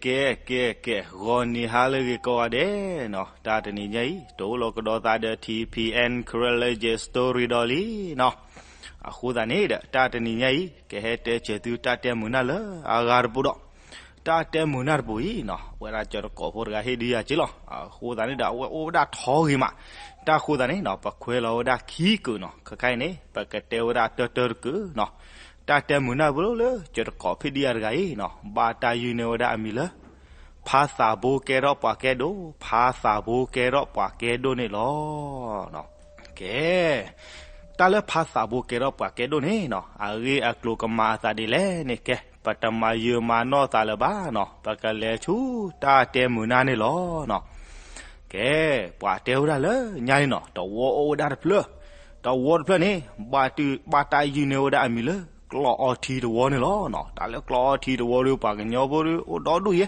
ကဲ ကဲ ကဲ ဂီၤနံၤဟါလၢအဂ့ၤကိးဂၤဒဲးနီၤ, တၢ်တနံၤညါအံၤ တအိၣ်လီၤကဒီးသးဒီး ထံၣ်ဖံၣ်အဲၣ် Karen လၢ Story ဒီးလံနီၤ. အဃိသတးန့ၣ်ဒီး တၢ်တနံၤညါအံၤ ကဟဲတဲဆၢသုတၢ်တဲမုာ်နၢ်လၢအဂၤတပူၤဒီး တၢ်တဲမုာ်နၢ်တပူၤအံၤနီၤ, အဝဲဒၣ်ကၠီၤတကိးဖိတဂၤဟ့ၣ်ဒုးယၤက့လီၤ. အဃိသတးန့ၣ်ဒီး အဝဲအိၣ်ဝဲဒၣ်ထီဂ့ၤမး, တၢ်ဃိသတးန့ၣ်နီၤ ပခွဲးလီၤဝဲဒၣ်ခံကုာ်နီၤ, ခဲခါအံၤန့ၣ် ပကတဲဝဲဒၣ်တၢတၢတကုာ်နီၤ. တၢ်တဲမုာ်နၢ်ပူၤလၢကၠီၤတကိးဖိဒုးယၤတဂၤအံၤနီၤ, ဘၣ်တၢ်ယုၢ်န့ၢ်ဝဲဒၣ်အမံၤလၢ ဖါသးဘိကဲထီၣ်ပှၤကဲဒိၣ်, ဖါသးဘိကဲထီၣ်ပှၤကဲဒိၣ်န့ၣ်လီၤ. ကဲ တၢ်လၢဖါသးဘိကဲထီၣ်ပှၤကဲဒိၣ်န့ၣ်နီၤ, အဂ့ၢ်အကျိၤကမၤအသးဒ်လဲၣ်န့ၣ် ကဲ ပတမၤယၢၤမၤနီၢ်သးလၢၤဘၣ်နီၤ, ပကလဲၤဆူတၢ်တဲမုာ်နၢ်န့ၣ်လီၤနီၤ. ကဲ ပှၤတဲဝဲဒၣ်လၢညါန့ၣ်နီၤ, တဝီအိၣ်ဝဲဒၣ်တဖျၢၣ်, တဝီတဖျၢၣ်န့ၣ် ဘၣ်တၢ်ယုၢ်န့ၢ်ဝဲဒၣ်အမံၤလၢ ကျီၢ်အီထံတဝီန့ၣ်လီၤနီၤ. တၢ်လၢကျီၢ်အီထံတဝီဒီး ပှၤကညီဖိဒီးအိၣ်ဒီဒူၣ်ယဲ,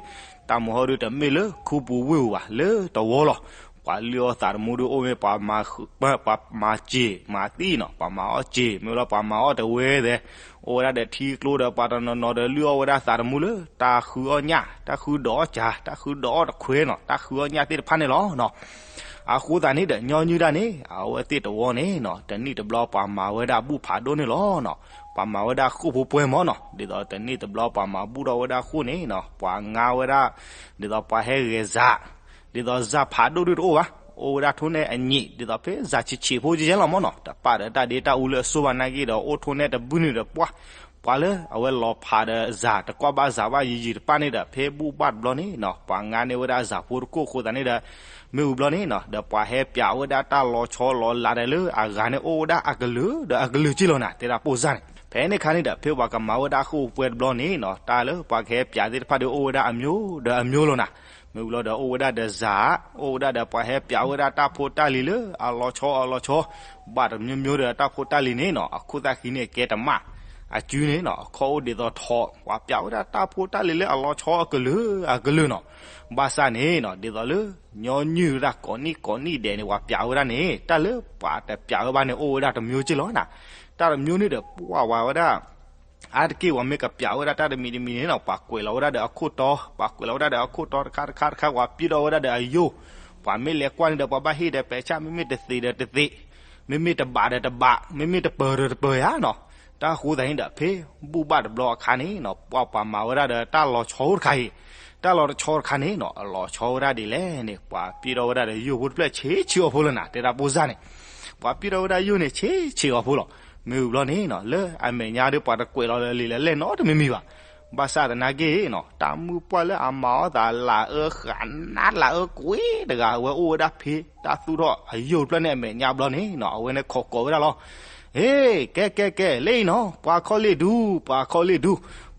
တၢ်မုာ်ဟီဒီးတမ့ၢ်လၢခူပူၤဝ့ၢ်ပူၤဘၣ်, လၢတဝီလီၤ. ပှၤလုၢ်အီၣ်သးတမူဒီးအိၣ်မ့ၢ် ပှၤမၤစ့ၤမၤသံနီၤ, ပှၤမၤအီၣ်စ့ၤ မ့ၢ်လၢပှၤမၤအီၣ်တဝဲသဲး, အိၣ်ဝဲဒၣ်ဒီးထံကျိဒီးပှၤတနီၤနီၤဒီးလုၢ်အီၣ်ဝဲဒၣ်သးတမူလၢတၢ်ဃုအီၣ်ညၣ်, တၢ်ဃုဒိးအီၣ်စၢ်, တၢ်ဃုဒိးအီၣ်တခွဲးနီၤ, တၢ်ဃုအီၣ်ညၣ်သ့ၣ်တဖၣ်န့ၣ်လီၤနီၤ. အဃိသတးန့ၣ်ဒီး ညီနုၢ်ဒၣ်န့ၣ် အဝဲသ့ၣ်တဝီန့ၣ်နီၤ, တနံၣ်တဘျီပှၤမၤဝဲဒၣ်ဘူၣ်ဖးဒိၣ်န့ၣ်လီၤနီၤ. ပှၤမၤဝဲဒၣ်ဃိၣ်ဖိပှဲၤမီၢ်နီၤ, ဒ်သိးတနံၣ်တဘျီပှၤမၤဘူၣ်ထီၣ်ဝဲဒၣ်ဃိၣ်န့ၣ်နီၤ, ပှၤငါဝဲဒၣ် ဒ်သိးပှၤဟဲဂဲၤစး, ဒ်သိးစးဖးဒိၣ်ဒုတအိၣ်ဘၣ်, အိၣ်ဝဲဒၣ်ထိၣ်နဲၣ်အညံး ဒ်သိးဖဲစးဆံးဆံးဖိကဲလီၤမီၢ်နီၤ, တပာ်ဒီးတၢ်ဒ့တၢ်အူလၢအစိဘၣ်နာ်က့ဒီး အိၣ်ထိၣ်နဲၣ်တဘုန့ၣ်ဒီးပှၤ ပှၤလၢအဝဲလီၤဖးဒီးစး တကွၢ်ဘၣ်စးဘၣ်ယံာ်ယံာ်တပၣ်န့ၣ်ဒီး ဖဲဘူၣ်ဘၣ်တဘျီန့ၣ်နီၤ, ပှၤငါန့ၢ်ဝဲဒၣ်စးဖိတခိၣ်အဃိသတးန့ၣ်ဒီး မ့ၢ်ဝံၤဘျီန့ၣ်နီၤ ဒီးပှၤဟဲပျးဝဲဒၣ်တၢ်လီၤဆီလီၤလးဒီးလၢအဂၤန့ၣ် အိၣ်ဝဲဒၣ်အကလုာ်ဒီးအကလုာ်ကဲလီၤနၤ, တဲဒၣ်ပိၢ်စၢ်န့ၣ်. ဖဲန့ၣ်အခါန့ၣ်ဒီး ဖဲပှၤကမၤဝဲဒၣ်ဃိၣ်ဖိပှဲၤတဘျီန့ၣ်နီၤ, တၢ်လၢပှၤကဟဲပျးသ့ၣ်တဖၣ်ဒီးအိၣ်ဝဲဒၣ်အမျိုးဒီးအမျိုးလီၤနၤ. မ့ၢ်ဝံၤလီၤဒီးအိၣ်ဝဲဒၣ်ဒီးစး, အိၣ်ဝဲဒၣ်ဒီးပှၤဟဲပျးဝဲဒၣ်တၢ်ဖိတၢ်လံၤလၢအလီၤဆီအလီၤဆီ ဘၣ်တမျိုးမျိုးဒီးတၢ်ဖိတၢ်လံၤန့ၣ်နီၤ, အခိၣ်သၣ်ဃံန့ၣ်ကဲတမၣ်, အစုန့ၣ်နီၤ အခီၣ်အိၣ်ဒ်သိးထိး, ပှၤပျးဝဲဒၣ်တၢ်ဖိတၢ်လံၤလၢအလီၤဆီအကလုာ်အကလုာ်နီၤ. ဘၣ်ဆၣ်န့ၣ်နီၤ ဒ်သိးလၢ ညီနုၢ်ဒၣ်ကိးနံၣ်ကိးနံၣ်ဒဲးန့ၣ် ပှၤပျးဝဲဒၣ်န့ၣ် တၢ်လၢပှၤတပျးဝဲဘၣ်န့ၣ် အိၣ်ဝဲဒၣ်တမျိုးကဲလီၤနၤ. တၢ်တမျိုးန့ၣ်ဒီး ပှၤဝဲဒၣ် အါတက့ၢ်ပှၤမ့ၢ်ကပျးဝဲဒၣ်တၢ်တမံၤတမံၤန့ၣ်နီၤ ပှၤကွဲးလီၤဝဲဒၣ်ဒီးအခိၣ်တီ, ပှၤကွဲးလီၤဝဲဒၣ်ဒီးအခိၣ်တီတခါတခါတခါ ပှၤပျဲထီၣ်ဝဲဒၣ်ဒီးအယိၢ်, ပှၤမ့ၢ်လဲၤကွၢ်န့ၣ်ဒီး ပှၤဘၣ်ဟ့ၣ်ဒီးပဲာ်ဆၣ် မ့မ့ၢ်တသ့ဒီးတသ့, မ့မ့ၢ်တဘးဒီးတဘး, မ့မ့ၢ်တပၢၤဒီးတပၢၤယါနီၤ. တၢ်ဃိသတးန့ၣ်ဒီး ဖဲဘူၣ်ဘၣ်တဘျီအခါန့ၣ်နီၤ ပှၤပှၤမၤဝဲဒၣ်ဒီးတၢ်လီၤဆီတခါအံၤ, တၢ်လီၤဆီတခါန့ၣ်နီၤ အလီၤဆီဝဲဒၣ်ဒ်လဲၣ်န့ၣ် ပှၤပျဲထီၣ်ဝဲဒၣ်ဒီးယိၢ်ဖိတဖျၢၣ်ဆံးဆံးအီၤဖိလီၤနၤ တဲဒၣ်ပိၢ်စၢ်န့ၣ်. ပှၤပျဲထီၣ်ဝဲဒၣ်ယိၢ်န့ၣ် ဆံးဆံးအီၤဖိလီၤ. မ့ၢ်ဝံၤဘျီန့ၣ်နီၤ လၢအမဲာ်ညါဒီးပှၤတကွဲးလီၤလၢလံာ်လၢလဲၣ်နီတမံၤမံၤဘၣ်. ဘၣ်ဆၣ်သနာ်က့နီၤ တၢ်မုၢ်ပှၢ်လၢအမၤအီၣ်သးလၢအၢဃာ်နးလၢအၢကွံာ်တဂၤ အဝဲအိၣ်ဝဲဒၣ်ဖဲတၢ်သူၣ်ထီၣ်အယိၢ်တဖျၢၣ်န့ၣ်အမဲာ်ညါဘျီန့ၣ်နီၤ အဝဲန့ၣ်ခိးကိးဝဲဒၣ်လီၤ. ဟ့ ကဲ ကဲ ကဲ လၢအံၤနီၤ ပှၤခီလ့ၣ်ဒူ ပှၤခီလ့ၣ်ဒူ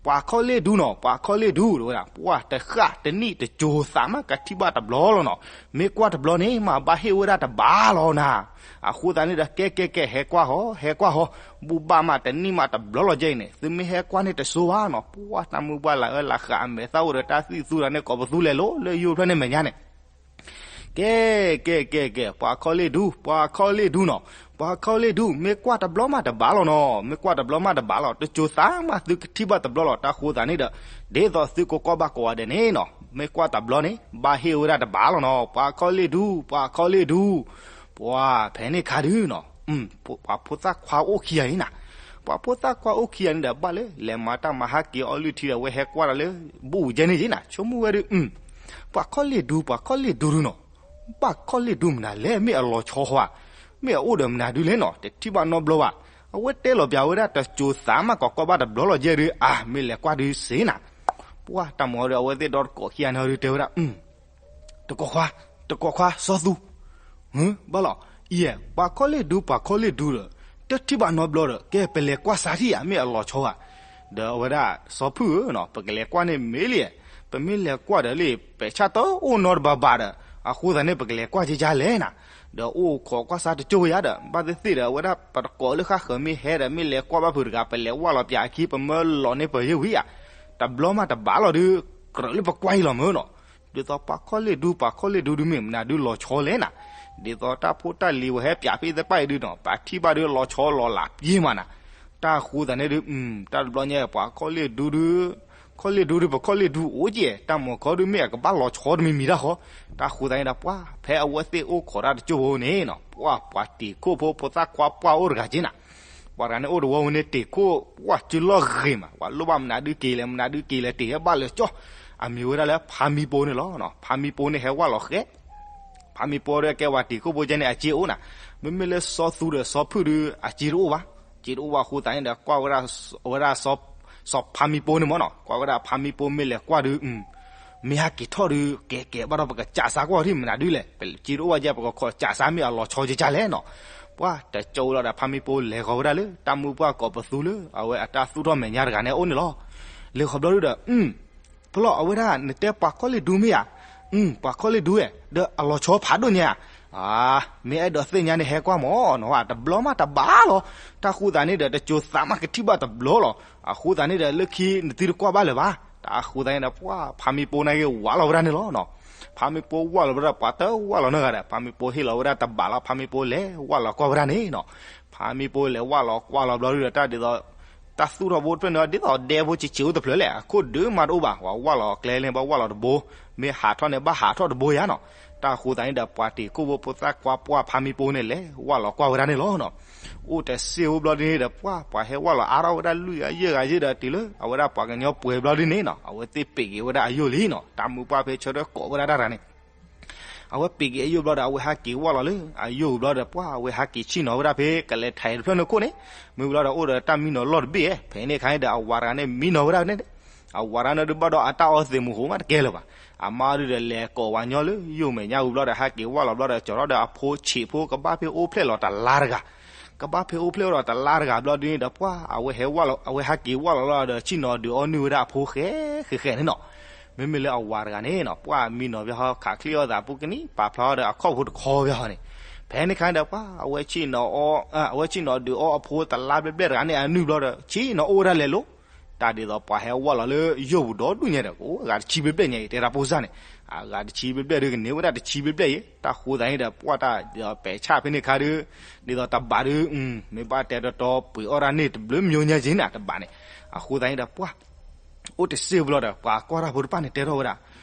ပှၤခီလ့ၣ်ဒူနီၤ ပှၤခီလ့ၣ်ဒူ တဲဝဲဒၣ် ပှၤတဃၣ်တနံၣ်တစိၤသးမးကထံၣ်ဘၣ်တဘျီလီၤနီၤ. မ့ၢ်ကွၢ်တဘျီန့ၣ် မ့ၢ်ဘၣ်ဟ့ၣ်ဝဲဒၣ်တဘးလီၤနၤ. အဃိသတးန့ၣ်ဒီး ကဲ ကဲ ကဲ ဟဲကွၢ်ဟီ ဟဲကွၢ်ဟီ ဘူၣ်ဘၣ်မးတနံၣ်မးတဘျီလီၤကဲအံၤန့ၣ် သုမ့ၢ်ဟဲကွၢ်န့ၣ်တစိၤဘၣ်နီၤ ပှၤတၢ်မုၢ်ပှၢ်လၢအၢလၢဃာ် အမဲာ်သၣ်အိၣ်ဒီးတၢ်သံၣ်သူဒီးန့ၣ် ကိးပသူလဲၤလိၤလၢယိၢ်ဖျၢၣ်န့ၣ်မဲာ်ညါန့ၣ် ကဲ ကဲ ကဲ ကဲ ပှၤခီလ့ၣ်ဒူ ပှၤခီလ့ၣ်ဒူနီၤ ပှၤခီလ့ၣ်ဒူ မ့ၢ်ကွၢ်တဘျီမးတဘးလီၤနီၤ မ့ၢ်ကွၢ်တဘျီမးတဘးလီၤ တစိၤသးမးသုကထံၣ်ဘၣ်တဘျီလီၤ တၢ်ဃိသတးန့ၣ်ဒီး ဒ်သိးသုကကွၢ်ဘၣ်ကိးဂၤဒဲးန့ၣ်နီၤ မ့ၢ်ကွၢ်တဘျီန့ၣ် ဘၣ်ဟ့ၣ်ဝဲဒၣ်တဘးလီၤနီၤ ပှၤခီလ့ၣ်ဒူ ပှၤခီလ့ၣ်ဒူ ပှၤဖဲန့ၣ်ခါဒုနီၤ ပှၤဖိသၣ်ခွါအိၣ်ခံဂၤအံၤနၤ ပှၤဖိသၣ်ခွါအိၣ်ခံဂၤန့ၣ်ဒီး ဘၣ်လၢလဲၤမၤတၢ်မၤဟးက့ၤအီၣ်လုၢ်ထံဒီး အဝဲဟဲကွၢ်ဒီးလၢ ဘူၣ်ကဲန့ၣ်က့နၤ ဆိကမိၣ်ဝဲဒု ပှၤခီလ့ၣ်ဒူ ပှၤခီလ့ၣ်ဒူဒုနီၤ ဘၣ်ခီလ့ၣ်ဒူမနုၤလဲၣ် မ့ၢ်အလီၤဆီဧါ မ့ၢ်အအိၣ်ဒီးမနုၤဒုလဲၣ်နီၤ တထံၣ်ဘၣ်နီတဘျီဘၣ် အဝဲတဲလီၤပျးဝဲဒၣ်တစိၤသးမး ကိးကွၢ်ဘၣ်တဘျီလီၤကဲဒု အါ မ့ၢ်လဲၤကွၢ်ဒုစ့နၤ ပှၤတၢ်မၤဒီး အဝဲသ့ၣ်ဒီတကိးခံဂၤန့ၣ်ဟီဒုတဲဝဲဒၣ် တကိးခွါ တကိးခွါ စီၤသူ ဘၣ်လီၤ အံၤ ပှၤခီလ့ၣ်ဒူ ပှၤခီလ့ၣ်ဒူဒီး တထံၣ်ဘၣ်နီတဘျီဒီး ကဲ ပလဲၤကွၢ်စးထံၣ်ဧါ မ့ၢ်အလီၤဆီဧါ ဒီးအဝဲဒၣ် စီၤဖုဧၢနီၤ ပကလဲၤကွၢ်န့ၣ်မ့ၢ်လံ ပမ့ၢ်လဲၤကွၢ်ဒီးလံ ပဲာ်ဆၣ်တအိၣ်နီတဘးဘၣ်ဒီး အဃိသတးန့ၣ် ပကလဲၤကွၢ်က့ၤကလဲၣ်နၤ ဒီးအိၣ်ခိးကွၢ်စးတကၠိၢ်ယါဒီး ဘၣ်သ့ၣ်သ့ၣ်ဒီး အဝဲဒၣ်ပတကိးလၢဃၣ်ဃၢၤမ့ၢ်ဟဲဒီး မ့ၢ်လဲၤကွၢ်ဘၣ်ဖုးတဂၤ ပလဲၤဝၢ်လီၤပၠးအခံ ပမၢလီၤန့ၢ်ပယဲၢ်ဝံၤဧါ တဘျီမးတဘးလီၤဒု ကြၢးလၢပကွၢ်အံၤလီၤမ့ၢ်နီၤ ဒ်သိးပှၤခီလ့ၣ်ဒူ ပှၤခီလ့ၣ်ဒူဒုမ့ၢ်မနုၤဒုလီၤဆီလဲၣ်နၤ ဒ်သိးတၢ်ဖိတၢ်လံၤဝဲဟဲပၠးဖဲသ့ၣ်တဖၣ်အံၤဒုနီၤ ပှၤထံၣ်ဘၣ်ဒုလီၤဆီလီၤလးပှဲၤမးနၤ တၢ်ဃိသတးန့ၣ်ဒု တၢ်တဘျီညါ ပှၤခီလ့ၣ်ဒူဒု ခီၣ်လ့ၣ်ဒူဒုး ပခီၣ်လ့ၣ်ဒူအိၣ်ကဲ တၢ်မၤခီဒုး မ့ၢ်အကဘၣ်လီၤဆီတမံၤမံၤတၢ်ဃီ. တၢ်ဃိသတးန့ၣ်ဒီး ပှၤဖဲအဝဲသ့ၣ်အိၣ်ခိးတၢ်တစိၢ်ဖိန့ၣ်နီၤ ပှၤ ပှၤတံာ်ခိၣ်ဖိဖိသၣ်ခွါပှၢ်အိၣ်တဂၤက့နီၤ. ပှၤတဂၤန့ၣ်အိၣ်တဝီဝဲန့ၣ် တံာ်ခိၣ် ပှၤစုလီၢ်ဂ့ၤမး ပှၤလိၣ်ဘၣ်မနုၤဒုးက့ၤလဲၣ် မနုၤဒုးက့ၤလဲၣ် တ့ၢ်ဟဲဘၣ်လၢကၠီၣ်. အမံၤဝဲဒၣ်လၢဖါမံပိန့ၣ်လီၤ. ဖါမံပိန့ၣ် ဟဲဝၢ်လီၤဃဲ ဖါမံပိဒီးကဲဝဲတံာ်ခိၣ်ဖိကဲန့ၣ် အစ့အိၣ်နၤ. မ့မ့ၢ်လၢစီၤသူဒီးစီၤဖုၣ်ဒုး အစ့တအိၣ်ဘၣ်. စ့တအိၣ်ဘၣ်အဃိသတးန့ၣ်ဒီး ကွၢ်ဝဲဒၣ် အဝဲဒၣ် စီၤဖါမံပိန့ၣ်မ့ၢ်နီၤ ကွၢ်ဝဲဒၣ်ဖါမံပိမ့ၢ်လဲၤကွၢ်ဒုး မ့ၢ်ဟဲက့ၤထီၣ်ဒုး ကဲကဲဘၣ်ဒီး ပကစးစါကွၢ်ထံၣ်မနုၤဒုးလဲၣ်. ပစ့တအိၣ်ဘၣ်ကဲ ပကခိးစးစါမ့ၢ်အလီၤဆီကကလဲၣ်နီၤ. ပှၤတကၠိလီၤဒီး ဖါမံပိလဲၤဃီၤဝဲဒၣ်လၢ တၢ်မုၢ်ပှၢ်ကိးပသူလၢ အဝဲအတၢ်သူၣ်ထီၣ်မဲာ်ညါတဂၤန့ၣ်အအိၣ်န့ၣ်လီၤ. လဲၤဃီၤဘျီဒုဒီး ဖဲလီၤ အဝဲဒၣ် နတဲပှၤခီၣ်လ့ၣ်ဒူမ့ၢ်ဧါ. ပှၤခီၣ်လ့ၣ်ဒူဧါ ဒီးအလီၤဆီဖးဒိၣ်ညါဧါ. မ့ၢ်အဲၣ်ဒိးသ့ၣ်ညါန့ၣ် ဟဲကွၢ်မၢ်နီၤ တဘျီမးတဘၣ်လီၤ. တၢ်ဃိသတးန့ၣ်ဒီး တစိၤသးမးကထံၣ်ဘၣ်တဘျီလီၤ. အဃိသတးန့ၣ်ဒီး လၢခံနသုတကွၢ်ဘၣ်လၢၤဘၣ်. တၢ်ဃိသတးန့ၣ်ဒီး ပှၤဖါမံပိန့ၣ်က့ၤဝၢ်လီၤဝဲဒၣ်န့ၣ်လီၤ. ဖါမံပိဝၢ်လီၤဝဲဒၣ် ပှၤတဝၢ်လီၤနီတဂၤဒီး ဖါမံပိဟ့ၣ်လီၤဝဲဒၣ်တဘးလီၤ ဖါမံပိလဲၤဝၢ်လီၤကွၢ်ဝဲဒၣ်န့ၣ်နီၤ. ဖါမံပိလဲၤဝၢ်လီၤကွၢ်လီၤဘျီဒုဒီး တၢ်ဒ်သိး တၢ်သူၣ်ထီၣ်ဘိတဖျၢၣ်န့ၣ် ဒ်သိးဒဲဖိဆံးဆံးအိၣ်တဖျၢၣ်လဲၣ် အခိၣ်ဒုးမးတအိၣ်ဘၣ် ပှၤဝၢ်လီၤကျဲလၢ ဘၣ်ဝၢ်လီၤတဘိ မ့ၢ်ဟးထီၣ်န့ၣ် ဘၣ်ဟးထီၣ်တဘိယါနီၤ. တၢ်ဃိသတးန့ၣ်ဒီး ပှၤတံာ်ခိၣ်ဖိဖိသၣ်ခွါပှၢ်ဖါမံပိန့ၣ် လဲၤဝၢ်လီၤကွၢ်ဝဲဒၣ်န့ၣ်လီၤနီၤ. အိၣ်တစ့ဖိဘျီဒုန့ၣ်ဒီး ပှၤ ပှၤဟဲဝၢ်လီၤအါထီၣ်ဝဲဒၣ်လွံၢ်ဂၤယဲၢ်ဂၤယဲၢ်ဒီး တုၤလၢအဝဲဒၣ်ပှၤကညီပှဲၤဘျီဒုန့ၣ်နီၤ အဝဲသ့ၣ်ပ့းက့ၤဝဲဒၣ်အယိၣ်လံနီၤ. တၢ်မုၢ်ပှၢ်ဖဲဆၢထၢၣ်ကိးဝဲဒၣ်တၢ်တဂၤန့ၣ် အဝဲပ့းက့ၤအယိၣ်ဘျီဒီး အဝဲဟးက့ၤဝၢ်လီၤလၢအယိၣ်ဘျီဒီး ပှၤ အဝဲဟးက့ၤဆ့ၣ်နီၤဝဲဒၣ်ဖဲ ကလဲၤထဲးတဖျၢၣ်န့ၣ်ခိၣ်န့ၣ် မ့ၢ်ဘျီဒီးအိၣ်ဒီးတၢ်မံနီၤလီၢ်တဘ့ၣ် ဖဲန့ၣ်ခါန့ၣ်ဒီး အဝၤတဂၤန့ၣ်မံနီၤဝဲဒၣ်န့ၣ် အဝၤတဂၤန့ၣ်ဒုးဘၣ်ဒီးအတၢ်အီသံးမူဟူးမးတကဲလၢၤဘၣ်. အမါဒုးဒီးလဲၤကိးဝၤညီလၢယိၣ်မဲာ်ညါဝံၤဘျီဒီး ဟးက့ၤဝၢ်လီၤဘျီဒီး ကၠီၤထီၣ်ဒီးအဖိဆံးဖိကဘၣ်ဖဲအိၣ်ဖျဲၣ်လီၤတလါတဂၤ ကဘၣ်ဖဲအိၣ်ဖျဲၣ်အိၣ်ဒီးတလါတဂၤဘျီဒုန့ၣ်ဒီး ပှၤ အဝဲဟဲဝၢ်လီၤ အဝဲဟးက့ၤဝၢ်လီၤလီၤဒီး ဆ့ၣ်နီၤဒုးအီနုၢ်ဝဲဒၣ်အဖိဃဲဃဲဃဲန့ၣ်နီၤ. မ့မ့ၢ်လၢအဝၤတဂၤန့ၣ်နီၤ ပှၤမံနီၤဝဲဟီ ခးချံအီၣ်သးပူၤကနံၣ် ပာ်ဖျါအီၤဒီးအခီၣ်ဖိတခီဝဲဟီန့ၣ် ဖဲန့ၣ်ခါန့ၣ်ဒီး ပှၤ အဝဲဆ့ၣ်နီၤအီ အဝဲဆ့ၣ်နီၤဒုးအီအဖိတလါဘျဲၣ်ဘျဲၣ်တဂၤန့ၣ် အနုၢ်ဘျီဒီး ဆ့ၣ်နီၤအိၣ်ဝဲဒၣ်လဲၤလိၤ တၢ်ဒ်သိးပှၤဟဲဝၢ်လီၤလၢယိၣ်ပူၤဒီဒူၣ်ညါဒီး ကအိၣ်အဂၤတဆံဘျဲၣ်ဘျဲၣ်ညါအံၤ တဲဒၣ်ပိၢ်စၢ်န့ၣ် အဂၤတဆံဘျဲၣ်ဘျဲၣ်ဒုးကန့ၢ်ဝဲဒၣ်တဆံဘျဲၣ်ဘျဲၣ်အံၤ တၢ်ဃိသတးန့ၣ်ဒီး ပှၤတၢ်ဒ်သိးပဲာ်ဆၣ်ဖဲန့ၣ်ခါဒုး ဒ်သိးတဘးဒုး မ့ၢ်ဘၣ်တဲတီတီပှ့ၤအီၣ်ဒၣ်န့ၣ် တဘျုးမံၤညါက့ၤန့ၣ် တဘးန့ၣ် အဃိသတးန့ၣ်ဒီး ပှၤ အိၣ်တစ့ၢ်ဘျီဒီး ပှၤကွၢ်တၢ်ဖိတဖၣ်န့ၣ်တဲထီၣ်ဝဲဒၣ်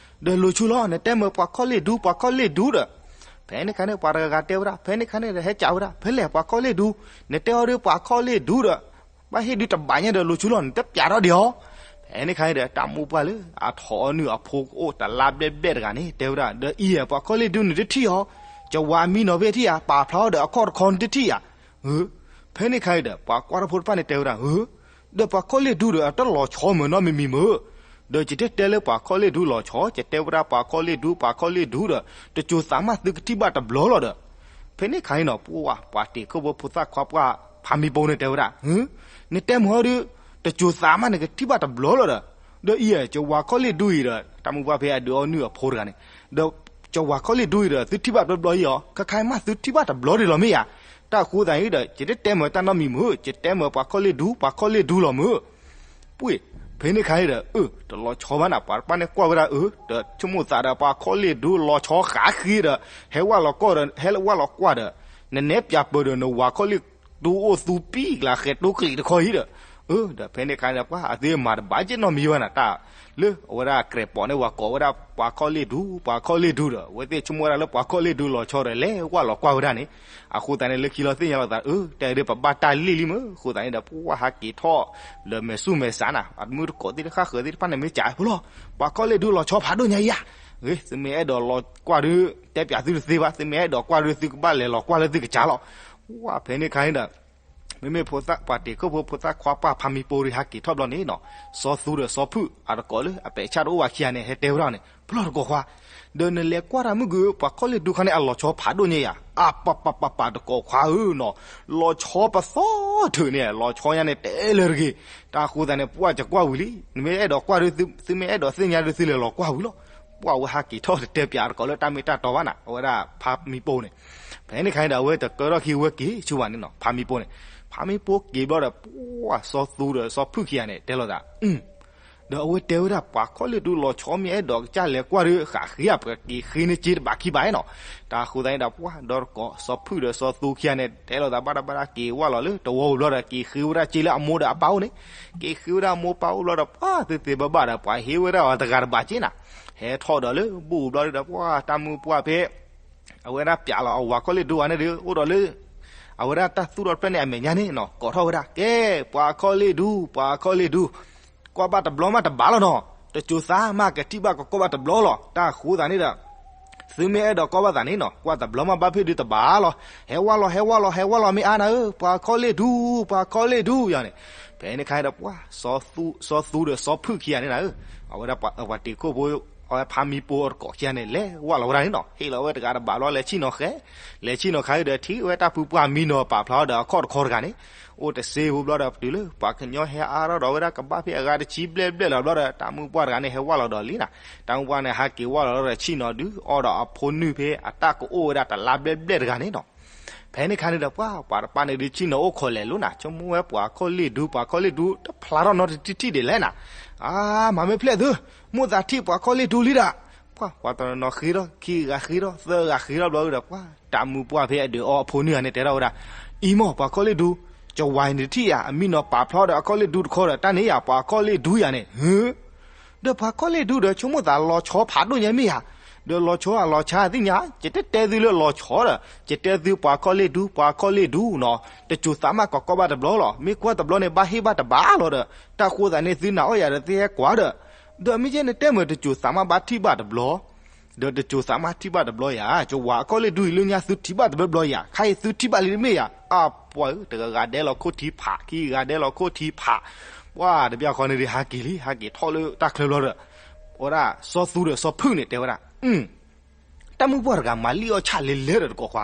ဒီးလိၤဆူလီၤ နတဲမ့ၢ်ပှၤခီၣ်လ့ၣ်ဒူ ပှၤခီၣ်လ့ၣ်ဒူဒီး ဖဲန့ၣ်ခါန့ၣ် ပှၤတဂၤဂၤတဲဝဲဒၣ် ဖဲန့ၣ်ခါန့ၣ်ဒီး ဟဲကးဝဲဒၣ် ဖဲလဲၣ်ပှၤခီၣ်လ့ၣ်ဒူ နတဲအီၤဒုးပှၤခီၣ်လ့ၣ်ဒူဒီး ဘၣ်ဟ့ၣ်ဒုးတဘးညါဒီးလိၤဆူလီၤ နတပျးထီၣ်ဒံးအီၤ ဖဲန့ၣ်ခါန့ၣ်ဒီး တၢ်မိၢ်ပှၢ်လၢအထိးအီနုၢ်အဖိကအိၣ်တလါဘျဲၣ်ဘျဲၣ်တဂၤန့ၣ် တဲဝဲဒၣ် ဒီးအံၤ ပှၤခီၣ်လ့ၣ်ဒူနတထံၣ်အီၤ ကဝၤမံနီၤဖဲထံၣ်ဧါ ပာ်ဖျါအီၤဒီးအခီၣ်တခီနတထံၣ်ဧါ ဧၢ ဖဲန့ၣ်ခါန့ၣ်ဒီး ပှၤကွၢ်တၢ်ဖိတဖၣ်န့ၣ်တဲဝဲဒၣ် ဧၢ ဒီးပှၤခီၣ်လ့ၣ်ဒူဒီးအတလီၤဆီမ့ၢ်နီတမံၤမ့ၢ်ဧၢ, ဒီးယတတဲလၢပှၤခီၣ်လ့ၣ်ဒူလီၤဆီ, ယတဲဝဲဒၣ်ပှၤခီၣ်လ့ၣ်ဒူ ပှၤခီၣ်လ့ၣ်ဒူဒီး တစိၤသးမးသုကထံၣ်ဘၣ်တဘျီလီၤဒီး, ဖဲန့ၣ်ခါန့ၣ်နီၤ ပှၤ ပှၤတ့ၢ်ခိၣ်ဖိဖိသၣ်ခွါပှၢ် ဖါမံပိန့ၣ်တဲဝဲဒၣ်, နတဲမ့ၢ်ဟီဒုး တစိၤသးမးနကထံၣ်ဘၣ်တဘျီလီၤဒီး, ဒီးအံၤ ကဝၤခီၣ်လ့ၣ်ဒူအံၤဒီး တၢ်မုၢ်ပှၢ်ဖဲအဒုးအီနုၢ်အဖိတဂၤန့ၣ်, ဒီးကဝၤခီၣ်လ့ၣ်ဒူအံၤဒီး သုထံၣ်ဘၣ်တဘျီဘျီအံၤအီၤ, ခဲခါမးသုထံၣ်ဘၣ်တဘျီဒံးလီၤမ့ၢ်ဧါ, တၢ်အဃိသတးန့ၣ်ဒီး ယတတဲမ့ၢ်တၢ်နီတမံၤမ့ၢ်, ယတဲမ့ၢ်ပှၤခီၣ်လ့ၣ်ဒူ ပှၤခီၣ်လ့ၣ်ဒူလီၤမ့ၢ် ပှ့ၢ်, ဖဲန့ၣ်ခါန့ၣ်ဒီး အၢ တလီၤဆီဘၣ်နၤ ပှၤတဖၣ်န့ၣ်ကွၢ်ဝဲဒၣ် အၢ ဒီးဆိကမိၣ်သးဒီးပှၤခီၣ်လ့ၣ်ဒူလီၤဆီဃးဃ့ဒီး ဟဲဝၢ်လီၤကွၢ်ဒီး ဟဲဝၢ်လီၤကွၢ်ဒီး နနဲပၠးပၢၢ်ဒီးနဝၤခီၣ်လ့ၣ်ဒူအိၣ်သူပံၣ်ကျါဃဲၤတိကျံးတခီအံၤဒီး, အၢ ဒီးဖဲန့ၣ်ခါန့ၣ်ဒီး ပှၤအသုမၤတဘၣ်က့နီတမံၤဘၣ်နၤ တၢ်လၢအဝဲဒၣ်ကြဲးပိာ်န့ၢ်ဝၤကိးဝဲဒၣ်ပှၤခီၣ်လ့ၣ်ဒူ ပှၤခီၣ်လ့ၣ်ဒူဒီး အဝဲသ့ၣ်ဆိကမိၣ်ဝဲဒၣ်လၢပှၤခီၣ်လ့ၣ်ဒူလီၤဆီဒီး လဲၤဝၢ်လီၤကွၢ်ဝဲဒၣ်န့ၣ်, အဃိသတးန့ၣ် လၢခံလီၤသ့ၣ်ညါလိာ်သး အၢ တဲဒ်ပဘၣ်တၢ်လံၣ်လံမ့ၢ် အဃိသတးန့ၣ်ဒီး ပှၤဟးက့ၤထီၣ် လၢမဲာ်ဆူၣ်မဲာ်ဆါနၤ အတမုၢ်တကိးသ့ၣ်တဃၣ်ဃၢၤသ့ၣ်တဖၣ်န့ၣ် မ့ၢ်ကးဖိလီၤ, ပှၤခီၣ်လ့ၣ်ဒူလီၤဆီဖးဒိၣ်ညါယၤ, ဂ့ၤ သုမ့ၢ်အဲၣ်ဒိးလီၤကွၢ်ဒုး တဲပၠးသုတသ့ဘၣ် သုမ့ၢ်အဲၣ်ဒိးကွၢ်ဒုး သုကဘၣ်လဲၤလီၤကွၢ်လၢသုကစၢ်လီၤ, ဝဲဖဲန့ၣ်ခါန့ၣ်ဒီး မ့မ့ၢ်ဖိသၣ် ပှၤတ့ၢ်ခိၣ်ဖိဖိသၣ်ခွါပှၢ်ဖါမံပိဒီးဟဲက့ၤထီၣ်ဘျီန့ၣ်နီၤ, စီၤသူဒီးစီၤဖုၣ်အတကိးလၢအပဲာ်ဆၣ်တအိၣ်ဘၣ်ခံဂၤန့ၣ် ဟဲတဲဝဲဒၣ်န့ၣ် ဖျီၣ်တကိးခွါ, ဒီးနလဲၤကွၢ်တၢ်မုၢ်ဂုၢ် ပှၤခီၣ်လ့ၣ်ဒူခါန့ၣ် အလီၤဆီဖးဒိၣ်ညါယၤ, အပပပပတကိးခွါဧၢနီၤ, လီၤဆီပသီထုးန့ၣ် လီၤဆီညါန့ၣ်တဲလၢတဂ့ၤ, တၢ်အဃိသတးန့ၣ် ပှၤကကွၢ်ဝံၤလံ, နမ့ၢ်အဲၣ်ဒိးကွၢ်ဒုး သုမ့ၢ်အဲၣ်ဒိးသ့ၣ်ညါဒုး သုလဲၤလီၤကွၢ်ဝံၤလီၤ, ပှၤဝဲဟးက့ၤထီၣ်တတဲပၠးတကိးလၢတၢ်မ့ၢ်တၢ်တီဘၣ်နၤ အဝဲဒၣ်ဖါမံပိန့ၣ် ဖဲန့ၣ်ခါန့ၣ်ဒီး အဝဲတကၢထီၣ်ခံဝဲက့ၤဆူဘၣ်န့ၣ်နီၤ ဖါမံပိန့ၣ်, ဖါမံပိက့ၤဘျီဒီး ပှၤစီၤသူဒီးစီၤဖုၣ်ခံဂၤန့ၣ် တဲလိာ်သး, ဒီးအဝဲတဲဝဲဒၣ် ပှၤခီၣ်လ့ၣ်ဒူ လီၤဆီမ့ၢ်အဲၣ်ဒိးကစၢ်လဲၤကွၢ်ဒီး ဃးဃ့ဧါ, ပက့ၤဃ့န့ၢ်စ့တဘးခံဘးနီၤ. တၢ်ဃိသတးန့ၣ်ဒီး ပှၤဒီတကိး စီၤဖုၣ်ဒီးစီၤသူခံဂၤန့ၣ် တဲလိာ်သးဘၣ်တၢ်ဘၣ်တၢ် က့ၤဝၢ်လီၤလၢတဝီပူၤဘျီဒီး က့ၤဃ့ဝဲဒၣ်စ့လၢအမိၢ်ဒီးအပၢ်အိၣ်န့ၣ်, က့ၤဃ့ဝဲဒၣ်အမိၢ်ပၢ်အိၣ်ဘျီဒီး ပှၤသ့သ့ဘၣ်ဘၣ်ဒီး ပှၤဟ့ၣ်ဝဲဒၣ်အီၤတဂၤတဘးစ့နၤ. ဟဲထီၣ်ဒီးလၢဘူၣ်ပူၤဘျီဒီး ပှၤတၢ်မုၢ်ပှၢ်ဖဲ အဝဲဒၣ်ပျးလီၤအဝၤခီၣ်လ့ၣ်ဒူအီၤန့ၣ်ဒီး အိၣ်ဒီးလၢ အဝဲဒၣ်တၢ်သူၣ်ထီၣ်တဖျၢၣ်န့ၣ်အမဲာ်ညါန့ၣ်နီၤ ကိးထီၣ်ဝဲဒၣ် ကဲ ပှၤခီၣ်လ့ၣ်ဒူ, ပှၤခီၣ်လ့ၣ်ဒူ, ကွၢ်ဘၣ်တဘျီမးတဘးလီၤနီၤ, တစိၤသးမးကထံၣ်ဘၣ်ကကိးဘၣ်တဘျီလီၤ. တၢ်ဃိသတးန့ၣ်ဒီး သုမ့ၢ်အဲၣ်ဒိးကိးဘၣ်သးန့ၣ်နီၤ ကွၢ်တဘျီမးဘၣ်ဖဲဒုးတဘးလီၤ. ဟဲဝၢ်လီၤ ဟဲဝၢ်လီၤ ဟဲဝၢ်လီၤ မ့ၢ်အါနၤဧၢ, ပှၤခီၣ်လ့ၣ်ဒူ, ပှၤခီၣ်လ့ၣ်ဒူယၤန့ၣ်. ဖဲန့ၣ်ခါဒီးပှၤ စီၤသူဒီးစီၤဖုၣ်ခံဂၤန့ၣ်နၤဧၢ, အဝဲဒၣ်ပှၤတံၤခိၣ်ဖိ အဝဲဖါမံဖိအတကိးခံဂၤန့ၣ် လဲၤဝၢ်လီၤဝဲဒၣ်န့ၣ်နီၤ. ဟ့ၣ်လီၤဝဲတဂၤတဘးဘျီ လဲၤဆ့ၣ်နီၤဃဲ, လဲၤဆ့ၣ်နီၤခါဒီး ထံၣ်ဝဲတၢ်ဖုပှၢ်မံနီၤပာ်ဖျါဒီးအခီၣ်တခီတဂၤန့ၣ် အိၣ်တစ့ဖိဘျီဒီး ပတုၤလၢပှၤကညီဟဲအါထီၣ်ဒီးဝဲဒၣ် ကဘၣ်ဖဲအဂၤတဆံဘျဲၣ်ဘျဲၣ်လီၤဘျီဒီး တၢ်မုၢ်ပှၢ်တဂၤန့ၣ် ဟဲဝၢ်လီၤဒီးလံနၤ. တၢ်မုၢ်ပှၢ်န့ၣ် ဟးက့ၤဝၢ်လီၤဒီးဆ့ၣ်နီၤဒုးအီၣ်ဒီးအဖိနုၢ်ဖဲအတၢ်ကအိၣ်ဝဲဒၣ်တလါဘျဲၣ်ဘျဲၣ်တဂၤန့ၣ်နီၤ. ဖဲန့ၣ်ခါန့ၣ်ဒီး ပှၤ ပှၤတပၢ်န့ၣ်ဒုးဆ့ၣ်နီၤအိၣ်ခိးလဲၤလိၤနၤ, ဆိကမိၣ်ဝဲပှၤခီၣ်လ့ၣ်ဒူ ပှၤခီၣ်လ့ၣ်ဒူ တဖျါထီၣ်နီတထံၣ်ထံၣ်ဒံးလဲၣ်နၤ. အါ မၤမ့ၢ်ဖျဲၣ်သု, မိၣ်သးထံၣ်ပှၤခီၣ်လ့ၣ်ဒူလံဒၣ်. ပှၤ ပှၤတနီၤနီၤဃ့ထီၣ် ခံဂၤဃ့ထီၣ် သၢဂၤဃ့ထီၣ်ဘျီဒီး ပှၤ တၢ်မုၢ်ပှၢ်ဖဲအဒုးအီအဖိနုၢ်ဂၤန့ၣ် တဲထီၣ်ဝဲဒၣ်, အံၤမ့ၢ်ပှၤခီၣ်လ့ၣ်ဒူ, ကဝၤအံၤန့ၣ်တထံၣ်ယၤ အမံနီၤပာ်ဖျါဒီးအခီၣ်လ့ၣ်ဒူတခီဒီး တၢ်န့ၣ်ယၤ ပှၤခီၣ်လ့ၣ်ဒူယၤန့ၣ် ဟၢ ဒီးပှၤခီၣ်လ့ၣ်ဒူဒီး ဆိကမိၣ်သးလီၤဆီဖးဒိၣ်ညါမ့ၢ်ဧါ, ဒီးလီၤဆီအလီၤဆီသ့ၣ်ညါ, ယတတဲသုလၢလီၤဆီဒီး ယတဲသုပှၤခီၣ်လ့ၣ်ဒူ ပှၤခီၣ်လ့ၣ်ဒူနီၤ, တစိၤသးမးကကိးဘၣ်တဘျီလီၤ, မ့ၢ်ကွၢ်တဘျီန့ၣ် ဘၣ်ဟ့ၣ်ဘၣ်တဘးလီၤဒီး တၢ်ဃိသတးန့ၣ် သုနာ်အီၣ်ယၤဒီး သုဟဲကွၢ်ဒီး, ဒီးမ့ၢ်ကဲန့ၣ်တဲမုာ် တစိၤသးမးဘၣ်ထံၣ်ဘၣ်တဘျီ ဒီးတစိၤသးမးထံၣ်ဘၣ်တဘျီယၤ, ကဝၤအခီၣ်လ့ၣ်ဒူအံၤလၢညါသုထံၣ်ဘၣ်တဘျီဘျီယၤ, ခါအံၤသုထံၣ်ဘၣ်လံတမ့ၢ်ယၤ, အပှၤဧၢ တဂၤဂၤဒဲလီၤခိၣ်ထံဖး ခံဂၤဒဲလီၤခိၣ်ထံဖး, ပှၤတဘျီဃီန့ၣ်ဒုးဟးက့ၤလံ ဟးက့ၤထီၣ်လၢတၢ်ချၢဘျီဒီး အဝဲဒၣ်စီၤသူဒီးစီၤဖုၣ်န့ၣ်တဲဝဲဒၣ် တၢ်မုၢ်ပှၢ်တဂၤမၤလံၣ်အီၣ်ဆၣ်လဲၤလဲၤဒီးတကိးခွါ,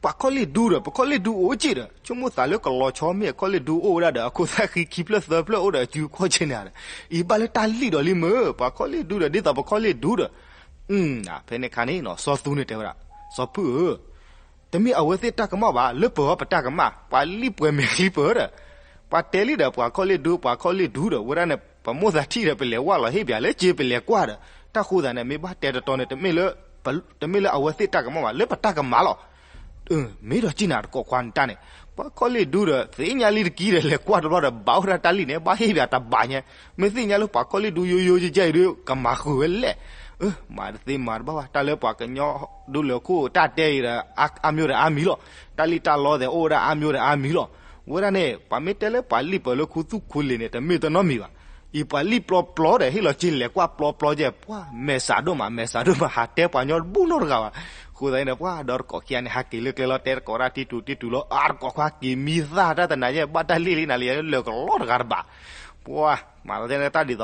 ပှၤခီၣ်လ့ၣ်ဒူဒီး ပခီၣ်လ့ၣ်ဒူအိၣ်က့ၤဒီး ဆိကမိၣ်သးလၢကလီၤဆီမ့ၢ်အခီၣ်လ့ၣ်ဒူအိၣ်ဝဲဒၣ်ဒီး အခိၣ်သၣ်ဃံခံဖျၢၣ်သၢဖျၢၣ်အိၣ်ဒီးအစုခီၣ်ဆ့န့ၣ်ဒီး အံၤဘၣ်လၢတၢ်လံၣ်ဒီးလံမ့ၢ် ပှၤခီၣ်လ့ၣ်ဒူဒီး ဒ်သိးပခီၣ်လ့ၣ်ဒူဒီး ဖဲန့ၣ်ခါန့ၣ် စီၤသူန့ၣ်တဲဝဲဒၣ်, စီၤဖုၣ်ဧၢ တမ့ၢ်အဝဲသ့ၣ်တၢ်ကမၣ်ဘၣ် လၢပှၤပတၢ်ကမၣ် ပှၤလံၣ်ပှဲၤမဲာ်ချံပှဲၤဒီး ပှၤတဲလံဒီး ပှၤခီၣ်လ့ၣ်ဒူ ပှၤခီၣ်လ့ၣ်ဒူဒီး ဝဲဒၣ်န့ၣ်ပမိၣ်သးထံၣ်ဒီး ပလဲၤဝၢ်လီၤဟ့ၣ်ပၠးလၢက့ၤပလဲၤကွၢ်ဒီး တၢ်ဃိသးန့ၣ် မ့ၢ်ဘၣ်တဲတတီၤန့ၣ် တမ့ၢ်လၢအဝဲသ့ၣ်တၢ်ကမၣ်ဘၣ် လၢပတၢ်ကမၣ်လီၤ. မ့ၢ်ဒီးက့ၤနၤတကိးခွါန့ၣ်တၢ်န့ၣ် ပှၤခီၣ်လ့ၣ်ဒူဒီး သ့ၣ်ညါလံတကံဒီး လဲၤကွၢ်တဘျီဒီး ဘၣ်အိၣ်ဒၣ်တၢ်လံၣ်န့ၣ် ဘၣ်ဟ့ၣ်ပၠးတဘးညါ, မ့ၢ်သ့ၣ်ညါလၢပှၤခီၣ်လ့ၣ်ဒူယိယိယဲၢ်ယဲၢ်အံၤဒီး ကမၤဃုာ်ဝဲလဲၣ်. မၤတသ့မၤတဘၣ်ဘၣ် တၢ်လၢပှၤကညီဒူလၢခိၣ်တၢ်တဲအံၤဒီး အါမံၤဒီးအါမံၤလီၤ. တၢ်လံၣ်တၢ်လီသဲးအိၣ်ဝဲဒၣ်အါမံၤဒီးအါမံၤလီၤ. ဝဲဒၣ်န့ၣ် ပှၤမ့ၢ်တဲလၢပှၤလံၣ်ပၢၤလၢခူသူၣ်ခူလ့ၤန့ၣ် တမ့ၢ်တနီတမံၤဘၣ်. အံၤပှၤလံၣ်ပျီပျီဒီး ဟ့ၣ်လီၤက့ၤလဲၤကွၢ်ပျီပျီကဲ ပှၤမဲာ်စးဒိၣ်မး မဲာ်စးဒိၣ်မး ဟးတဲပှၤညီတဘူၣ်နီတဂၤဘၣ်. အဃိသတးန့ၣ်ဒီး ပှၤဒီတကိးခံဂၤန့ၣ် ဟးက့ၤလၢကျဲလီၤ တဲတကိးဒၣ်တံၢ်တူၤတံၢ်တူၤလီၤ အါတကိးခွါ က့ၤမံသၣ်တၢ်တနၤယဲၢ် ဘၣ်တၢ်လံၣ်လံနၤလံ လၢကလီတဂၤတဘၣ်. ပှၤမၤလီၤတဲာ်တၢ်ဒ်သိး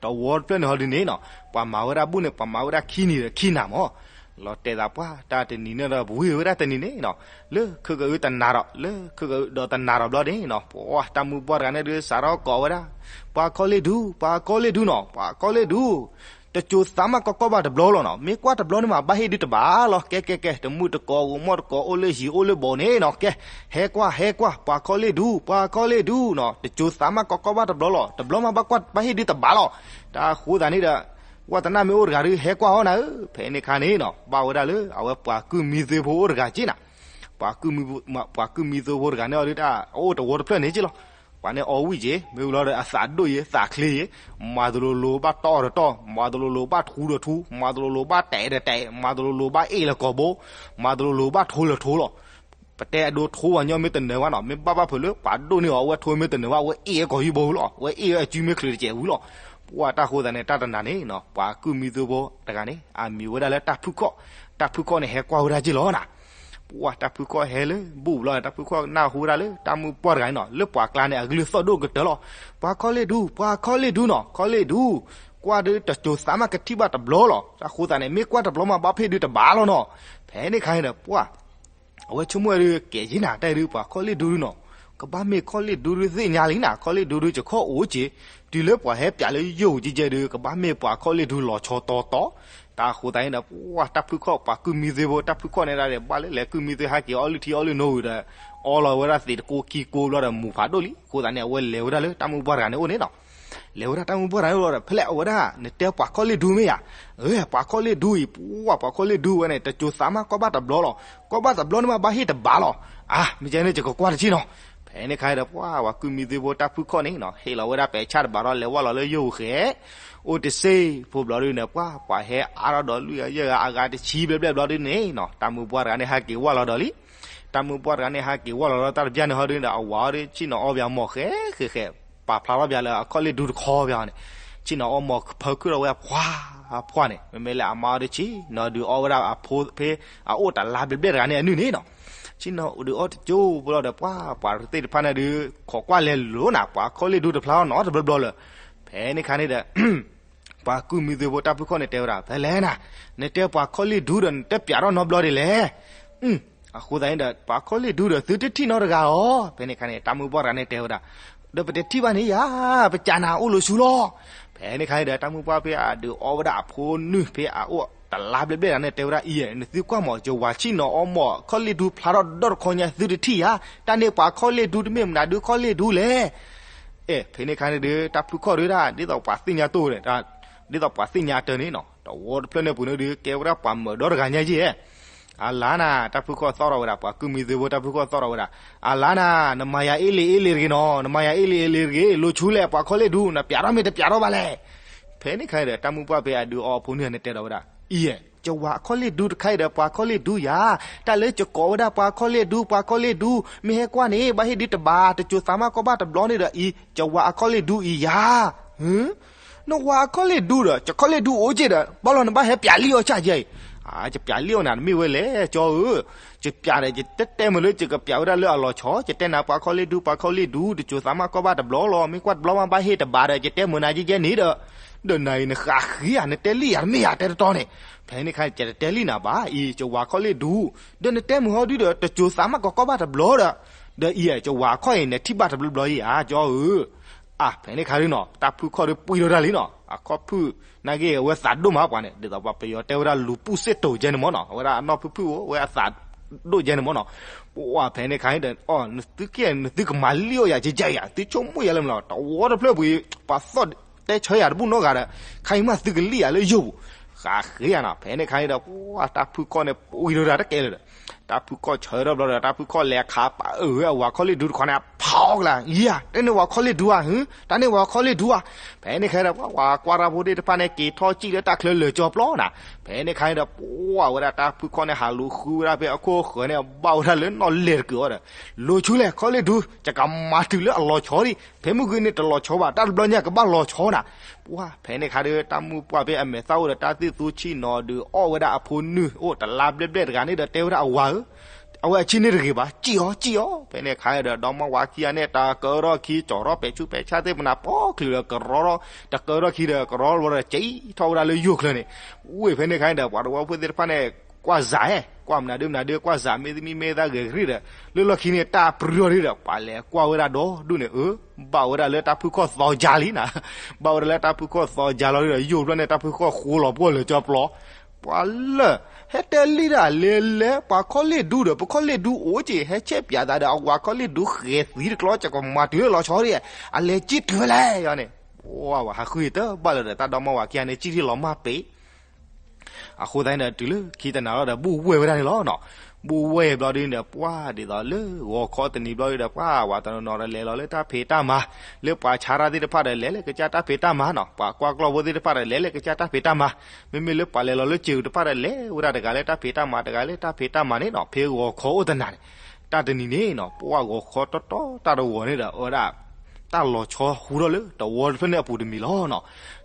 တဝီတဖျၢၣ်န့ၣ်ဟီဒ်န့ၣ်နီၤ ပှၤမၤဝဲဒၣ်ဘူၣ်န့ၣ် ပှၤမၤဝဲဒၣ်ခံနံၤဒီးခံနၤမး လီၤတဲာ်သးပှၤ တၢ်တနံၤန့ၣ်ဒီး ပဝံၤဝဲဒၣ်တနံၤန့ၣ်နီၤ လၢခုကအုတနၤဒီး လၢခုကအုဒီးတနၤဒီးဘျီန့ၣ်နီၤ ပှၤတၢ်မုၢ်ပှၢ်တဂၤန့ၣ်ဒုး စးထီၣ်ကိးဝဲဒၣ် ပှၤခီလ့ၣ်ဒူ ပှၤခီလ့ၣ်ဒူနီၤ ပှၤခီလ့ၣ်ဒူ တစိၤသးမးကကိးဘၣ်တဘျီလီၤနီၤ မ့ၢ်ကွၢ်တဘျီန့ၣ်မး ဘၣ်ဟ့ၣ်ဒုးတဘၣ်လီၤ ကဲကဲကဲ တမုၢ်တကိး ဂီၤမီၢ်တကိး အိၣ်လၢဟံၣ်အိၣ်လၢဘီန့ၣ်နီၤ ကဲ ဟဲကွၢ် ဟဲကွၢ် ပှၤခီလ့ၣ်ဒူ ပှၤခီလ့ၣ်ဒူနီၤ တစိၤသးမးကကိးဘၣ်တဘျီလီၤ တဘျီမးဘၣ်ကွၢ် ဘၣ်ဟ့ၣ်ဒုးတဘၣ်လီၤ တၢ်ဃိသတးန့ၣ်ဒီး ဝဲတနၢ်မ့ၢ်အိၣ်တဂၤဒုး ဟဲကွၢ်အီၤနၤဧၢ ဖဲန့ၣ်ခါန့ၣ်နီၤ ဘၣ်ဝဲဒၣ်လၢ အဝဲပှၤကုၢ်မံသွ့ဖိအိၣ်တဂၤက့နၤ ပှၤကုၢ်မံသွ့ဖိတဂၤန့ၣ်အီၤဒုး တၢ်အိၣ်တဝီတဖျၢၣ်န့ၣ်က့လီၤ ပှၤန့ၣ်အီဝံၣ်က့ မ့ၢ်ဝံၤလီၤဒီး အသးဒိၣ်ယဲ သးချ့ယဲ မၤတလိၤလိၤဘၣ်တီၢ်ဒီးတီၢ် မၤတလိၤလိၤဘၣ်ထူဒီးထူ မၤတလိၤလိၤဘၣ်တဲာ်ဒီးတဲာ် မၤတလိၤလိၤဘၣ်အ့ၣ်လၢကိာ်ဘိ မၤတလိၤလိၤဘၣ်ထိလၢထိလီၤ ပတဲအဒိထိပှၤညီမ့ၢ်တနၢၤဘၣ်နီၤ မ့ၢ်ဘၣ်ဘၣ်ဖုးလၢပှၤဒိၣ်န့ၢ်အီၤ အဝဲထိမ့ၢ်တနၢၤဘၣ် အဝဲအ့ၣ်ဝဲကိာ်ယူၢ်ဘိလီၤ အဝဲအ့ၣ်ဝဲအစုမ့ၢ်ချုးတစဲးဝံၤလီၤ ပှၤတၢ်ဃိသတးန့ၣ် တၢ်တနၤန့ၣ်နီၤ ပှၤကုၢ်မံသွ့ဖိတဂၤန့ၣ် အမံၤဝဲဒၣ်လၢတၢ်ဖုၣ်ခီၣ် တၢ်ဖုၣ်ခီၣ်န့ၣ် ဟဲကွၢ်ဝဲဒၣ်က့လီၤနၤ ပှၤတၢ်ဖုၣ်ခီၣ်ဟဲလၢဘူၣ်ဘျီ တၢ်ဖုၣ်ခီၣ်နၢ်ဟူဝဲဒၣ်လၢ တၢ်မုၢ်ပှၢ်တဂၤန့ၣ်နီၤ လၢပှၤကျါန့ၣ် အကလုၢ်သီၣ်ဒိၣ်ကတၢၢ်လီၤ ပှၤခီလ့ၣ်ဒူ ပှၤခီလ့ၣ်ဒူနီၤ ခီလ့ၣ်ဒူ ကွၢ်ဒုးတစိၤသးမးကထံၣ်ဘၣ်တဘျီလီၤ တၢ်ဃိသတးန့ၣ် မ့ၢ်ကွၢ်တဘျီမး ဘၣ်ဖ့ၣ်ဒုးတဘၣ်လီၤနီၤ ဖဲန့ၣ်ခါန့ၣ်ဒီး ပှၤ အဝဲဆိကမိၣ်ဝဲဒုး ကဲက့နၤ တၢ်အံၤဒုး ပှၤခီလ့ၣ်ဒူဒုနီၤ ကဘၣ်မ့ၢ်ခီလ့ၣ်ဒူဒုသ့ၣ်ညါလံနၤ ခီလ့ၣ်ဒူဒု ကခီၣ်အိၣ်က့ တုၤလၢပှၤဟဲပၠးလၢယိာ်ကဲကဲဒုး ကဘၣ်မ့ၢ်ပှၤခီလ့ၣ်ဒူလီၤဆီတီတီ တၢ်ဃိသတးန့ၣ်ဒီး ပှၤတၢ်ဖုၣ်ခီၣ် ပှၤကုၢ်မံသွ့ဖိ တၢ်ဖုၣ်ခီၣ်န့ၣ်ဒၣ်ဒီး ဘၣ်လၢလဲၤကုၢ်မံသွ့ဟဲက့ၤအီလုၢ်ထံအီလုၢ်နိဝံၤဒီး အီလီၤဝဲဒၣ်သ့ၣ်တကိးခံကိးဘျီဒီး မူၤဖးဒိၣ်လံ အဃိသတးန့ၣ် အဝဲလဲၤဝဲဒၣ်လၢတၢ်မုၢ်ပှၢ်တဂၤန့ၣ်အိၣ်န့ၣ်နီၤ လဲၤဝဲဒၣ်တၢ်မုၢ်ပှၢ်တဂၤန့ၣ်လီၤဒီး ဖဲလဲၣ်အဝဲဒၣ် နတဲပှၤခီၣ်လ့ၣ်ဒူမ့ၢ်ဧါ, ပှၤခီၣ်လ့ၣ်ဒူအံၤ ပှၤပှၤခီၣ်လ့ၣ်ဒူဝဲန့ၣ် တစိၤသးမးကီၢ်ဘၣ်တဘျီလီၤ, ကီၢ်ဘၣ်တဘျီန့ၣ်မးဘၣ်ဟ့ၣ်တဘးလီၤ, အါ မ့ၢ်ကဲန့ၣ် ယကကွၢ်တဆံနီၤ. ဖဲန့ၣ်ခါဒီး ပှၤ ပှၤကုၢ်မံၤသုဖိတၢ်ဖုၣ်ခီၣ်န့ၣ်နီၤ ဟ့ၣ်လီၤဝဲဒၣ်ပဲာ်ဆၣ်တဘးဒီး လဲၤဝဲလီၤလၢယိၤပူၤဃဲ အိၣ်တစ့ဖိဘျီဒုန့ၣ် ပှၤ ပှၤဟဲအါထီၣ်ဒီးလွံၢ်ဂၤယဲၢ်ဂၤအဂၤတဆံဘျဲၣ်ဘျဲၣ်ဘျီဒုန့ၣ်နီၤ တၢ်မုၢ်ပှၢ်တဂၤန့ၣ် ဟးက့ၤဝဲလီၤဒီးလံ. တၢ်မုၢ်ပှၢ်တဂၤန့ၣ် ဟးက့ၤဝဲလီၤဒီး တၢ်တဘျီန့ၣ်ဟီဒုန့ၣ်ဒီး အဝၤအီၤဒု ဆ့ၣ်နီၤအီဘၣ်မီၢ်ဃဲဃဲဃဲ ပာ်ဖျါထီၣ်ဘၣ်လၢအခီၣ်လ့ၣ်ဒူတခီဘၣ်န့ၣ် ဆ့ၣ်နီၤအီမီၢ်ဖၢခုၣ်ထီၣ်ဝဲအဖှါအဖှါန့ၣ် မ့မ့ၢ်လၢအမါအီၤဒု ဆ့ၣ်နီၤဒုးအီဝဲဒၣ်အဖိဖဲ အအိၣ်တလါဘျဲၣ်ဘျဲၣ်တဂၤန့ၣ်အနုၢ်န့ၣ်နီၤ ဆ့ၣ်နီၤဒုးအီတကၠိဖိလီၤဒီး ပှၤ ပှၤသ့ၣ်တဖၣ်န့ၣ်ဒုး ခိးကွၢ်လဲၤလိၤနၤ ပှၤခီၣ်လ့ၣ်ဒူတဖျါနီတဘျီဘျီလၢၤ. ဖဲန့ၣ်ခါန့ၣ်ဒီး ပှၤကုၢ်မံၤသုဖိတၢ်ဖုၣ်ခီၣ်န့ၣ်တဲဝဲဒၣ် ဖဲလဲၣ်နၤ နတဲပှၤခီၣ်လ့ၣ်ဒူဒီး နတပျးထီၣ်နီတဘျီဒ်လဲၣ်. အဃိသတးန့ၣ်ဒီး ပှၤခီၣ်လ့ၣ်ဒူဒီး သုတထံၣ်နီတဂၤဧါ. ဖဲန့ၣ်ခါန့ၣ် တၢ်မုၢ်ပှၢ်တဂၤန့ၣ်တဲဝဲဒၣ် ဒီးပတထံၣ်ဘၣ်န့ၣ်ယၤ ပကးနၤအိၣ်လီၤဆူလီၤ. ဖဲန့ၣ်ခါန့ၣ်ဒီး တၢ်မုၢ်ပှၢ်ဖဲအဒုးအီဝဲဒၣ်အဖိနုၢ်ဖဲအအိၣ်တလါဘျဲၣ်ဘျဲၣ်တဂၤန့ၣ် တဲဝဲဒၣ်အံၤ နသုကွၢ်မီၢ် ယဝၤဆ့ၣ်နီၤအီမီၢ်ခီၣ်လ့ၣ်ဒူဖျါထီၣ်ဒီတခီညါ သုတထံၣ်ယၤ တၢ်န့ၣ်ပှၤခီၣ်လ့ၣ်ဒူတမ့ၢ်မနုၤဒုခီၣ်လ့ၣ်ဒူလဲၣ်. အဲ ဖဲန့ၣ်ခါန့ၣ်ဒီး တၢ်ဖုၣ်ခီၣ်ဒုဒၣ် ဒ်သိးပှၤသ့ၣ်ညါတိၢ်ဒီး ဒ်သိးပှၤသ့ၣ်ညါတၢ်န့ၣ်နီၤ တဝီတဖျၢၣ်န့ၣ်ပူၤန့ၣ်ဒီး ကဲဝဲဒၣ်ပှၤမၢၤဒီတဂၤညါယဲၢ် အလါနၤ တၢ်ဖုၣ်ခီၣ်သီၣ်ထီၣ်ဝဲဒၣ် ပှၤကုၢ်မံၤသုဖိတၢ်ဖုၣ်ခီၣ်သီၣ်ထီၣ်ဝဲဒၣ် အလါနၤ နမၤယၤအ့လ့ၤအ့လ့ၤတဂ့ၤနီၤ နမၤယၤအ့လ့ၤအ့လ့ၤတဂ့ၤ လိၤဆူလဲၣ် ပှၤခီၣ်လ့ၣ်ဒူ နပျးထီၣ်မ့ၢ်တပျးထီၣ်ဘၣ်လဲၣ်. ဖဲန့ၣ်ခါဒီး တၢ်မုၢ်ပှၢ်ဖဲအဒုးအီဖိနုၢ်န့ၣ်တဲဒီးဝဲဒၣ် အံၤ ယဝၤခီၣ်လ့ၣ်ဒူတခါအံၤဒီး ပှၤခီၣ်လ့ၣ်ဒူယၤ တၢ်လၢယကိးဝဲဒၣ်ပှၤခီၣ်လ့ၣ်ဒူ ပှၤခီၣ်လ့ၣ်ဒူ မ့ၢ်ဟဲကွၢ်န့ၣ် ဘၣ်ဟ့ၣ်ဒုတဘး တစိၤသးမးကီၢ်ဘၣ်တဘျီန့ၣ်ဒီးအံၤ ယဝၤအခီၣ်လ့ၣ်ဒူအံၤယၤ နဝၤအခီၣ်လ့ၣ်ဒူဒီး ယခီၣ်လ့ၣ်ဒူအိၣ်က့ဒီး ဘၣ်လီၤနဘၣ်ဟဲပျးလံအီၤဆၣ်ယဲအံၤ ယပျးလံအီၤနၤ တမ့ၢ်ဝဲလဲၣ် ကၠီဧၢ ယပျးဒီး ယတဲတဲမုာ်လၢယကပျးဝဲဒၣ်လၢအလီၤဆီ ယတဲနၤပှၤခီၣ်လ့ၣ်ဒူ ပှၤခီၣ်လ့ၣ်ဒူ တစိၤသးမးကီၢ်ဘၣ်တဘျီလီၤ မ့ၢ်ကွၢ်တဘျီမးဘၣ်ဟ့ၣ်တဘးဒီး ယတဲမုာ်နၤယဲယဲန့ၣ်ဒီး ဒီးနၤအံၤနဃးဃ့ဧါ နတဲလံဧါ တမ့ၢ်ဧါ တဲတတီန့ၣ် ဖဲန့ၣ်ခါ ယတတဲလံနၤဘၣ်အံၤ ယဝၤခီၣ်လ့ၣ်ဒူ ဒီးနတဲမုာ်ဟီဒုဒီး တစိၤသးမးကီၢ်ဘၣ်တဘျီဒီး ဒီးအံၤ ယဝၤခီၣ်အံၤ နထံၣ်ဘၣ်တဘျီဘျီအံၤဧါ ကၠီဧၢ အါ ဖဲန့ၣ်ခါဒုနီၤ တၢ်ဖုၣ်ခီၣ်ဒုပှံၤထီၣ်တၢ်လံနီၤ အခီၣ်ဖုၣ် နာ်က့အဝဲသးဒိၣ်မးပှၤန့ၣ် ဒ်သိးပှၤပယီၤတဲဝဲဒၣ် လူၤပူၣ်စ့ၣ်တိၤကဲန့ၣ်မ့ၢ်နီၤ အဝဲဒၣ်အနီၢ်ဖုၣ်ဖုၣ်အိၣ် အဝဲအသးဒိၣ်ကဲန့ၣ်မ့ၢ်နီၤ ပှၤဖဲန့ၣ်ခါဒီး အီ နသုကဲ နသုကမၤလံအီၤယၤကဲကဲယၤ သုဆိကမိၣ်ယၤလၢမနုၤလီၤ တဝီတဖျၢၣ်ပူၤအံၤ ပှၤသီၣ်တဲဆၢယၤတဘူၣ်နီတဂၤဒီး ခါအံၤမးသုကလံၣ်ယၤလၢယိာ်ပူၤ ဃးဃ့ယၤနီၤ ဖဲန့ၣ်ခါဒီး ပှၤတၢ်ဖုၣ်ခီၣ်န့ၣ် ပှံၤထီၣ်တၢ်တကဲလၢၤဒီး တၢ်ဖုၣ်ခီၣ်ဆၢထီၣ်ဘျီဒီး တၢ်ဖုၣ်ခီၣ်လဲၤခးပာ်အၢၣ်ဝဲအဝၤခီၣ်လ့ၣ်ဒူတခီန့ၣ် ဖးအီၣ်ကလၢ် ယၤ တၢ်န့ၣ်ဝၤခီၣ်လ့ၣ်ဒူဧါ တၢ်န့ၣ်ဝၤခီၣ်လ့ၣ်ဒူဧါ ဖဲန့ၣ်ခါဒီး ပှၤကွၢ်တၢ်ဖိသ့ၣ်တဖၣ်န့ၣ် က့ၤထီၣ်စံၣ်လၢတၢ်ချၢလၢာ်ကၠီပျီနၤ ဖဲန့ၣ်ခါဒီး ပှၤဝဲဒၣ်တၢ်ဖုၣ်ခီၣ်န့ၣ် ဟးလူၤဃုဝဲဒၣ်ဖဲအခိၣ်အဃၢၤန့ၣ် ဘၣ်ဝဲဒၣ်လၢနီၣ်လဲၢ်တကုာ်အီၤဒီး လိၤဆူလဲၣ် ခီၣ်လ့ၣ်ဒူ ယကမၤတုၤလၢအလီၤဆီဒံး ဖဲမုၢ်ဂ့ၤန့ၣ်တလီၤဆီဘၣ် တၢ်တဘျီညါ ကဘၣ်လီၤဆီနၤ ပှၤဖဲန့ၣ်ခါဒီး တၢ်မုၢ်ပှၢ်ဖဲအမဲာ်သၣ်အိၣ်ဒီး တၢ်သ့ၣ်သူဆ့ၣ်နီၤဒုးအီၣ်ဝဲဒၣ်အဖိနုၢ်အိၣ်တလါဘျဲၣ်ဘျဲၣ်တဂၤန့ၣ်ဒီး တဲဝဲဒၣ်အဝၤဧၢ အဝဲအဆံၣ်န့ၣ်တဂ့ၤဘၣ် စံၣ်အီၤ စံၣ်အီၤ ဖဲန့ၣ်ခါဒီး ဒီမါဝၤခံဂၤန့ၣ် တကၢထီၣ်ခံ ကၠီထီၣ်ပဲာ်ဆူးပဲာ်ဆါသ့ၣ်မနၤ ပိာ်ချုးဒီးကရီထီၣ် တကၢထီၣ်ခံဒီးကရီထီၣ်ဒီး ကံထီၣ်ဝဲဒၣ်လၢယိာ်ချၢန့ၣ် ဝ့ၢ်ဖဲန့ၣ်ခါဒီး ပှၤတဝီဖိသ့ၣ်တဖၣ်န့ၣ် ကွၢ်စးဧဲ ကွၢ်မနုၤဒုမနုၤဒု ကွၢ်စးမ့ၢ်သမံမ့ၢ်သၣ်ဂဲၤကရံၣ်ဒီး လၢလီၢ်ခံန့ၣ် တၢ်ပြံထီၣ်ဒုဒီး ပှၤလဲၤကွၢ်ဝဲဒၣ်ဒီဒူၣ်န့ၣ် အၢ ဘၣ်ဝဲဒၣ်လၢတၢ်ဖုၣ်ခီၣ်သီကါလီၤဒုဒီး ဘၣ်ဝဲဒၣ်လၢတၢ်ဖုၣ်ခီၣ်သီကါလီၤဒုဒီး ယိာ်ဖျၢၣ်န့ၣ် တၢ်ဖုၣ်ခီၣ်ဃိလီၤပှီၢ်လၢာ်ကၠီပျီ ပှၤလၢာ် ဟဲတဲလံဒၣ်လဲၤလဲၤ ပှၤခီၣ်လ့ၣ်ဒူဒီး ပခီၣ်လ့ၣ်ဒူအိၣ်က့ၤ ဟဲဆဲးပၠးသးဒီး အဝၤခီၣ်လ့ၣ်ဒူဃဲၤသံတကျီ ယကမၤတုၤလၢလီၤဆီဒံး အလဲၤကံၣ်တုၤဖဲလဲၣ်ယၤန့ၣ် ပှၤဟးဃုတဘၣ်လၢၤဒီး တၢ်ဒီမါဝၤခံဂၤန့ၣ် ကံၣ်ထံၣ်လီၤမၢ်ပ့ၤ အဃိသတးန့ၣ်ဒီး တုၤလၢခံတနၤလီၤဒီး ဘူၣ်ဝဲၢ်ဝဲဒၣ်န့ၣ်လီၤနီၤ. ဘူၣ်ဝဲၢ်ဘျီဒုန့ၣ်ဒီး ပှၤဒ်သိးလၢဂီၤခီတနံၤဘျီဒုဒီး ပှၤဝၤတနီၤနီၤဒီး လဲၤလီၤလၢတၢ်ဖံးတၢ်မၤ လၢပှၤဆါတၢ်သ့ၣ်တဖၣ်ဒီး လဲၤလၢကစၢ်တၢ်ဖံးတၢ်မၤနီၤ. ပှၤကွၢ်ကျီၢ်ဖိသ့ၣ်တဖၣ်ဒီး လဲၤလၢကစၢ်တၢ်ဖံးတၢ်မၤ, မ့မ့ၢ်လၢပှၤလဲၤလီၤလၢစ့ၤအူတဖၣ်ဒီး လဲၤဝဲဒၣ်တဂၤလၢတၢ်ဖံးတၢ်မၤ တဂၤလၢတၢ်ဖံးတၢ်မၤန့ၣ်နီၤ. ဖဲဂီၤခီအိၣ်တနၤန့ၣ် တၢ်တနံၤန့ၣ်နီၤ ပှၤဂီၤခီတီတီတၢ်တဂီၤန့ၣ်ဒီး အဝဲဒၣ် တၢ်လီၤဆီဟူထီၣ်လၢတဝီတဖျၢၣ်န့ၣ်အပူၤတမံၤလီၤနီၤ.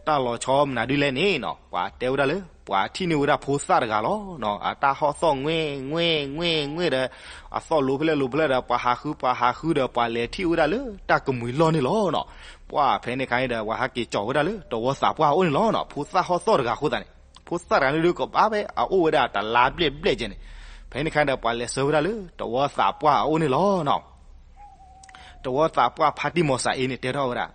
တၢ်လီၤဆီမနုၤဒ်လဲၣ်န့ၣ်နီၤ ပှၤတဲဝဲဒၣ်လၢ ပှၤထံၣ်န့ၢ်ဝဲဒၣ်ဖိသၣ်တဂၤလီၤနီၤ. အတၢ်ဟီၣ်သီၣ်ငွဲၣ်ငွဲၣ်ငွဲၣ်ငွဲၣ်ဒီး အသီၣ်လိၤဖဲလဲၣ်လိၤဖဲလဲၣ်ဒီး ပှၤဟးဃုပှၤဟးဃုဒီး ပှၤလဲၤထံၣ်ဝဲဒၣ်လၢတၢ်ကမှံၤလီၢ်န့ၣ်လီၤနီၤ. ပှၤဖဲန့ၣ်ခါန့ၣ်ဒီး ပှၤဟးက့ၤကၠီၤဝဲဒၣ်လၢတဝီသးပှၢ်အအိၣ်န့ၣ်လီၤနီၤ. ဖိသၣ်ဟီၣ်သီၣ်တဂၤအဃိသတးန့ၣ် ဖိသၣ်တဂၤန့ၣ်ဒုးကဘၣ်ဖဲအအိၣ်ဝဲဒၣ်တလါဘျဲၣ်ဘျဲၣ်ကဲန့ၣ်, ဖဲန့ၣ်ခါဒီး ပှၤလဲၤဆှၢဝဲဒၣ်လၢတဝီသးပှၢ်အအိၣ်န့ၣ်လီၤနီၤ. တဝီသးပှၢ်ဖါတံၢ်မီၤစၤအ့န့ၣ် တဲထီၣ်ဝဲဒၣ်,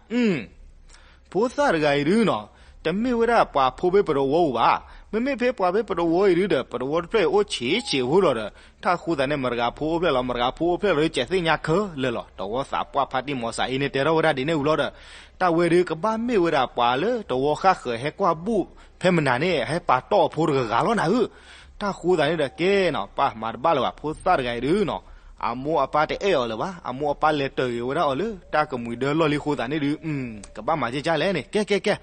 ဖိသၣ်တဂၤအံၤဒုးနီၤ, တမ့ၢ်ဝဲဒၣ်ပှၤဖိဖဲပတဝီဧိၤဘၣ်. မ့မ့ၢ်ဖဲပှၤဖဲပတဝီအံၤဒုဒီး ပတဝီတဖျၢၣ်အံၤအိၣ်ဆံးဆံးဖိလီၤဒီး တၢ်ဃိသးန့ၣ် မတၤဂၤဖိအိၣ်ဖျဲၣ်လီၤ, မတၤဂၤဖိအိၣ်ဖျဲၣ်လီၤဒီး ကသ့ၣ်ညါခဲလၢာ်လီၤ. တဝီသးပှၢ်ဖါတံၢ်မီၤစၤအ့န့ၣ် တဲထီၣ်ဝဲဒၣ်ဒ်န့ၣ်ဝံၤလီၤဒီး တၢ်ဝဲဒုကဘၣ်မ့ၢ်ဝဲဒၣ်ပှၤလၢတဝီဃၣ်ဃၢၤဟဲကွၢ်ဘူၣ်ဖဲမနၤန့ၣ် ဟဲပာ်တီၢ်အဖိတဂၤဂၤလီၤနၤဧၢ. တၢ်ဃိသးန့ၣ်ဒီး ကဲနီၤ ပၢ်မၤတဘၣ်လၢၤဘၣ်, ဖိသၣ်တဂၤအံၤဒုနီၤ အမိၢ်အပၢ်တအဲၣ်အီၤလၢၤဘၣ်, အမိၢ်အပၢ်လဲၤတၢၢ်ဂ့ၤဝဲဒၣ်အီၤလၢတၢ်ကမှံၤဒၢလီၢ်လံအဃိသတးန့ၣ်ဒု ကဘၣ်မၤကဲကၢ်လဲၣ်န့ၣ် ကဲကဲကဲ.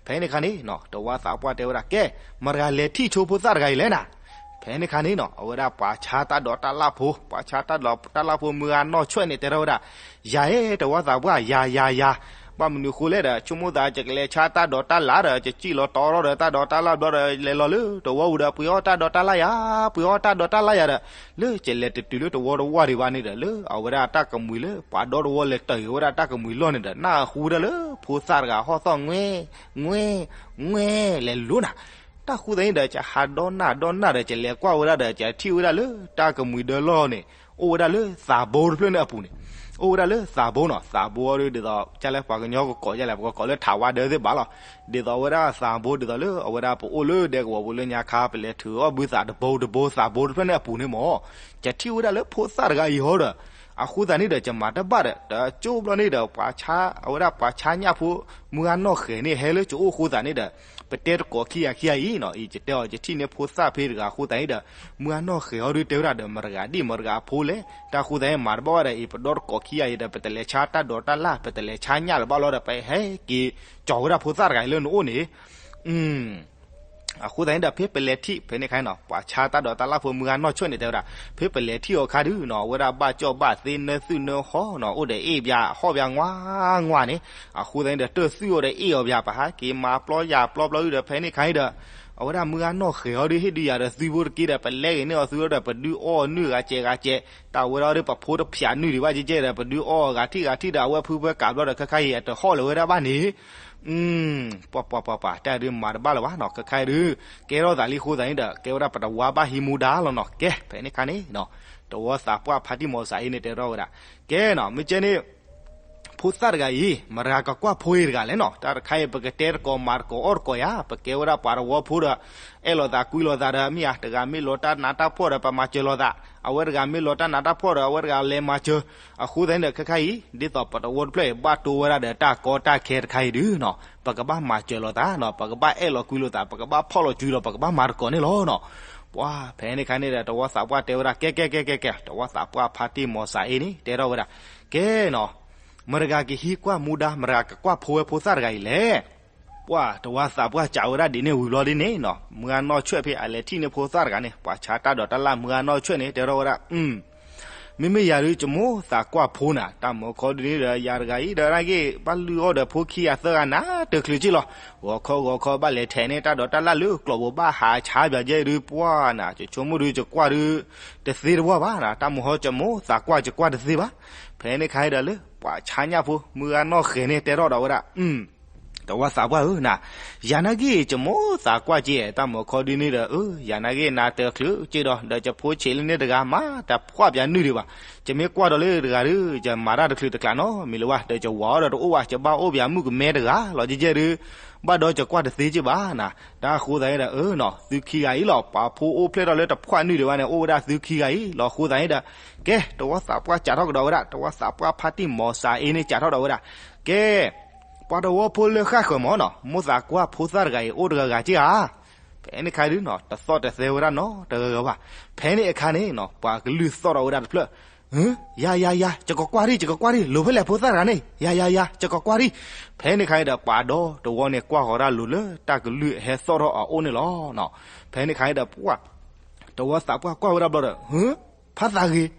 ဖဲန့ၣ်အခါန့ၣ်နီၤ တဝီသးပှၢ်တဲဝဲဒၣ် ကဲ မတၤဂၤလဲၤထံၣ်ဆိဖိသၣ်တဂၤအံၤလဲၣ်နၤ. ဖဲန့ၣ်အခါန့ၣ်နီၤ အဝဲဒၣ်ပှၤဆါတၢ်ဒိးတၢ်လၣ်ဖိ, ပှၤဆါတၢ်ဒိးတၢ်လၣ်ဖိမုၢ်ဂၤနီၢ်ဆွဲၣ်န့ၣ် တဲထီၣ်ဝဲဒၣ်, ယၤဧၢ တဝီသးပှၢ် ယၤယၤယၤ, ဘၣ်မနုၤဃိလဲၣ်ဒီး ဆိကမိၣ်သး ယကလဲၤဆါတၢ်ဒိးတၢ်လၣ်ဒီး ယစံၣ်လီၤတီထီၣ်ဒီးတၢ်ဒိးတၢ်လၣ်ဘျီဒီး လဲၤလီၤလၢတဝီပူၤဒီး ပှ့ၤအီၣ်တၢ်ဒိးတၢ်လၣ်ယၤ, ပှ့ၤအီၣ်တၢ်ဒိးတၢ်လၣ်ယၤဒီး လၢယလဲၤတတုၤလၢတဝီတဝီဒံးဘၣ်န့ၣ်ဒီး လၢအဝဲဒၣ်တၢ်ကမှံၤလၢ ပှၤဒီတဝီလဲၤတၢၢ်ဂ့ၤဝဲဒၣ်တၢ်ကမှံၤလီၢ်န့ၣ်ဒီး နၢ်ဟူဝဲဒၣ်လၢဖိသၣ်တဂၤဟီၣ်သီၣ် ငွဲ, ငွဲ, ငွဲ လဲၤလိၤနၤ. တၢ်ဃိသတးန့ၣ်ဒီး ယဟးဒီနၢ်ဒီနၢ်ဒီး ယလဲၤကွၢ်ဝဲဒၣ်ဒီး ယထံၣ်ဝဲဒၣ်လၢတၢ်ကမှံၤဒၢလီၢ်န့ၣ် အိၣ်ဝဲဒၣ်လၢသးဘိတဖျၢၣ်န့ၣ်အပူၤန့ၣ်, အိၣ်ဝဲဒၣ်လၢသးဘိနီၤ, သးဘိအီၤဒ်သိး ကၢ်လဲၣ်ပှၤကညီကကိးဒ်လဲၣ် ပကကိးလၢထးဝါဒၢသ့ၣ်ဘၣ်လီၤ. ဒ်သိးဝဲဒၣ်သးဘိ ဒ်သိးလၢအဝဲဒၣ်ပအိၣ်လၢဒဲကဝီၤပူၤလၢညါခါ ပလဲၤထုးအီၣ်ဘုသးတဘိတဘိ သးဘိတဖျၢၣ်န့ၣ်အပူၤန့ၣ်မ့ၢ် ယထံၣ်ဝဲဒၣ်လၢဖိသၣ်တဂၤအံၤဟီဒီး အဃိသတးန့ၣ်ဒီး ယမၤတဘၣ်ဒီး တကၠိဘျီန့ၣ်ဒီး ပှၤဆါ အဝဲဒၣ်ပှၤဆါညၣ်ဖိ မုၢ်ဂၤနီၢ်ဃဲၤန့ၣ် ဟဲလၢကအိၣ်အဃိသတးန့ၣ်ဒီး ပတဲတကိးခံဂၤခံဂၤအံၤနီၤ, အံၤယတဲအီၤ ယထံၣ်န့ၢ်ဖိသၣ်ဖဲတဂၤအဃိသတးန့ၣ်ဒီး မုၢ်ဂၤနီၢ်ဃဲၤအီၤဒုတဲဝဲဒၣ်ဒီး မတၤတဂၤဒ်မတၤတဂၤအဖိလဲၣ်, တၢ်ဃိသတးန့ၣ် မၤတဘၣ်ဘၣ်ဒီး အံၤ ပဒီတကိးခံဂၤအံၤဒီး ပတလဲၤဆါတၢ်ဒိးတၢ်လၣ် ပတလဲၤဆါညၣ်လၢၤဘၣ်လီၤဒီး ပဟဲက့ၤကၠီၤဝဲဒၣ်ဖိသၣ်တဂၤအံၤလၢနအိၣ်န့ၣ် အဃိသတးန့ၣ်ဒီး ဖဲပလဲၤထံၣ်ဖဲန့ၣ်ခါန့ၣ်နီၤ ပှၤဆါတၢ်ဒိးတၢ်လၣ်ဖိမုၢ်ဂၤနီၢ်ဆွဲၣ်န့ၣ် တဲဝဲဒၣ် ဖဲပလဲၤထံၣ်အီၤအခါဒုနီၤ အဝဲဒၣ်ဘၣ်ကၠီၣ်ဘၣ်သ့ နၢသုၣ်နၢဟီနီၤ အိၣ်ဒီးအ့ၣ်ဘၣ်ဟီၣ်ဘၣ်ငွၢ်ငွၢ်န့ၣ်, အဃိသတးန့ၣ်ဒီး တၢၢ်သွံၣ်အီၤဒီးအ့ၣ်အီၤဘၣ် ပဟးက့ၤမၤပျီယၤပျီဘျီဒုဒီး ဖဲန့ၣ်ခါန့ၣ်ဒီး အဝဲဒၣ်မုၢ်ဂၤနီၢ်ဃဲၤအီၤဒု ဟ့ၣ်ဒုးယၤဒီးသွံဖိတက့ဒီး ပလဲဂ့ၤန့ၢ်အီၤသွံဒီး ပဒုးအီအီၤနုာ်ဂၤစဲးဂၤစဲး, တၢ်ဝဲဒၣ်ဒီးပဖိတဖျးနုာ်ဒံးဘၣ်ကဲကဲဒီး ပဒုးအီအီၤဂၤထံၣ်ဂၤထံၣ်ဒီး အဝဲဖုဖဲကးဘျီဒီး ခဲခါအံၤအတဟီၣ်လၢၤဝဲဒၣ်ဘၣ်န့ၣ် ပှၤပှၤပှၤပှၤ တၢ်ဒုးမၤတဘၣ်လၢၤဘၣ်နီၤ ခဲခါအံၤဒု ကဲထီၣ်သးလံအဃိသတးန့ၣ်ဒီး ကဲဝဲဒၣ်ပတဝါဘၣ်ဟံးမူဒါလီၤနီၤ ကဲ ဖဲန့ၣ်ခါန့ၣ်နီၤ တဝီသးပှၢ်ဖါတံၢ်မီၤစၤအ့န့ၣ် တဲထီၣ်ဝဲဒၣ် ကဲနီၤ မ့ၢ်ကဲန့ၣ် ဖိသၣ်တဂၤအံၤ မတၤဂၤကကွၢ်ဖိအံၤတဂၤလဲၣ်နီၤ တၢ်တခါအံၤ ပကတဲတကိးမၤတကိးအီၣ်တကိးယၤ ပကဲဝဲဒၣ်ပှၤတဝီဖိဒီး အဲၣ်လိာ်သးကွံလိာ်သးဒီး မ့ၢ်ဧါ တဂၤမ့ၢ်လီၤတၢ်နးတၢ်ဖှီၣ်ဒီး ပမၤစၢၤလိာ်သး, အဝဲတဂၤမ့ၢ်လီၤတၢ်နးတၢ်ဖှီၣ်ဒီး အဝဲတဂၤလဲၤမၤစၢၤ, အဃိသတးန့ၣ်ဒီး ခဲခါအံၤ ဒ်သိးပတဝီတဖျၢၣ်အံၤ ဘၣ်တိၢ်ဝဲဒၣ်ဒီးတၢ်ကီတၢ်ခဲတခါအံၤဒုနီၤ ပကဘၣ်မၤစၢၤလိာ်သးနီၤ ပကဘၣ်အဲၣ်လိာ်ကွံလိာ်သး ပကဘၣ်ဖီၣ်လိာ်စုလိာ်သး ပကဘၣ်မၤတကိးန့ၣ်လီၤနီၤ ပှၤဖဲန့ၣ်ခါန့ၣ်ဒီး တဝီသးပှၢ်တဲဝဲဒၣ် ကဲကဲကဲကဲကဲ တဝီသးပှၢ်ဖါတံၢ်မီၤစၤအ့န့ၣ် တဲထီၣ်ဝဲဒၣ် ကဲနီၤ မတၤဂၤကဟံးကွၢ်မူဒါ မတၤဂၤကကွၢ်ဖိဝဲဖိသၣ်တဂၤအံၤလဲၣ်. ပှၤတဝီသးပှၢ်စံးဝဲဒၣ်ဒ်န့ၣ်ဝံၤဘျီဒ်န့ၣ်နီၤ မုၢ်ဂၤနီၢ်ဆွဲၣ်ဖဲအလဲၤထံၣ်န့ၢ်ဖိသၣ်တဂၤန့ၣ် ပှၤဆါတၢ်ဒိးတၢ်လၣ်မုၢ်ဂၤနီၢ်ဆွဲၣ်န့ၣ် တဲထီၣ်ဝဲဒၣ် မ့မ့ၢ်ယၤဒု ယမိၢ်သးကွၢ်ဖိနၤ တၢ်မၢခီဒုန့ၣ်ဒီး ယၤတဂၤအံၤဒီး နာ်က့ ဘၣ်လုၢ်အီၣ်ဒီးဖိခံဂၤသၢဂၤနၤ တချုးက့လီၤ. ဂီၤခီဂီၤခီဘၣ်လဲၤထဲးန့ၢ်တၢ်ဒိးတၢ်လၣ်လၢကျိာ်ဘိ ဘၣ်ဟးဆါပၠးကဲဒု ပှၤနၤ ယဆိကမိၣ်ဒု ယကွၢ်ဒု တသ့တဝၢ်ဘၣ်နၤ တၢ်မၢခီယမိၢ်သးကွၢ် ယကွၢ်တသ့ဘၣ်. ဖဲန့ၣ်ခါအံၤဒီးလၢ ပှၤဆါညၣ်ဖိ မုၢ်ဂၤနီၢ်ဃဲၤန့ၣ် တဲထီၣ်ဒီးဝဲဒၣ် တဝီသးပှၢ်ဧၢနၤ, ယၤနာ်က့ ယမိၢ်သးကွၢ်က့ တၢ်မၢခီဒုန့ၣ်ဒီး အၢ ယၤနာ်က့ နၤတချုးက့ဒီး ဒီးယဖိဆံးလၢန့ၣ်တဂၤမး တဖှီၣ်ပၠးနုၢ်ဒံးဘၣ်. ယမ့ၢ်ကွၢ်ဒီးလၢတဂၤဒု ယမၤတၢ်တချုးတကျးနီတမံၤလၢၤဘၣ် ဒီးယဝၤအီၤဒီးတအိၣ်ဘၣ် ယဘၣ်အိၣ်ပၠးမုၣ်ကမဲတဂၤလီၤ ကဲကဲဒု ဘၣ်ဒီးယကွၢ်တသ့က့ဘၣ်နၤ. တၢ်ဃိသတးန့ၣ်ဒီး အၢနီၤ သုခံဂၤအံၤလီၤ ပှၤဖိအိၣ်ဖျဲၣ်ထီၣ်လၢတဖှီၣ်နုၢ်ဒံးဘၣ်န့ၣ် အိၣ်ဝဲဒၣ်သုခံဂၤအံၤလီၤ. အဃိသတးန့ၣ်ဒီး ကဲ တဝီသးပှၢ်စံးထီၣ်ကဒီးဝဲဒၣ် တဝီသးပှၢ်ဖါတံၢ်မီၤစၤအ့န့ၣ် စံးထီၣ်ဒီးဝဲဒၣ် ကဲ ပှၤတဝီဖိလၢဃၣ်ဃၢၤမးနီၤ မိၢ်သးကွၢ်ဖိသၣ်တဂၤအံၤ အိၣ်တဂၤဂၤက့ဧါ. ဖဲန့ၣ်အခါဒုနီၤ တသီၣ်တသဲဝဲဒၣ်နီတဂၤဂၤဘၣ်. ဖဲန့ၣ်အခါန့ၣ်နီၤ ပှၤကလုၢ်သီၣ်ထီၣ်ဝဲဒၣ်တဖျၢၣ် ယၤယၤယၤ ယကကွၢ်ဒံ ယကကွၢ်ဒံ လိၤဖဲလဲၣ်ဖိသၣ်တဂၤန့ၣ် ယၤယၤယၤ ယကကွၢ်ဒံ. ဖဲန့ၣ်အခါန့ၣ်ဒီး ပှၤဒီတဝီန့ၣ် ကွၢ်ဃီၤတၢ်လိၤလၢတၢ်ကလုၢ်ဟဲသီၣ်ထီၣ်အအိၣ်န့ၣ်လီၤ. ဖဲန့ၣ်အခါန့ၣ်ဒီး ပှၤ တဝီသးပှၢ်ကွၢ်ဝဲဒၣ်ဘျီဒီး ဟၢ ဖါသးဂ့ၤ,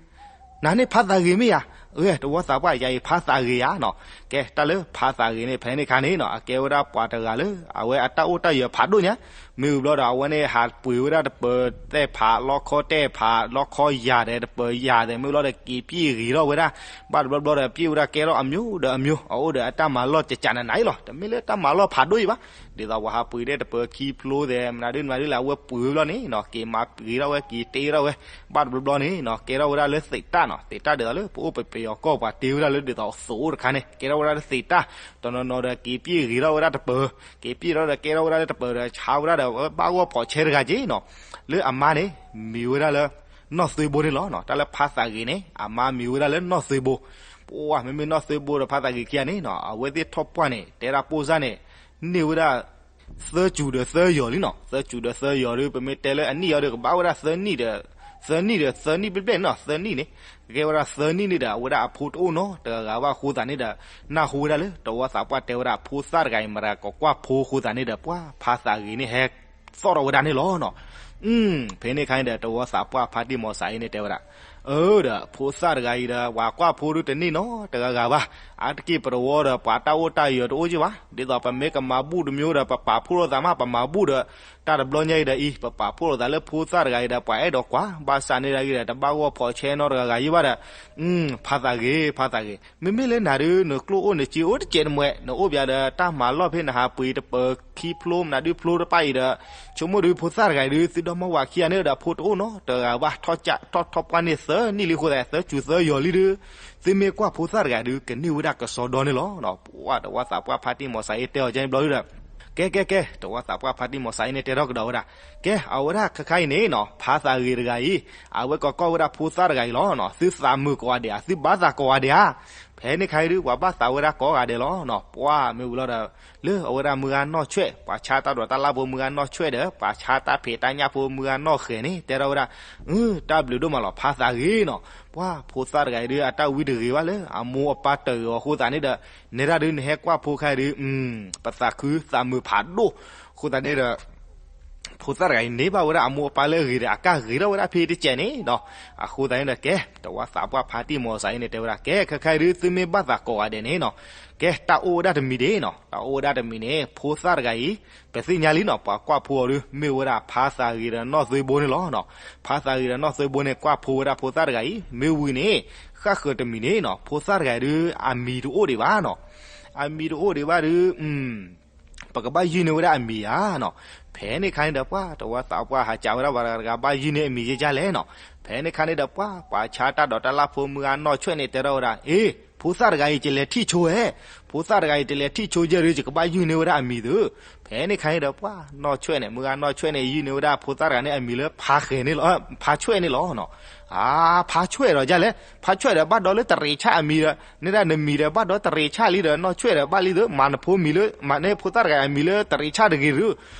နၤန့ၣ်ဖါသးဂ့ၤမ့ၢ်ယၤ. အၢ တဝီသးပှၢ် ယၤအံၤဖါသးဂ့ၤယၤနီၤ. ကဲ တၢ်လၢဖါသးဂ့ၤန့ၣ် ဖဲန့ၣ်အခါန့ၣ်နီၤ အကဲဝဲဒၣ်ပှၤတဂၤလၢ အဝဲအတၢ်အိၣ်တၢ်ယၢၤဖးဒိၣ်ညါ မ့ၢ်ဝံၤဘျီဒီး အဝဲန့ၣ်ဟးပှ့ၤဝဲဒၣ်တပၢၤသဲၣ်ဖး လီခီတဲၣ်ဖး လီခီယၤဒီး တပၢၤယၤဒီး မ့ၢ်ဝံၤဘျီဒီး က့ၤပျံၢ်ဂ့ၤထီၣ်ဝဲဒၣ်, ဘၣ်တဘျီဘျီဒီး ပျံၢ်ဝဲဒၣ်ကဲထီၣ်အမျိုးဒီးအမျိုး, အအိၣ်ဒီးအတၢ်မၤလီၢ်ကကးနးနးအံၤလီၤ. တမ့ၢ်လၢတၢ်မၤလီၢ်ဖးဒိၣ်အံၤဘၣ်, ဒ်သိးပှၤဟးပှ့ၤဒၣ်တပၢၤခံဖျိသဲး မနုၤဒုမနုၤဒုလၢအဝဲပှ့ၤဝဲဘျီန့ၣ်နီၤ က့ၤမၤဂ့ၤထီၣ်ဝဲ က့ၤတ့ထီၣ်ဝဲ, ဘၣ်တဘျီဘျီန့ၣ်နီၤ ကဲထီၣ်ဝဲဒၣ်လၢသ့းတၢ်နီၤ, သ့းတၢ်ဒ်သိးလၢပအိၣ်ပပယီၤကီၢ် ပှၤတ့ဝဲဒၣ်လၢဒ်သိးသိးတခါန့ၣ် ကဲထီၣ်ဝဲဒၣ်လၢသ့းတၢ်, တနီၤနီၤဒီးက့ၤပျံၢ်ဂ့ၤထီၣ်ဝဲဒၣ်တပၢၤ, က့ၤပျံၢ်ထီၣ်ဒီးကဲထီၣ်ဝဲဒၣ်လၢတပၢၤဒီး ဆါဝဲဒၣ်ဒီး ဘၣ်ဂီၢ်ဖီးဆဲတဂၤက့နီၤ, လၢအမါန့ၣ် မံၤဝဲဒၣ်လၢ နီၢ်သွ့ဘိန့ၣ်လီၤ. တၢ်လၢဖါသးဂ့ၤန့ၣ် အမါမံၤဝဲဒၣ်လၢနီၢ်သွ့ဘိ, ပှၤ မ့မ့ၢ်နီၢ်သွ့ဘိဒီးဖါသးဂ့ၤခံဂၤန့ၣ်နီၤ အဝဲသ့ၣ်ထီၣ်ပှၢ်န့ၣ် တဲဒၣ်ပိၢ်စၢ်န့ၣ် န့ၢ်ဝဲဒၣ် သၢစူၤဒီးသၢယီၤလံနီၤ, သၢစူၤဒီးသၢယီၤဒီး ပမ့ၢ်တဲလၢအနံၣ်အံၤဒီး ကဘၣ်ဝဲဒၣ်သၢနံၣ်ဒီး သၢနံၣ်ဒီးသၢနံၣ်ဘျဲၣ်ဘျဲၣ်န့ၣ်နီၤ, သၢနံၣ်န့ၣ်, ကဲဝဲဒၣ်သၢနံၣ်န့ၣ်ဒီး အဝဲဒၣ်အဖိတအိၣ်နီတဂၤဂၤဘၣ်အဃိသတးန့ၣ်ဒီး နၢ်ဟူဝဲဒၣ်လၢ တဝီသးပှၢ်တဲဝဲဒၣ် ဖိသၣ်တဂၤအံၤ မတၤကိးကွၢ်ဖိအဃိသတးန့ၣ်ဒီး ပှၤဖါသးဂ့ၤန့ၣ်ဟဲ သီၣ်ထီၣ်ဝဲဒၣ်န့ၣ်လီၤနီၤ. ဖဲန့ၣ်ခါန့ၣ်ဒီး တဝီသးပှၢ်ဖါတံၢ်မီၤစၤအ့န့ၣ်တဲဝဲဒၣ်, အၢ ဒီး ဖိသၣ်တဂၤအံၤဒီး ပှၤကွၢ်ဖိဒုတန့ၢ်နီတဂၤဂၤဘၣ်, အါတက့ၢ်ပတဝီဒီး ပှၤတၢ်အိၣ်တၢ်ယၢၤတအိၣ်က့ဘၣ်, ဒ်သိးပမ့ၢ်ကမၤဘူၣ်တမံၤဒီး ပပာ်ဖှိၣ်လိာ်သးမး ပမၤဘူၣ်ဒီး တၢ်တဘျီညါအံၤဒီးအံၤ ပပာ်ဖှိၣ်လိာ်သးလၢဖိသၣ်တဂၤအံၤဒီး ပှၤအဲၣ်ဒိးကွၢ်, ဘၣ်ဆၣ်န့ၣ်ဒီးအံၤဒီး တဘၣ်ဂီၢ်ဖီးဆဲနီတဂၤဂၤယံၤဘၣ်ဒီး ဖါသးဂ့ၤ ဖါသးဂ့ၤ, မ့မ့ၢ်လၢနၤဒုး နကျိၣ်အိၣ်နစ့အိၣ်တစဲးတမှဲး နအိၣ်ဘၣ်ဒီး တၢ်မၤလီၢ်ဖဲနဟးပှ့ၤတပၢၤခံဖျိ မနုၤဒုဖျိတပၢ်အံၤဒီး ဆိကမိၣ်ဒုး ဖိသၣ်တဂၤအံၤဒုး သုဒီမါဝၤခံဂၤန့ၣ်ဒီး ဖိတအိၣ်နီတဂၤဂၤဘၣ်, ထီၣ်ပှၢ်န့ၢ်သၢနံၣ်လံအဃိသတး သၢစူၤသၢယီၤလံဒုး, သုမ့ၢ်ကွၢ်ဖိသၣ်တဂၤဒုး ကန့ၢ်ဝဲဒၣ်ကစီဒီန့ၣ်လီၤ. ပှၤတဝီသးပှၢ်ဖါတံၢ်မီၤစၤအ့တဲအီၤကဲန့ၣ်ဘျီဒုးဒီး ကဲ ကဲ ကဲ တဝီသးပှၢ်ဖါတံၢ်မီၤစၤအ့န့ၣ်တဲထီၣ်ကဒီးဝဲဒၣ်, ကဲ အဝဲဒၣ်ခဲခါအံၤန့ၣ်နီၤ ဖါသးဂ့ၤတဂၤအံၤ အဝဲကကွၢ်ဝဲဒၣ်ဖိသၣ်တဂၤအံၤလီၤနီၤ, သုသးမုာ်ကိးဂၤဒဲးဧါ, သုဘၣ်သးကိးဂၤဒဲးဧါ, ဖဲန့ၣ်ခါအံၤဒုး ပှၤဘၣ်သးဝဲဒၣ်ကိးဂၤဒဲးလီၤနီၤ, ပှၤမ့ၢ်ဝံၤလီၤဒီး လၢအဝဲဒၣ်မုၢ်ဂၤနီၢ်ဆွဲၣ် ပှၤဆါတၢ်ဒိးတၢ်လၣ်ဖိမုၢ်ဂၤနီၢ်ဆွဲၣ်ဒီး ပှၤဆါတၢ်ဖံးတၢ်ညၣ်ဖိမုၢ်ဂၤနီၢ်ဃဲၤန့ၣ် တဲထီၣ်ဝဲဒၣ်, အၢ တၢ်ဘျုးဒိၣ်မးလီၤ ဖါသးဂ့ၤနီၤ, ပှၤဖိသၣ်တဂၤအံၤဒုး အတၢ်ဝံတဂ့ၤဘၣ်လၢ အမိၢ်အပၢ်တဂ့ၤအီၤအဃိသတးန့ၣ်ဒီး နဲဒၣ်ဒုး နဟဲကွၢ်ဖိခါအံၤဒုး ပသးခုသးမုာ်ဖးဒိၣ်, အဃိသတးန့ၣ်ဒီး ဖိသၣ်တဂၤအံၤန့ၢ်ဘၣ်ဝဲဒၣ်အမိၢ်အပၢ်လၢအဂ့ၤဒီး အကၢ်ဂ့ၤထီၣ်ဝဲဒၣ်ဖဲတစဲးန့ၣ်နီၤ, အဃိသတးန့ၣ်ဒီး ကဲ တဝီသးပှၢ်ဖါတံၢ်မီၤစၤအ့န့ၣ်တဲဝဲဒၣ် ကဲ ခဲခါအံၤဒုး သုမ့ၢ်ဘၣ်သးကိးဂၤဒဲးန့ၣ်နီၤ, ကဲ တၢ်အိၣ်ဝဲဒၣ်တမံၤဒဲးနီၤ, တၢ်အိၣ်ဝဲဒၣ်တမံၤန့ၣ် ဖိသၣ်တဂၤအံၤ ပသ့ၣ်ညါလံနီၤ ပှၤကွၢ်ဖိအီၤဒုး မ့ၢ်ဝဲဒၣ်ဖါသးဂ့ၤဒီးနီၢ်သွ့ဘိန့ၣ်လီၤနီၤ, ဖါသးဂ့ၤဒီးနီၢ်သွ့ဘိန့ၣ် ကွၢ်ဖိဝဲဒၣ်ဖိသၣ်တဂၤအံၤ မ့ၢ်ဝံၤန့ၣ် ဃၣ်ဃၢၤတမံၤန့ၣ်နီၤ ဖိသၣ်တဂၤအံၤဒုး အမံၤတအိၣ်ဒံးဘၣ်နီၤ, အမံၤတအိၣ်ဒံးဘၣ်ဒုး ပကဘၣ်ယုၢ်န့ၢ်ဝဲဒၣ်အမံၤဧါနီၤ, ဖဲန့ၣ်ခါန့ၣ်ဒီး ပှၤတဝီသးပှၢ်ဟးကးဝဲဒၣ် ပှၤတဂၤတဂၤဘၣ်ယုၢ်န့ၢ်အမံၤယဲကလဲၣ်နီၤ, ဖဲန့ၣ်ခါန့ၣ်ဒီး ပှၤပှၤဆါတၢ်ဒိးတၢ်လၣ်ဖိမုၢ်ဂၤနီၢ်ဆွဲၣ်န့ၣ် တဲထီၣ်ဝဲဒၣ် အ့ ဖိသၣ်တဂၤအံၤ ယလဲၤထံၣ်ဆိဝဲ, ဖိသၣ်တဂၤအံၤ တလဲၤထံၣ်ဆိယဲၢ်ဒုး ယကဘၣ်ယုၢ်န့ၢ်ဝဲဒၣ်အမံၤသု, ဖဲန့ၣ်ခါန့ၣ်ဒီး ပှၤနီၢ်ဆွဲၣ်န့ၣ် မုၢ်ဂၤနီၢ်ဆွဲၣ်န့ၣ် ယုၢ်န့ၢ်ဝဲဒၣ်ဖိသၣ်တဂၤန့ၣ် အမံၤလၢဖါဃဲၤန့ၣ်လီၤ, ဖါဆွဲၣ်န့ၣ်လီၤနီၤ, အါ ဖါဆွဲၣ်ဒီးယလဲၣ်, ဖါဆွဲၣ်ဒီးဘၣ်ဒီးလၢတရံးဆၣ်အမံၤဒီး န့ၣ်ဒၣ်နမံၤဒီးဘၣ်ဒီးတရံးဆၣ်လံဒီး နီၢ်ဆွဲၣ်ဒီးဘၣ်လံသု, မၤနဖိမံၤလၢ မၤန့ၢ်ဖိသၣ်တဂၤအမံၤလၢတရံးဆၣ်တဂ့ၤဒုး,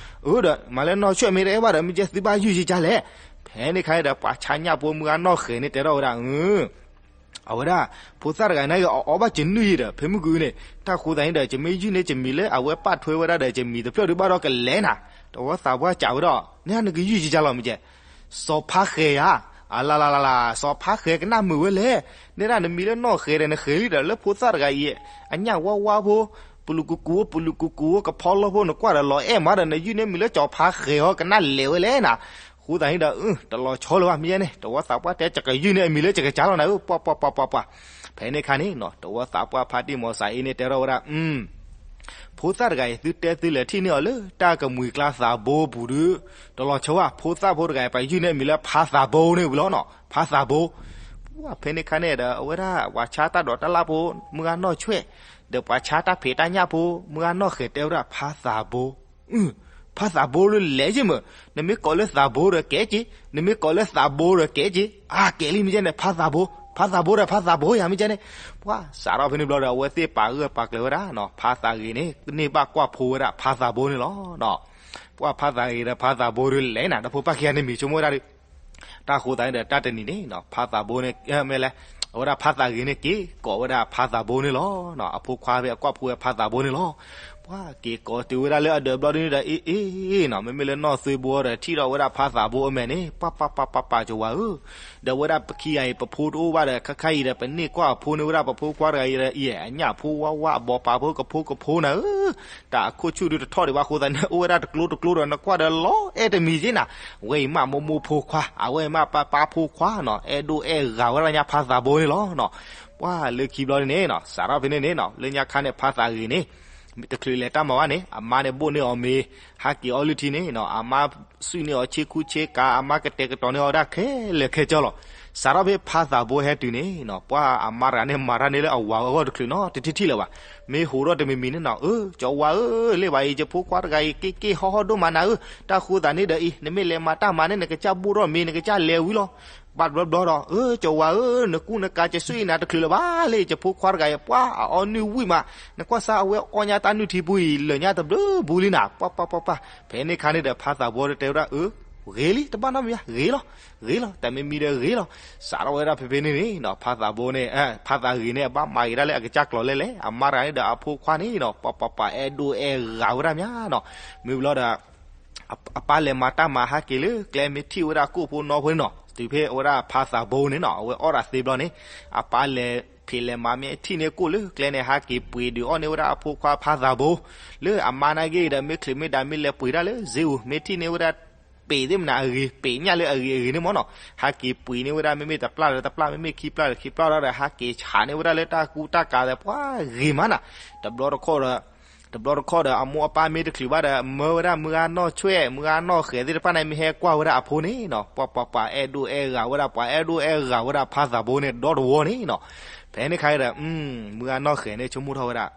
အၢဒီး မၤလၢနီၢ်ဆွဲၣ်မ့ၢ်တအဲၣ်ဘၣ်ဒီး မ့ၢ်ကဲသုဘၣ်ယုၢ်ယကလဲၣ်, ဖဲန့ၣ်ခါန့ၣ်ဒီး ပှၤဆါညၣ်ဖိမုၢ်ဂၤနီၢ်ဃဲၤန့ၣ် တဲထီၣ်ဝဲဒၣ် အဝဲဒၣ် ဖိသၣ်တဂၤန့ၣ်ဂ့ၤ အအီၣ်ဘၣ်ကနုၢ်ယံၤဒီး ဖဲမုၢ်ကွံာ်န့ၣ် တၢ်ဃိသတးန့ၣ်ဒီး ယမ့ၢ်ယုၢ်န့ၢ်ယမံၤလၢအဝဲပာ်ထွဲဝဲဒၣ်ဒီး ယမံၤတဖျၢၣ်ဒုးဘၣ်ဒီးကလဲၤနၤ, တဝီသးပှၢ်ကးဝဲဒီး န့ၣ်နကယုၢ်ယကလီၤမ့ၢ်ကဲ, စီၤဖါဃဲၤဧါ, အလါလါလါလါ စီၤဖါဃဲၤကနၣ်မုာ်ဝဲလဲၣ်, န့ၣ်ဒၣ်နမံၤလၢနီၢ်ဃဲၤဒီး နဃဲၤလံဒီး လၢဖိသၣ်တဂၤအံၤ အညၣ်ဝါဝါဖိ ပလူၤကူကူ ပလူၤကူကူ ကဖီလီၢ်ဖိ နကွၢ်ဒီးလီၤအဲၣ်မးဒီး နယုၢ်န့ၢ်မံၤလၢစီၤဖါဃဲၤဧါ ကနၣ်လဲၤဝဲလဲၣ်နၤ, ဃိသတးန့ၣ်ဒီး တလီၤဆီလၢၤဘၣ် မ့ၢ်ယဲန့ၣ် တဝီသးပှၢ်တဲ ယကယုၢ်န့ၢ်အမံၤလၢယကစၢ်လီၤနၤဧၢ, ပှၤပှၤပှၤပှၤပှၤ, ဖဲန့ၣ်ခါန့ၣ်နီၤ တဝီသးပှၢ်ဖါတံၢ်မီၤစၤအ့န့ၣ် တဲထီၣ်ဝဲဒၣ် ဖိသၣ်တဂၤအံၤ သုတဲသုလဲၤထံၣ်န့ၢ်အီၤလၢ တၢ်ကမှံၤကျါသးဘိပူၤဒုး တလီၤဆီဘၣ်, ဖိသၣ်ဖိတဂၤအံၤ ပယုၢ်န့ၢ်အမံၤလၢဖါသးဘိန့ၣ်ဝံၤလီၤနီၤ, ဖါသးဘိ, ဖဲန့ၣ်ခါန့ၣ်ဒီး အဝဲဒၣ် ပှၤဆါတၢ်ဒိးတၢ်လၣ်ဖိ မုၢ်ဂၤနီၢ်ဆွဲၣ် ဒီးပှၤဆါတၢ်ဖံးတၢ်ညၣ်ဖိ မုၢ်ဂၤနီၢ်ဃဲၤ တဲဝဲဒၣ်ဖါသးဘိ ဖါသးဘိလၢလဲၤက့မ့ၢ်, နမ့ၢ်ကိးလၢသးဘိဒီးကဲက့, နမ့ၢ်ကိးလၢသးဘိဒီးကဲက့, အါကဲလံမ့ၢ်ကဲန့ၣ် ဖါသးဘိ, ဖါသးဘိဒီးဖါသးဘိယၤမ့ၢ်ကဲန့ၣ်, ပှၤစးထီၣ်ဖဲန့ၣ်ဘျီဒီး အဝဲသ့ၣ်ပာ်ဂၢၢ်ပာ်ကျၢၤဝဲဒၣ်နီၤ, ဖါသးဂ့ၤန့ၣ် ကန့ၢ်ဘၣ်ကွၢ်ဖိဝဲဒၣ်ဖါသးဘိန့ၣ်လီၤ. ပှၤဖါသးဂ့ၤဒီးဖါသးဘိဒီးလဲၤနၤ ဒီးဖိပၢ်ခံဂၤန့ၣ်မံၤဆိကမိၣ်ဝဲဒၣ်ဒီး တၢ်ဃိသးန့ၣ်ဒီး တၢ်တနံၤန့ၣ်နီၤ ဖါသးဘိန့ၣ် မ့ၢ်လဲၣ်, အဝဲဒၣ်ဖါသးဂ့ၤန့ၣ်က့ၤကိးဝဲဒၣ်ဖါသးဘိန့ၣ်လီၤ. အဖိခွါဖဲအကွၢ်ဖိဝဲဖါသးဘိန့ၣ်လီၤ. ပှၤက့ၤကိးတုၤဝဲဒၣ်လၢအဒၢးဘျီဒုန့ၣ်ဒီး အ့ၣ်အ့ၣ်နီၤ, မ့မ့ၢ်လၢနီၢ်သွ့ဘိဒီး ထံၣ်ထီၣ်ဝဲဒၣ်ဖါသးဘိအမဲာ်န့ၣ် ပှၤပှၤပှၤပှၤပှၤ ကဝၤဧၢ, ဒီးဝဲဒၣ်ပခံဂၤအံၤ ပဖိတအိၣ်ဘၣ်ဒီး ခဲခါအံၤဒီး ပန့ၢ်ကွၢ်အဖိန့ၢ်ဝဲဒၣ်ပဖိခွါတဂၤအံၤဒီး အံၤအညၣ်ဖိဝါဝါ အဘီပာ်ဖိကဖိကဖိနၤဧၢ, တၢ်အခိၣ်ဆူၣ်ဒုတထီၣ်ဒံးဘၣ်အဃိသတးန့ၣ် အိၣ်ဝဲဒၣ်တကျိတကျိဒီး နကွၢ်ဒီးလီၤအဲၣ်တမံၤက့နၤ, ဝဲအံၤမးမိၢ်မိၢ်ဖိခွါ အဝဲအံၤမးပၢ်ပၢ်ဖိခွါနီၤ, အဲၣ်ဒိၣ်အဲၣ်ဂၤဝဲဒၣ်ညါဖါသးဘိန့ၣ်လီၤနီၤ. ပှၤလၢခံဘျီန့ၣ်နီၤ စးထီၣ်ဖဲန့ၣ်န့ၣ်နီၤ လၢညါခါန့ၣ် ဖါသးဂ့ၤန့ၣ် တချုးလဲၤတၢ်မၤဘၣ်န့ၣ် အမါန့ၣ်ဘိၣ်န့ၢ်အီၤမ့ၤ, ဟးက့ၤအီလုၢ်ထံန့ၣ်နီၤ အမါစုၣ်န့ၢ်အီၤဆ့ခူဆ့ကၤ, အမါကတဲာ်ကတီၤန့ၢ်အီၤဒၣ်ခဲလၢာ်ခဲဆ့လီၤ. စးထီၣ်ဖဲဖါသးဘိဟဲတုၤန့ၣ်နီၤ ပှၤအမါတဂၤန့ၣ် မၤတၢ်န့ၢ်လၢအဝၤအဂီၢ်တချုးနီၤ တထံၣ်ထံၣ်လၢၤဘၣ်. မ့ၢ်ဟိးထီၣ်တမံၤမံၤန့ၣ်နီၤ အၢ ကဝၤဧၢ, လ့ၣ်ဘၣ်အံၤ ယဖိခွါတဂၤအံၤ က့ၣ်က့ၣ်ဟီၣ်ဟီၣ်ဒိၣ်မးနၤဧၢ, တၢ်ဃိသးန့ၣ်ဒီးအံၤ နမ့ၢ်လဲၤမၤတၢ်မၤန့ၣ် နကစၢ်ဘိၣ်ထီၣ်မ့ၤ နကစၢ်လဲၤဝံၤလီၤ. ဘၣ်တဘျီဘျီဒီး အၢ ကဝၤဧၢ, နကူနကၤ ကစူၣ်အံၤနၤတချုးလၢၤဘၣ်လၢ ယဖိခွါတဂၤအံၤ ပှၤအအီနုၢ်ဝံၣ်မး, နကွၢ်စၢ် အဝဲအီညါတၢ်နုၢ်ထံပူၤအံၤ လၢာ်ညါတဘျုးဘူးလံနၤ ပှၤပှၤပှၤပှၤ. ဖဲန့ၣ်ခါန့ၣ်ဒီး ဖါသးဘိတဲဝဲဒၣ် အၢ ဂ့ၤလံ တဘၣ်နီတမံၤဘၣ် ဂ့ၤလီၤ ဂ့ၤလီၤ တၢ်မ့ၢ်မံဒီးဂ့ၤလီၤ. စးထီၣ်ဝဲဒၣ်ဖဲဖဲန့ၣ်န့ၣ်နီၤ ဖါသးဘိန့ၣ် ဖါသးဂ့ၤန့ၣ် အဘၣ်မၤဂ့ၤဒၣ်လၢအကစၢ်ကျိၤလဲၣ်လဲၣ်, အမါတဂၤန့ၣ်ဒီးအဖိခွါန့ၣ်နီၤ ပှၤပှၤပှၤအဲၣ်ဒိၣ်အဲၣ်ဂၤဝဲဒၣ်မးနီၤ. မ့ၢ်ဘျီဒီး အပၢ်လဲၤမၤတၢ်မၤဟးက့ၤလၢကျဲ မ့ၢ်ထံၣ်ဝဲဒၣ်ကိၣ်ဖိနီၢ်ဖိန့ၣ်နီၤ, တုၤဖဲဝဲဒၣ်ဖါသးဘိန့ၣ်နီၤ အဝဲအီၣ်တၢ်သ့ဘျီန့ၣ် အပၢ်လဲၤဖံးလဲၤမၤ မ့ၢ်ထံၣ်န့ၢ်ကိၣ်လၢကျဲန့ၣ် ဟးက့ၤပှ့ၤဒုးအီၣ်န့ၢ်ဝဲဒၣ်အဖိခွါဖါသးဘိ လၢအမါနာ်က့ဒီး မ့ၢ်ချုးမ့ၢ်ဒါ မ့ၢ်လဲၤပှ့ၤတၢ်လၢစ့ဧူၤ မ့ၢ်ထံၣ်န့ၢ်ဝဲဒၣ် ပ့ၤသ့ၣ်မနၤအဂ့ၤ ပ့ၤညၣ်လၢအဂ့ၤအဂ့ၤန့ၣ်မ့ၢ်နီၤ, ဟးက့ၤပှ့ၤန့ၢ်ဝဲဒၣ် မ့မ့ၢ်တပျၢ်ဒီးတပျၢ် မ့မ့ၢ်ခံပျၢ်ဒီးခံပျၢ်ဒီး ဟးက့ၤဆးန့ၢ်ဝဲဒၣ်လၢတၢ်ကူတၢ်ကၤဒီး ပှၤဂ့ၤမးနၤ. တဘျီတခီၣ်ဒီး တဘျီတခီၣ်ဒီး အမိၢ်အပၢ်မ့ၢ်တချုးဘၣ်ဒီး မၢဝဲဒၣ်မုၢ်ဂၤနီၢ်ဆွဲၣ် မုၢ်ဂၤနီၢ်ဃဲၤသ့ၣ်တဖၣ်န့ၣ် မ့ၢ်ဟဲကွၢ်ဝဲဒၣ်အဖိန့ၣ်နီၤ ပှၤပှၤပှၤအဲၣ်ဒိၣ်အဲၣ်ဂၤဝဲဒၣ် ပှၤအဲၣ်ဒိၣ်အဲၣ်ဂၤဝဲဒၣ်ဖါသးဘိန့ၣ် ဒီတဝီန့ၣ်နီၤ. ဖဲန့ၣ်ခါဒီး မုၢ်ဂၤနီၢ်ဃဲၤန့ၣ် ဆိကမိၣ်ထီၣ်ဝဲဒၣ်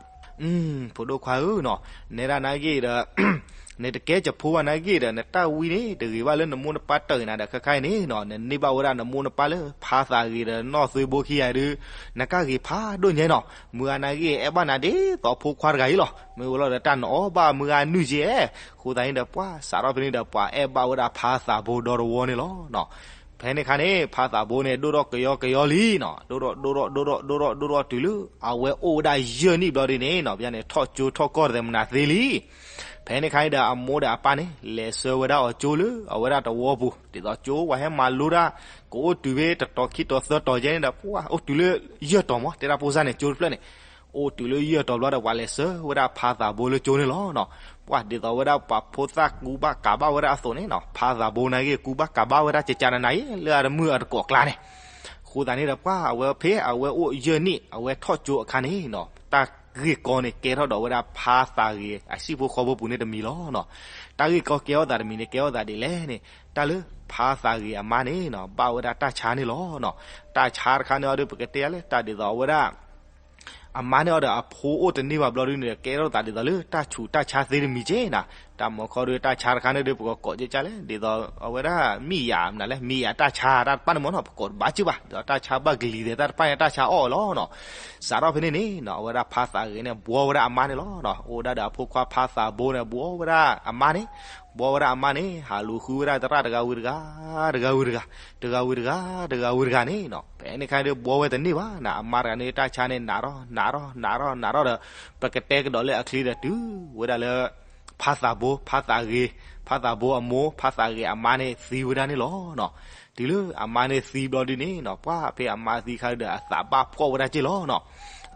ဖိဒိၣ်ခွါဧၢနီၤ, နဲဒၣ်နာ်က့ဒီး နတကဲယဖိဘၣ်နာ်က့ဒီး နတၢ်ဝံန့ၣ် တဂ့ၤဘၣ်လၢနမိၢ်နပၢ်တၢၢ်နၤဒီး ခဲခါအံၤန့ၣ်နီၤ နန့ၢ်ဘၣ်ဝဲဒၣ်နမိၢ်နပၢ်လၢ ဖါသးဂ့ၤဒီးနီၢ်သွ့ဘိခံဂၤအံၤဒုး နကၢ်ဂ့ၤဖးဒိၣ်ညါနီၤ. မုၢ်ဂၤနာ်က့ အဲၣ်ဘၣ်နၤဒ်သိးဖိခွါတဂၤအံၤလီၤ. မ့ၢ်ဝဲလီၤဒီး တၢ်နအီၣ်ဘၣ်မုၢ်ဂၤနုၢ်က့, အဃိသတးန့ၣ်ဒီး ပှၤစးထီၣ်ဖဲန့ၣ်ဒီး ပှၤအဲၣ်ဘၣ်ဝဲဒၣ်ဖါသးဘိဒီတဝီန့ၣ်လီၤ. ဖဲန့ၣ်ခါန့ၣ် ဖါသးဘိန့ၣ် ဒိၣ်ထီၣ်ကယီကယီလံနီၤ, ဒိၣ်ထီၣ်ဒိၣ်ထီၣ်ဒိၣ်ထီၣ်ဒိၣ်ထီၣ်ဒိၣ်ထီၣ်တုၤလၢ အဝဲအိၣ်ဝဲဒၣ်ယဲၢ်နံၣ်ဘျီဒ်န့ၣ်နီၤ ပန့ၣ် ထီၣ်ကၠိထီၣ်ကီၢ်တသ့မနၤသ့လံ. ဖဲန့ၣ်ခါန့ၣ်ဒီး အမိၢ်ဒီးအပၢ်န့ၣ် လဲၤဆှၢဝဲဒၣ်အီၤကၠိလၢအဝဲဒၣ်တဝီပူၤ ဒ်သိးကၠိဝဲဟဲမၤလိတၢ် ကအိၣ်တုၤဖဲတတီၤခံတီၤသၢတီၤယဲန့ၣ်ဒီး ပှၤအိၣ်တုၤလၢယဲၢ်တီၤမး တဲဒၣ်ဖိစၢ်န့ၣ် ကၠိတဖျၢၣ်န့ၣ် အိၣ်တုၤလၢယဲၢ်တီၤဘျီဒီး ပှၤလဲၤဆှၢဝဲဒၣ်ဖါသးဘိလၢကၠိန့ၣ်လီၤနီၤ. ပှၤဒ်သိးဝဲဒၣ်ပှၤဖိသၣ်ကူဘၣ်ကးဘၣ်ဝဲဒၣ်အသိးန့ၣ်နီၤ ဖါသးဘိနာ်က့ ကူဘၣ်ကးဘၣ်ဝဲဒၣ်ကကနနၤအံၤ လၢအတမုၢ်အတကိးအကျါန့ၣ် အဃိသတးန့ၣ်ဒီး ပှၤအဝဲဖဲအဝဲအိၣ်ယဲၢ်နံၣ် အဝဲထီၣ်ကၠိအခါန့ၣ်နီၤ တၢ်ဂ့ၢ်ကီန့ၣ် ကဲထီၣ်ဒီးဝဲဒၣ်ဖါသးဂ့ၤ အဟံၣ်ဖိဃီဖိပူၤန့ၣ်တမံၤလီၤနီၤ. တၢ်ဂ့ၢ်ကီကဲထီၣ်သးတမံၤန့ၣ် ကဲထီၣ်သးဒ်လဲၣ်န့ၣ် တၢ်လၢဖါသးဂ့ၤအမါန့ၣ်နီၤ ဘၣ်ဝဲဒၣ်တၢ်ဆါန့ၣ်လီၤနီၤ. တၢ်ဆါတခါန့ၣ်အီၤဒီး ပကတဲယၤလၢ တၢ်ဒ်သိးအဝဲဒၣ် အမါန့ၣ်အီၤဒီးအဖိအိၣ်တန့ၢ်ဘၣ်ဘျီဒုန့ၣ်ဒီး ကဲထီၣ်သးဒ်သိးလၢတၢ်ဆူးတၢ်ဆါသ့တမံၤက့နၤ. တၢ်မၤခီဒီး တၢ်ဆါတခါန့ၣ်ဒီး ပကကိးကကလဲၣ် ဒ်သိးအဝဲဒၣ်မံၣ်ယၤမနုၤလဲၣ် မံၣ်ယၤတၢ်ဆါတၢ်တဖၣ်န့ၣ်မ့ၢ်နီၤ ပကိးတဘၣ်စ့ၢ်ဘၣ် ဒ်သိးတၢ်ဆါဘၣ်ကလံၤသ့ၣ်တၢ်တဖၣ်န့ၣ် တၢ်ဆါအီၣ်အီၤလီၤနီၤ. စးထီၣ်ဖဲန့ၣ်န့ၣ်နီၤ အဝဲဒၣ်ဖါသးဂ့ၤန့ၣ် ဘှီဝဲဒၣ်အမါန့ၣ်လီၤနီၤ. အိၣ်ဝဲဒၣ်ဒီးအဖိခွါဖါသးဘိန့ၣ် ဘှီဝဲဒၣ်အမါန့ၣ် ဘှီဝဲဒၣ်အမါန့ၣ် ဟးလူၤဃုဝဲဒၣ်သရၣ်တဂၤဝံၤတဂၤ တဂၤဝံၤတဂၤ တဂၤဝံၤတဂၤ တဂၤဝံၤတဂၤန့ၣ်နီၤ. ဖဲန့ၣ်ခါဒီး ဘှီဝဲတန့ၢ်ဘၣ်နၤ အမါတဂၤန့ၣ် တၢ်ဆါန့ၣ် နးထီၣ်နးထီၣ်နးထီၣ်နးထီၣ်ဒီး ပကတဲကဒီးလၢအချံဒီး တုၤဝဲဒၣ်လၢ ဖါသးဘိ ဖါသးဂ့ၤ ဖါသးဘိအမိၢ် ဖါသးဂ့ၤအမါန့ၣ် သံဝဲဒၣ်န့ၣ်လီၤနီၤ. တုၤလၢအမါန့ၣ်သံဘျီဒုန့ၣ်နီၤ ပှၤဖဲအမါသံခါဒီး အသးဘၣ်ဖှီၣ်ဝဲဒၣ်က့ၢ်လီၤနီၤ.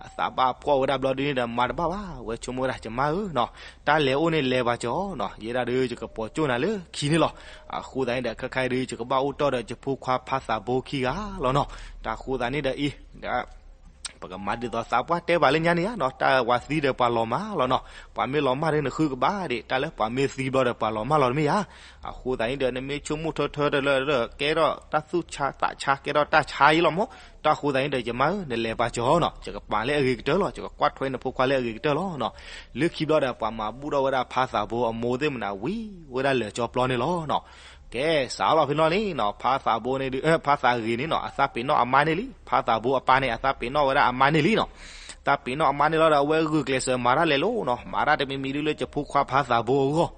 အသးဘၣ်ဖှီၣ်ဝဲဒၣ်ဘျီဒုန့ၣ်ဒီး မၤတဘၣ်ဘၣ် အဝဲဆိကမိၣ်ဝဲဒၣ် ယမါဧၢနီၤ, တၢ်လဲၤအိၣ်န့ၣ်လဲၤပာ်စၢၤအီၤနီၤ, ယဲဒၣ်ဒီး ယကပိာ်ကၠိၣ်နၤလၢခံန့ၣ်လီၤ. အဃိသတးန့ၣ်ဒီး ခဲခါအံၤဒီး ယကဘၣ်အိၣ်တ့ၢ်ဒီးယဖိခွါဖါသးဘိခံဂၤလီၤနီၤ. တၢ်ဃိသတးန့ၣ်ဒီးအံၤ ပကမၤဒ်သိးသးပှၢ်တဲပှၤလၢညါန့ၣ်ဧါနီၤ, တၢ်ပှၤသံဒီးပှၤလီၤမၢ်လီၤနီၤ. ပှၤမ့ၢ်လီၤမၢ်ဒီးနဃုကဘၣ်ဒံး, တၢ်လၢပှၤမ့ၢ်သံဘျီဒီးပှၤလီၤမၢ်လီၤတမ့ၢ်ဧါ. အဃိသတးန့ၣ်ဒီး နမ့ၢ်ဆိကမိၣ်ထၢထၢတလၢ ကဲထီၣ်တၢ်သူၣ်ဆါသးဆါ ကဲထီၣ်တၢ်ဆါအံၤလီၤမၢ်. တၢ်ဃိသတးန့ၣ်ဒီး ယမါဧၢ နလဲၤပာ်စၢၤအီၤနီၤ, ယကပာ်လၢအဂ့ၤကတၢၢ်လီၤ, ယကကွၢ်ထွဲနဖိခွါလၢအဂ့ၤကတၢၢ်လီၤနီၤ. လၢခံဘျီဒီး ပှၤမၤဘူၣ်ထီၣ်ဝဲဒၣ်ဖါသးဘိအမိၢ်သ့ၣ်မနၤဝံၤဝဲဒၣ်လၢာ်ကၠီပျီန့ၣ်လီၤနီၤ. ကဲ စးထီၣ်ဖဲန့ၣ်လီၤန့ၣ်နီၤ, ဖါသးဘိန့ၣ်ဒုး ဖါသးဂ့ၤန့ၣ်နီၤ အသးပ့ၤနီၣ်အမါန့ၣ်လံ, ဖါသးဘိအပၢ်န့ၣ် အသးပ့ၤနီၣ်ဝဲဒၣ်အမါန့ၣ်လံနီၤ. သးပ့ၤနီၣ်အမါန့ၣ်လီၤဒီး အဝဲဂုာ်ကျဲးစၢးမၤတၢ်လဲၤလိၤနီၤ, မၤတၢ်တမံၤမံၤဒုးလၢယဖိခွါဖါသးဘိအဂီၢ်,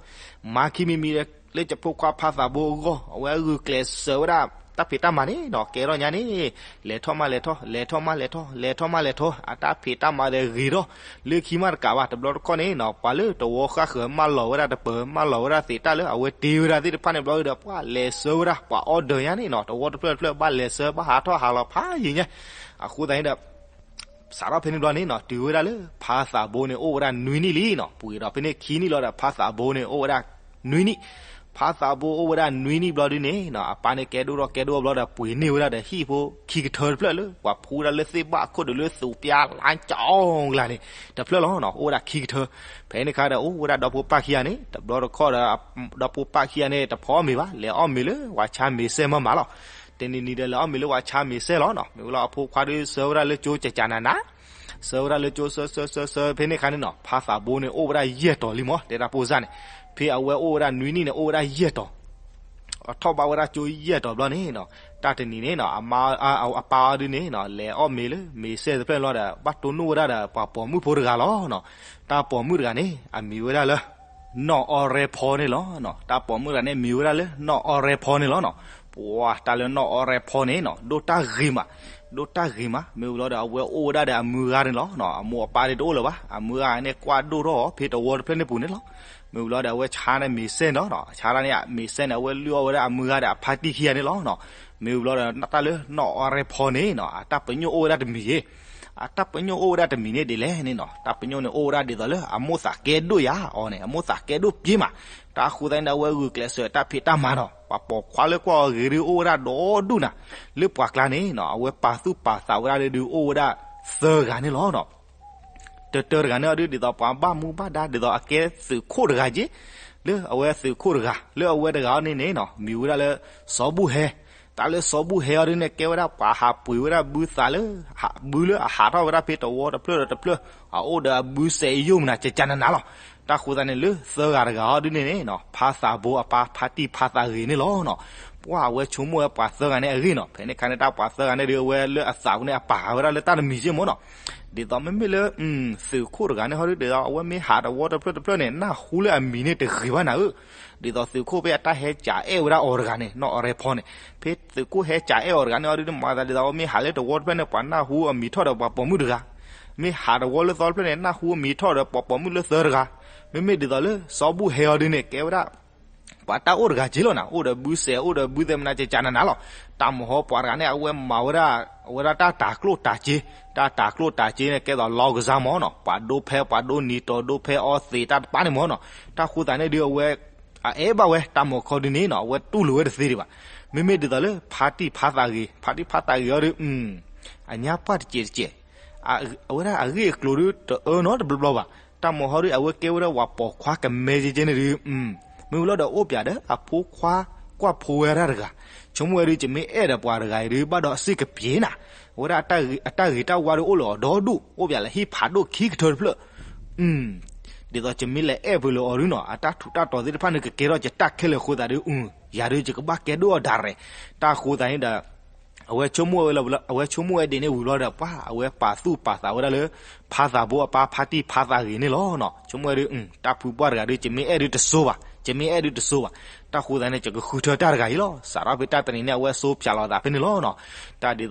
မၤခံမံၤမံၤလၢယဖိခွါဖါသးဘိအဂီၢ်, အဝဲဂုာ်ကျဲးစၢးဝဲဒၣ် တၢ်ဖံးတၢ်မၤန့ၣ်နီၤ ကဲထီၣ်ညါန့ၣ် လဲၤထီၣ်မးလဲၤထီၣ် လဲၤထီၣ်မးလဲၤထီၣ် လဲၤထီၣ်မးလဲၤထီၣ် အတၢ်ဖံးတၢ်မၤဒီးဂ့ၤထီၣ် လၢခံမးတကးဘၣ် တဘျီတခီၣ်န့ၣ်နီၤ ပှၤလၢတဝီဃၣ်ဃၢၤမၢလီၤဝဲဒၣ်တပၢၤ မၢလီၤဝဲဒၣ်သ့ၣ်တၢ်လၢအဝဲတ့ဝဲဒၣ်သ့ၣ်တဖၣ်န့ၣ်ဘျီဒီး ပှၤလဲၤဆှၢဝဲဒၣ် ပှၤ order ညါန့ၣ်နီၤ တဝီတဖျၢၣ်တဖျၢၣ် ဘၣ်လဲၤဆှၢ ဘၣ်ဟးထီၣ်ဟးလီၤဖးယံၤညါ အဃိသတးန့ၣ်ဒီး စးထီၣ်ဖဲန့ၣ်ဘျီန့ၣ်နီၤ တုၤဝဲဒၣ်လၢ ဖါသးဘိန့ၣ် အိၣ်ဝဲဒၣ်နွံနံၣ်လံနီၤ ပှဲၤဒီးဖဲန့ၣ်ခံနံၣ်လီၤဒီး ဖါသးဘိန့ၣ် အိၣ်ဝဲဒၣ်နွံနံၣ် ဖါသးဘိအိၣ်ဝဲဒၣ်နွံနံၣ်ဘျီဒုန့ၣ်နီၤ အပၢ်န့ၣ်ကဲဒိၣ်ထီၣ်ကဲဒိၣ်ဘျီဒီး ပှ့ၤန့ၢ်ဝဲဒၣ်ဒီးဟံၣ်ဖိခံကထၢတဖျၢၣ်လၢ ပှၤဖူဝဲဒၣ်လၢသ့ၣ်ဘၣ်အခိၣ်ဒီးလၢသူးပျၢ်လါကၠီအကျါန့ၣ် တဖျၢၣ်လီၤနီၤ အိၣ်ဝဲဒၣ်ခံကထၢ ဖဲန့ၣ်ခါဒီး အိၣ်ဝဲဒၣ်ဒီဖိပၢ်ခံဂၤန့ၣ် တဘျီတခီၣ်ဒီး ဒီဖိပၢ်ခံဂၤန့ၣ် တဖီအီၣ်မ့ၤဘၣ် လဲၤအီၣ်မ့ၤလၢဝၤဆါမ့ၤစဲၢ်မးမးလီၤ တနံၤနံၤဒီးလဲၤအီၣ်မ့ၤလၢဝၤဆါမ့ၤစဲၢ်လီၤနီၤ မ့ၢ်ဝဲလီၤအဖိခွါဒုးဆှၢဝဲဒၣ်လၢကၠိကကနန ဆှၢဝဲဒၣ်လၢကၠိဆှၢဆှၢဆှၢဆှၢ ဖဲန့ၣ်ခါန့ၣ်နီၤ ဖါသးဘိန့ၣ် အိၣ်ဝဲဒၣ်ယဲၢ်တီၤလံမး တဲဒၣ်ဖိစၢ်န့ၣ် ဖဲအဝဲအိၣ်ဝဲဒၣ်နွံနံၣ်န့ၣ် အိၣ်ဝဲဒၣ်ယဲၢ်တီၤ အထီၣ်ဘၣ်ဝဲဒၣ်ကၠိယဲၢ်တီၤဘျီန့ၣ်နီၤ တၢ်တနံၤန့ၣ်နီၤ အမါ အပၢ်အီၤဒုန့ၣ်နီၤ လဲၤအီၣ်မ့ၤလၢမ့ၤစဲၢ်တဖျၢၣ်လီၤဒီး ဘၣ်တိၢ်နီၣ်ဝဲဒၣ်ဒီးပှၤပိာ်မုၣ်ဖိတဂၤလီၤနီၤ တၢ်ပိာ်မုၣ်တဂၤန့ၣ် အမံၤဝဲဒၣ်လၢ နီၢ်အီရဲဖီန့ၣ်လီၤနီၤ တၢ်ပိာ်မုၣ်တဂၤန့ၣ် မံၤဝဲဒၣ်လၢနီၢ်အီရဲဖီန့ၣ်လီၤနီၤ ပှၤတၢ်လၢနီၢ်အီရဲဖီန့ၣ်နီၤ ဒိၣ်တၢ်ဂ့ၤမး ဒိၣ်တၢ်ဂ့ၤမး မ့ၢ်ဝံၤလီၤဒီး အဝဲအိၣ်ဝဲဒၣ်ဒီးအမုၢ်ဂၤန့ၣ်လီၤနီၤ အမိၢ်အပၢ်ဒုးတအိၣ်လၢၤဘၣ် အမုၢ်ဂၤန့ၣ် ကွၢ်ဒိၣ်ထီၣ်အီၤ ဖဲတဝီတဖျၢၣ်န့ၣ်ပူၤန့ၣ်လီၤ မ့ၢ်ဝံၤလီၤဒီး အဝဲဆါန့ၣ်မ့ၤစဲၢ်န့ၣ်လီၤနီၤ ဆါဒၣ်န့ၣ် မ့ၤစဲၢ်န့ၣ် အဝဲလုၢ်အီၣ်ဝဲဒၣ်အမုၢ်ဂၤဒီးအဖါတံၢ်ခံဂၤန့ၣ်လီၤနီၤ မ့ၢ်ဝံၤလီၤဒီး တၢ်လၢနီၢ်အီရဲဖီန့ၣ်နီၤ အတၢ်ပညိၣ်အိၣ်ဝဲဒၣ်တမံၤယ့ၢ် အတၢ်ပညိၣ်အိၣ်ဝဲဒၣ်တမံၤန့ၣ်ဒ်လဲၣ်န့ၣ်နီၤ တၢ်ပညိၣ်န့ၣ်အိၣ်ဝဲဒၣ်ဒ်သိးလၢအမိၢ်သးကဲဒိၣ်ယၤအီၤန့ၣ် အမိၢ်သးကဲဒိၣ်ပှ့ၤမး တၢ်ဃိသတးန့ၣ်ဒီး အဝဲဂုာ်ကျဲးစၢးတၢ်ဖံးတၢ်မၤနီၤ ပှၤပိာ်ခွါလၢကွၢ်အီၤဂ့ၤဒုးအိၣ်ဝဲဒၣ်ဒီဒူၣ်နၤ လၢပှၤကျါန့ၣ်နီၤ အဝဲပာ်သူၣ်ပာ်သးဝဲဒၣ်ဒုးအိၣ်ဝဲဒၣ်သၢဂၤန့ၣ်လီၤနီၤ တၢတၢတဂၤန့ၣ်အီၤဒုး ဒ်သိးပှၤဘၣ်မူဘၣ်ဒါ ဒ်သိးအကဲသုးခိၣ်တဂၤက့ လၢအဝဲသုးခိၣ်တဂၤ လၢအဝဲတဂၤအီၤန့ၣ်န့ၣ်နီၤ မံၤဝဲဒၣ်လၢ စီၤဘူၣ်ဟဲ တၢ်လၢစီၤဘူၣ်ဟဲအီၤဒုးန့ၣ် ကဲဝဲဒၣ်ပှၤဟးပှ့ၤဝဲဒၣ်ဘုသးလၢ ဘုလၢအဟးထီၣ်ဝဲဒၣ်ဖဲတဝီတဖျၢၣ်ဒီးတဖျၢၣ် အအိၣ်ဒီးအဘုစဲးယိၣ်မနၤ ကကနနၤလီၤ. တၢ်ဃိသတးန့ၣ် လၢသၢဂၤတဂၤအီၤဒုးန့ၣ်န့ၣ်နီၤ ဖါသးဘိအပၢ် ဖါတံၢ်ဖါသးဂ့ၤန့ၣ်လီၤနီၤ. ပှၢ်အဝဲဆိကမိၣ်ဝဲပှၤသၢဂၤန့ၣ်အဂ့ၢ်နီၤ. ဖဲန့ၣ်ခါန့ၣ် တၢ်ပှၤသၢဂၤန့ၣ်ဒုး အဝဲလၢအသးပူၤန့ၣ် အပာ်ဃာ်ဝဲဒၣ်လၢတၢ်တမံၤက့မ့ၢ်နီၤ. ဒ်သိးမ့မ့ၢ်လၢ သုးခိၣ်တဂၤန့ၣ်ဟီဒုး ဒ်သိးအဝဲမ့ၢ်ဟးတဝီတဖျၢၣ်တဖျၢၣ်န့ၣ် နၢ်ဟူလၢအမံၤန့ၣ်တဂ့ၤဘၣ်နၤဧၢ. ဒ်သိးသုးခိၣ်ဖဲအတၢ်ဟဲကးအဲၣ်ဝဲဒၣ်အီၤတဂၤန့ၣ် နီၢ်အီရဲဖီန့ၣ် ဖဲသုးခိၣ်ဟဲကးအဲၣ်အီၤတဂၤန့ၣ်ဟီဒုး မၤသးဒ်သိးအဝဲမ့ၢ်ဟးလၢတဝီတဖျၢၣ်န့ၣ် ပှၤနၢ်ဟူအမံၤထီၣ်ဒီးပှၤပိာ်မုၣ်တဂၤ, မ့ၢ်ဟးတဝီလၢသီတဖျၢၣ်န့ၣ် နၢ်ဟူအမံၤထီၣ်ဒီးပှၤပိာ်မုၣ်လၢသၢတဂၤ, မ့မ့ၢ်ဒ်သိးလၢ စီၤဘူၣ်ဟဲအီၤဒုးန့ၣ် ကဲဝဲဒၣ် ပှၤတၢ်အိၣ်တဂၤက့လီၤနၤ, အိၣ်ဒီးဘုစဲး အိၣ်ဒီးဘုသဲမနၤကကနနၤလီၤ. တၢ်မဟီပှၤတဂၤန့ၣ် အဝဲမၤဝဲဒၣ် အဝဲဒၣ်တၢ်တၤကျိၣ်တၤစ့, တၢ်တၤကျိၣ်တၤစ့န့ၣ် ကဲသိးလီကစၢ်မ့ၢ်နီၤ, ပှၤဒိဖဲ ပှၤဒိနံၤတီၤ ဒိဖဲအီသံး တၢ်တပၤန့ၣ်မ့ၢ်နီၤ. တၢ်ဃိသးန့ၣ်ဒုး အဝဲ အအဲၣ်ဘၣ်ဝဲ တၢ်မၤခီဒုးန့ၣ်နီၤ အဝဲတူၢ်လိာ်ဝဲတသ့ဒံးဘၣ်. မ့မ့ၢ်ဒ်သိးလၢ ဖါတံၢ်ဖါသးဂ့ၤ, ဖါတံၢ်ဖါသးဂ့ၤအီၤဒုး အညါပှၢ်တစဲးတစဲး အဝဲဒၣ်အဂ့ၢ်အကျိၤဒုး တအၢနီတဘျီဘျီဘၣ်. တၢ်မၤဟီဒုး အဝဲကဲဝဲဒၣ်ပှၤပိာ်ခွါကမဲကဲကဲန့ၣ်ဒုး မ့ၢ်ဝံၤလီၤဒီးအိၣ်ပၠးဒီးအဖိခွါ ကွၢ်ဖိဝဲဒၣ်တဂၤ, ဆိကမိၣ်ဝဲဒုး ယမ့ၢ်အဲၣ်ဒီးပှၤတဂၤအံၤဒုး ဘၣ်ဒီးအစ့ၣ်ကပျ့ၤနၤ, အဝဲဒၣ်အတၢ်ဂ့ၤတၢ်ဝါဒုးအိၣ်လၢအီၤဒီဒူၣ် အိၣ်ပၠးလၢဟံၣ်ဖးဒိၣ်ခံကထၢတဖျၢၣ် ဒ်သိးယမ့ၢ်လဲၤအဲၣ်ပှၤလၢအီၤဒုးနီၤ အတၢ်ထူးတၢ်တီၤသ့ၣ်တဖၣ်န့ၣ် ကကဲထီၣ်ယတၢ်ခဲလၢာ်အဃိသတးဒုး ယၤဒုးယကဘၣ်ကဲဒိၣ်အီၤဒၣ်ရဲၣ်. တၢ်ဃိသးန့ၣ်ဒီး အဝဲဆိကမိၣ်ဝဲလၢ အဝဲဆိကမိၣ်ဝဲဒ်န့ၣ်ဝံၤဘျီဒီး ပှၢ်အဝဲပာ်သူၣ်ပာ်သးဝဲဒၣ်လၢ ဖါသးဘိအပၢ် ဖါတံၢ်ဖါသးဂ့ၤန့ၣ်လီၤနီၤ. ဆိကမိၣ်ဝဲဒုး တၢ်ဖုပှၢ်တဂၤဒုး ယမ့ၢ်အဲၣ်ဒုးတစိၤဘၣ်, ယမ့ၢ်အဲၣ်ဒုးတစိၤဘၣ်. တၢ်ဃိသးန့ၣ် ယကဃုထၢတၢ်တဂၤအံၤလီၤ. စးထီၣ်ဖဲတၢ်တနံၤန့ၣ် အဝဲစိပၠးလီၤသးဖဲန့ၣ်လီၤနီၤ. တၢ်ဒ်သိး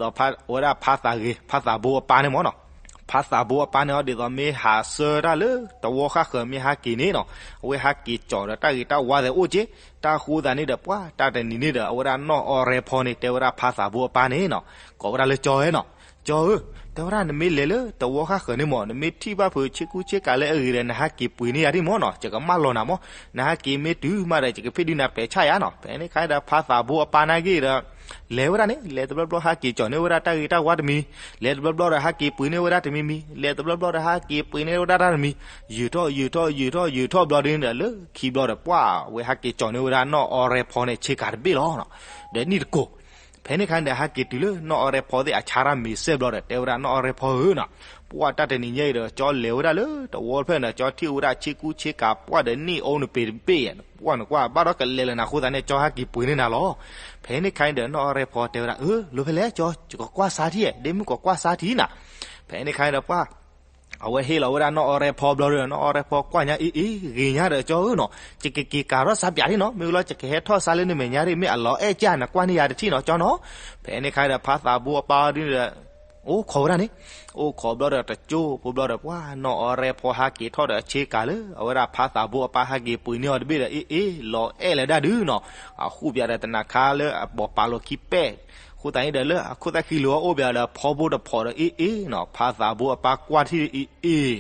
ဝဲဒၣ်ဖါသးဂ့ၤ ဖါသးဘိအပၢ်န့ၣ်မ့ၢ်နီၤ ဖါသးဘိအပၢ်န့ၣ်အီၤ ဒ်သိးမ့ၢ်ဟးဆှၢတၢ်လၢတဝီဃၣ်ဃၢၤ မ့ၢ်ဟးက့ၤန့ၣ်နီၤ အဝဲဟးက့ၤကၠီၤဒီးတၢ်ဂ့ၤတၢ်ဝါသဲးအိၣ်က့. တၢ်ဃိသးန့ၣ်ဒီး ပှၢ်တၢ်တနံၤန့ၣ်ဒီး အဝဲဒၣ်နီၢ်အီရဲဖီန့ၣ် တဲဝဲဒၣ်ဖါသးဘိအပၢ်န့ၣ်နီၤ ကိးဝဲဒၣ်လၢကၠီဧၢနီၤ, ကၠီဧၢ, တဲဝဲဒၣ်နမ့ၢ်လဲၤလၢတဝီဃၣ်ဃၢၤန့ၣ်မ့ၢ် နမ့ၢ်ထံၣ်ဘၣ်ဖုးဆ့ကူဆ့ကၤလၢအဂ့ၤဒီး နဟးက့ၤပှ့ၤန့ၢ်ယၤဒံးမ့ၢ်နီၤ, ယကမၢလီၤနၤမ့ၢ်, နဟးက့ၤမ့ၢ်တုၤမးဒီး ယကဖ့ၣ်ဒုးနၤပဲာ်ဆၣ်ယၤနီၤ. ဖဲန့ၣ်ခါဒီး ဖါသးဘိအပၢ်န့ၣ်က့ၤဒီး လဲၤဝဲဒၣ်န့ၣ် လဲၤတဘျီဘျီဟးက့ၤကၠီၤန့ၢ်ဝဲဒၣ်တၢ်ဂ့ၤတၢ်ဝါတမံၤ, လဲၤတဘျီဘျီဒီးဟးက့ၤပှ့ၤန့ၢ်ဝဲဒၣ်တမံၤမံၤ, လဲၤတဘျီဘျီဒီးဟးက့ၤပှ့ၤန့ၢ်ဝဲဒၣ်တၢ်တမံၤ, ယုာ်ထီၣ်ယုာ်ထီၣ်ယုာ်ထီၣ်ယုာ်ထီၣ်ဘျီဒုးန့ၣ်ဒီး လၢခံဘျီဒီး ပှၢ်ဝဲဟးက့ၤကၠီၤန့ၢ်ဝဲဒၣ်နီၢ်အီရဲဖီန့ၣ် ဆ့ကၤတဘ့ၣ်လီၤနီၤ, ဒီးနံၣ်တကိး ဖဲန့ၣ်ခါန့ၣ်ဒီး ဟဲက့ၤတုၤလၢနီၢ်အီရဲဖီသ့ၣ်အဆါတၢ်မ့ၤစဲၢ်ဘျီဒီး တဲဝဲဒၣ်နီၢ်အီရဲဖီဧၢနီၤ, ပှၢ်တၢ်တနံၤညါအံၤဒီး ကၠီလဲၤဝဲဒၣ်လၢတဝီတဖျၢၣ်န့ၣ်ဒီး ကၠီထံၣ်ဝဲဒၣ်ဆ့ကူဆ့ကၤ ပှၢ်ဒီးနံၣ်အိၣ်နပ့ၤတဘ့ၣ်ယဲၢ်, ပှၢ်နကွၢ်ဘၣ်ဒီးကလဲၤလၢနၤအဃိသတးန့ၣ် ကၠီဟဲက့ၤပှ့ၤန့ၢ်နၤလီၤ. ဖဲန့ၣ်ခါန့ၣ်ဒီး နီၢ်အီရဲဖီတဲဝဲဒၣ် အၢ လိၤဖဲလဲၣ် ကၠီ ယကကွၢ်ဆါထံၣ်, ဒ့မုၣ်ကကွၢ်ဆါထံၣ်နၤ. ဖဲန့ၣ်ခါန့ၣ်ဒီး ပှၢ် အဝဲဟ့ၣ်လီၤဝဲဒၣ်နီၢ်အီရဲဖီဘျီဒီး နီၢ်အီရဲဖီကွၢ်ညါ အ့ အ့ ဂ့ၤညါဒီးကၠီဧၢနီၤ, ယကက့ၤကၤထီၣ်စါပၠးလံနီၤ, မ့ၢ်လီၤ ယကဟဲထီၣ်စါလၢနမဲာ်ညါဒ် မ့ၢ်အလီၤအဲၣ်ကၢ် နကွၢ်န့ၢ်ယၤတထံၣ်နီၤ ကၠီနီၤ. ဖဲန့ၣ်ခါဒီး ဖါသးဘိအပၢ်ဒ်န့ၣ်ဒီး အိၣ်ခိးဝဲဒၣ်န့ၣ်, အိၣ်ခိးဘျီဒီးတကၠိဖိဘျီဒီး ပှၤနီၢ်အီရဲဖီဟဲက့ၤထီၣ်ဒီးအဆ့ကၤလၢ အဝဲဒၣ်ဖါသးဘိအပၢ်ဟဲက့ၤပှ့ၤန့ၢ်အီၤတဘ့ၣ်ဒီး အ့ အ့ လီၤအဲၣ်လၢဒၣ်ဒုနီၤ, အဃိပၠးဒီးတနၤခါလၢအပိာ်ပာ်လီၤခံပဲၢ်, အဃိသတးန့ၣ်ဒီး လၢအခိၣ်သၣ်ခံလီၤအအိၣ်ပၠးဒီး ဖီဘိတဖီးဒီး အ့ အ့နီၤ, ဖါသးဘိအပၢ်ကွၢ်ထံၣ်အ့ အ့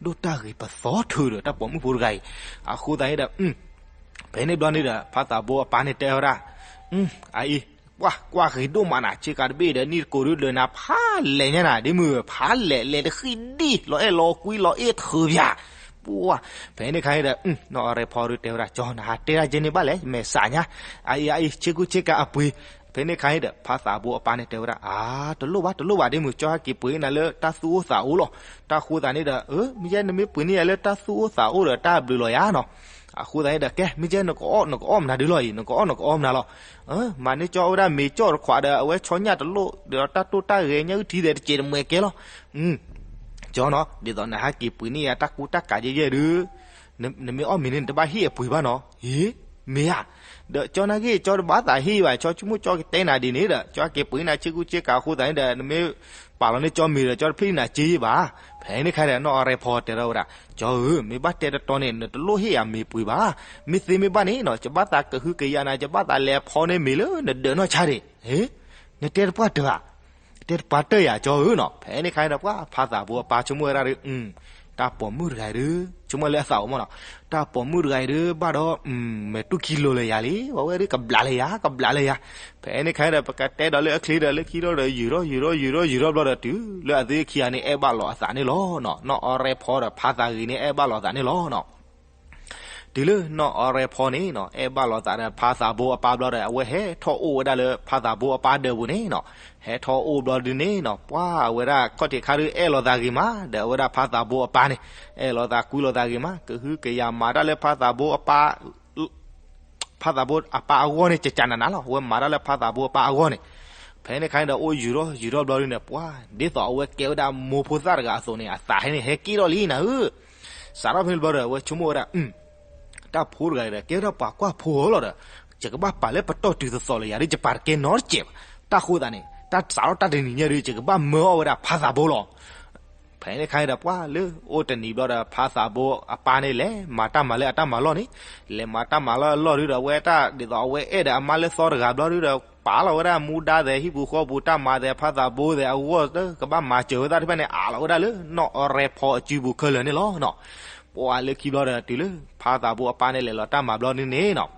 ဒိၣ်တၢ်ဂ့ၤပသီထုးဒီး တၢ်ပိာ်မုၣ်ဖိတဂၤအံၤ, အဃိသတးန့ၣ်ဒီး ဖဲန့ၣ်ဘျီန့ၣ်ဒီး ဖါသးဘိအပၢ်န့ၣ်တဲဝဲဒၣ်, အအံၤ, ကွၢ်ကွၢ်ဂ့ၤဒိၣ်မးနၤ, ဆ့ကၤတဘ့ၣ်ဒီး နံၣ်တကိးဒုးဒၢးနၤ ဖးလဲၢ်ညါနၤ ဒ်မုၢ် ဖးလဲၢ်လဲၢ်တဃံဒံၣ် လီၤအဲၣ်လီၤကွံလီၤအ့ၣ်ထုးပၠး, ပှၤ, ဖဲန့ၣ်ခါန့ၣ်ဒီး နီၢ်အီရဲဖီဒုးတဲဝဲဒၣ် ကၠီ နဟးတဲဒၣ်ကဲန့ၣ်ဘၣ်လဲၣ် မဲာ်ဆှးညါ, အအံၤ အအံၤ ဆ့ကူဆ့ကၤအပှ့ၤ, ဖဲန့ၣ်ခါန့ၣ်ဒီး ဖါသးဘိအပၢ်န့ၣ်တဲဝဲဒၣ် အါ တလိၣ်ဘၣ် တလိၣ်ဘၣ် ဒ်မုၢ် ကၠီဟဲက့ၤပှ့ၤနၤလၢ တၢ်သူၣ်အိၣ်သးအိၣ်လီၤ, တၢ်ဃိသးန့ၣ်ဒီး မ့ၢ်ယဲနမ့ၢ်ပှ့ၤန့ၢ်ယၤလၢတၢ်သူၣ်အိၣ်သးအိၣ်ဒီး တၢ်ဘျုးလီၤယၤနီၤ, အဃိသတးန့ၣ်ဒီး ကဲ မ့ၢ်ယဲနကအီၣ် နကအီၣ်မနုၤဒုလီၤအံၤ နကအီၣ် နကအီၣ်မနုၤလီၤ, မၤန့ၢ်ကၠီအိၣ်ဝဲဒၣ်မ့ၤကၠီၣ်တခွးဒီး အဝဲဆီညၣ်တလိၣ်ဒီး တၢ်တိၢ်တၢ်ဂဲၤ ညၣ်အုၣ်ထံသဲးတစဲးတမှဲၤကဲလီၤ, ကၠီနီၤ ဒ်သိးနဟဲက့ၤပှ့ၤန့ၢ်ယၤတၢ်ကူတၢ်ကၤယဲၢ်ယဲၢ်ဒုး နမ့ၢ်အီၣ်မ့ၤန့ၣ် နတဘၣ်ဟ့ၣ်အပှ့ၤဘၣ်နီၤ, ဟ့ မ့ၢ်ဧါ, ဒီးကၠီနာ်က့ ကၠီတဘၣ်သးဟ့ၣ်ဘၣ်, ကၠီဆိကမိၣ်ကၠီကတဲနၤဒ်န့ၣ်ဒီး ကၠီဟဲက့ၤပှ့ၤန့ၢ်နၤဆ့ကူဆ့ကၤအဃိသတးန့ၣ်ဒီး နမ့ၢ်ပာ်လီၤန့ၢ်ကၠီမ့ၤဒီး ကၠီတဖျ့ၣ်နၤစ့ဘၣ်, ဖဲန့ၣ်ခါဒီး နီၢ်အီရဲဖီတဲထီၣ်ဝဲဒၣ် ကၠီဧၢ မ့ၢ်ဘၣ်တဲတတီန့ၣ် နတလိၣ်ဟ့ၣ်ယၤမ့ၤပှ့ၤဘၣ်, မ့ၢ်သ့မ့ၢ်ဘၣ်န့ၣ်နီၤ ယဘၣ်သးကဟုကယာ်နၤ ယဘၣ်သးလဲၤဖီန့ၢ်မ့ၤလၢနဒၢးနီၢ်ဆါဒံး, နတဲတပှၢ်တၢၢ်ဧါ တဲတပှၢ်တၢၢ်ယၤကၠီဧၢနီၤ, ဖဲန့ၣ်ခါန့ၣ်ဒီး ပှၤဖါသးဘိအပၢ်ဆိကမိၣ်ဝဲဒၣ်ဒီး တၢ်ပိာ်မုၣ်တဂၤအံၤဒုး ဆိကမိၣ်လၢအသးအိၣ်မးနီၤ, တၢ်ပိာ်မုၣ်တဂၤအံၤဒုး ဘၣ်ဒီး မဲာ်တူၢ်ခံလိၤလၢယၤလံ, ပှၤဝဲဒုးကဘျးလၢယၤ ကဘျးလၢယၤ, ဖဲန့ၣ်ခါဒီး ပကတဲဒီးလၢအချ့ဒီး လၢခံဒီး ယုာ်ထီၣ်ယုာ်ထီၣ်ယုာ်ထီၣ်ယုာ်ထီၣ်ဘျီဒီး တုၤလၢအသ့ခံဂၤန့ၣ် အဲၣ်ဘၣ်လိာ်အသးန့ၣ်လီၤနီၤ, နီၢ်အီရဲဖီဒီးဖါသးဂ့ၤန့ၣ် အဲၣ်ဘၣ်လိာ်သးန့ၣ်လီၤနီၤ တုၤလၢနီၢ်အီရဲဖီန့ၣ်နီၤ အဲၣ်ဘၣ်လိာ်သးဒီးဖါသးဘိအပၢ်ဘျီဒီး အဝဲဟဲထီၣ်အိၣ်ဝဲဒၣ်လၢဖါသးဘိအပၢ်ဒၢးပူၤန့ၣ်နီၤ, ဟဲထီၣ်အိၣ်ဘျီဒုန့ၣ်နီၤ ပှၤအဝဲဒၣ်ခီၣ်ထံးခါဒုးအဲၣ်လိာ်သးဂ့ၤမး ဒီးအဝဲဒၣ်ဖါသးဘိအပၢ်န့ၣ် အဲၣ်လိာ်သးကွံလိာ်သးဂ့ၤမး ကဟုကယာ်မၤတၢ်လၢဖါသးဘိအပၢ် ဖါသးဘိအပၢ်အဂီၢ်န့ၣ် ကကနးနးလီၤ, အဝဲမၤတၢ်လၢဖါသးဘိအပၢ်အဂီၢ်န့ၣ်, ဖဲန့ၣ်ခါန့ၣ်ဒီး အိၣ်ယုာ်ထီၣ်ယုာ်ထီၣ်ဘျီဒုန့ၣ် ပှၤ ဒ်သိးအဝဲကဲဝဲဒၣ်မိၢ်ဖိသၣ်တဂၤအသိးန့ၣ် အသးဟဲန့ၣ် ဟဲက့ၣ်ထီၣ်လံနၤဧၢ, စးထီၣ်ဖဲန့ၣ်ဘျီဒီး အဝဲဆိကမိၣ်ဝဲဒၣ် တၢ်ဖိတဂၤဒီး ကဲဝဲဒၣ်ပှၤကွၢ်ဖိလီၤဒီး ယကဘၣ်ပာ်လၢပတီၢ်တုၤသသိးလၢယၤဒ် ယပာ်တကဲနီတစဲးဘၣ်, တၢ်ဃိသးန့ၣ် တၢ်စးထီၣ်တၢ်တနံၤညါဒီး ယကဘၣ်မၢအီၣ်ဝဲဒၣ်ဖါသးဘိလီၤ ဖဲန့ၣ်ခါန့ၣ်ဒီး ပှၤလၢအိၣ်တနံၤဘျီဒီး ဖါသးဘိအပၢ်န့ၣ် လဲၤမၤတၢ်မၤလၢအတၢ်မၤလီၢ်န့ၣ်, လဲၤမၤတၢ်မၤလၢအလီၢ်ဒုဒီး အဝဲတၢ်ဒ်သိးအဝဲအဲၣ်ဒီးအမါလၢသီတဂၤဘျီဒုဒီး ပာ်လီၤဝဲဒၣ်မူဒါသဲး ဟံၣ်ပူၤဃီပူၤ တၢ်မၤသဲး ဖါသးဘိသဲးအဂီၢ် ကဘၣ်မၤစၢၤဝဲသၣ်တဖၣ်န့ၣ် အးလီၤဝဲဒၣ်လၢနီၢ်အီရဲဖီအစုပူၤခဲလၢာ်န့ၣ်လီၤနီၤ. ပှၤလၢခံဘျီဒီး တုၤလၢဖါသးဘိအပၢ်န့ၣ် လဲၤလီၤတၢ်မၤဘျီဒုန့ၣ်နီၤ နီၢ်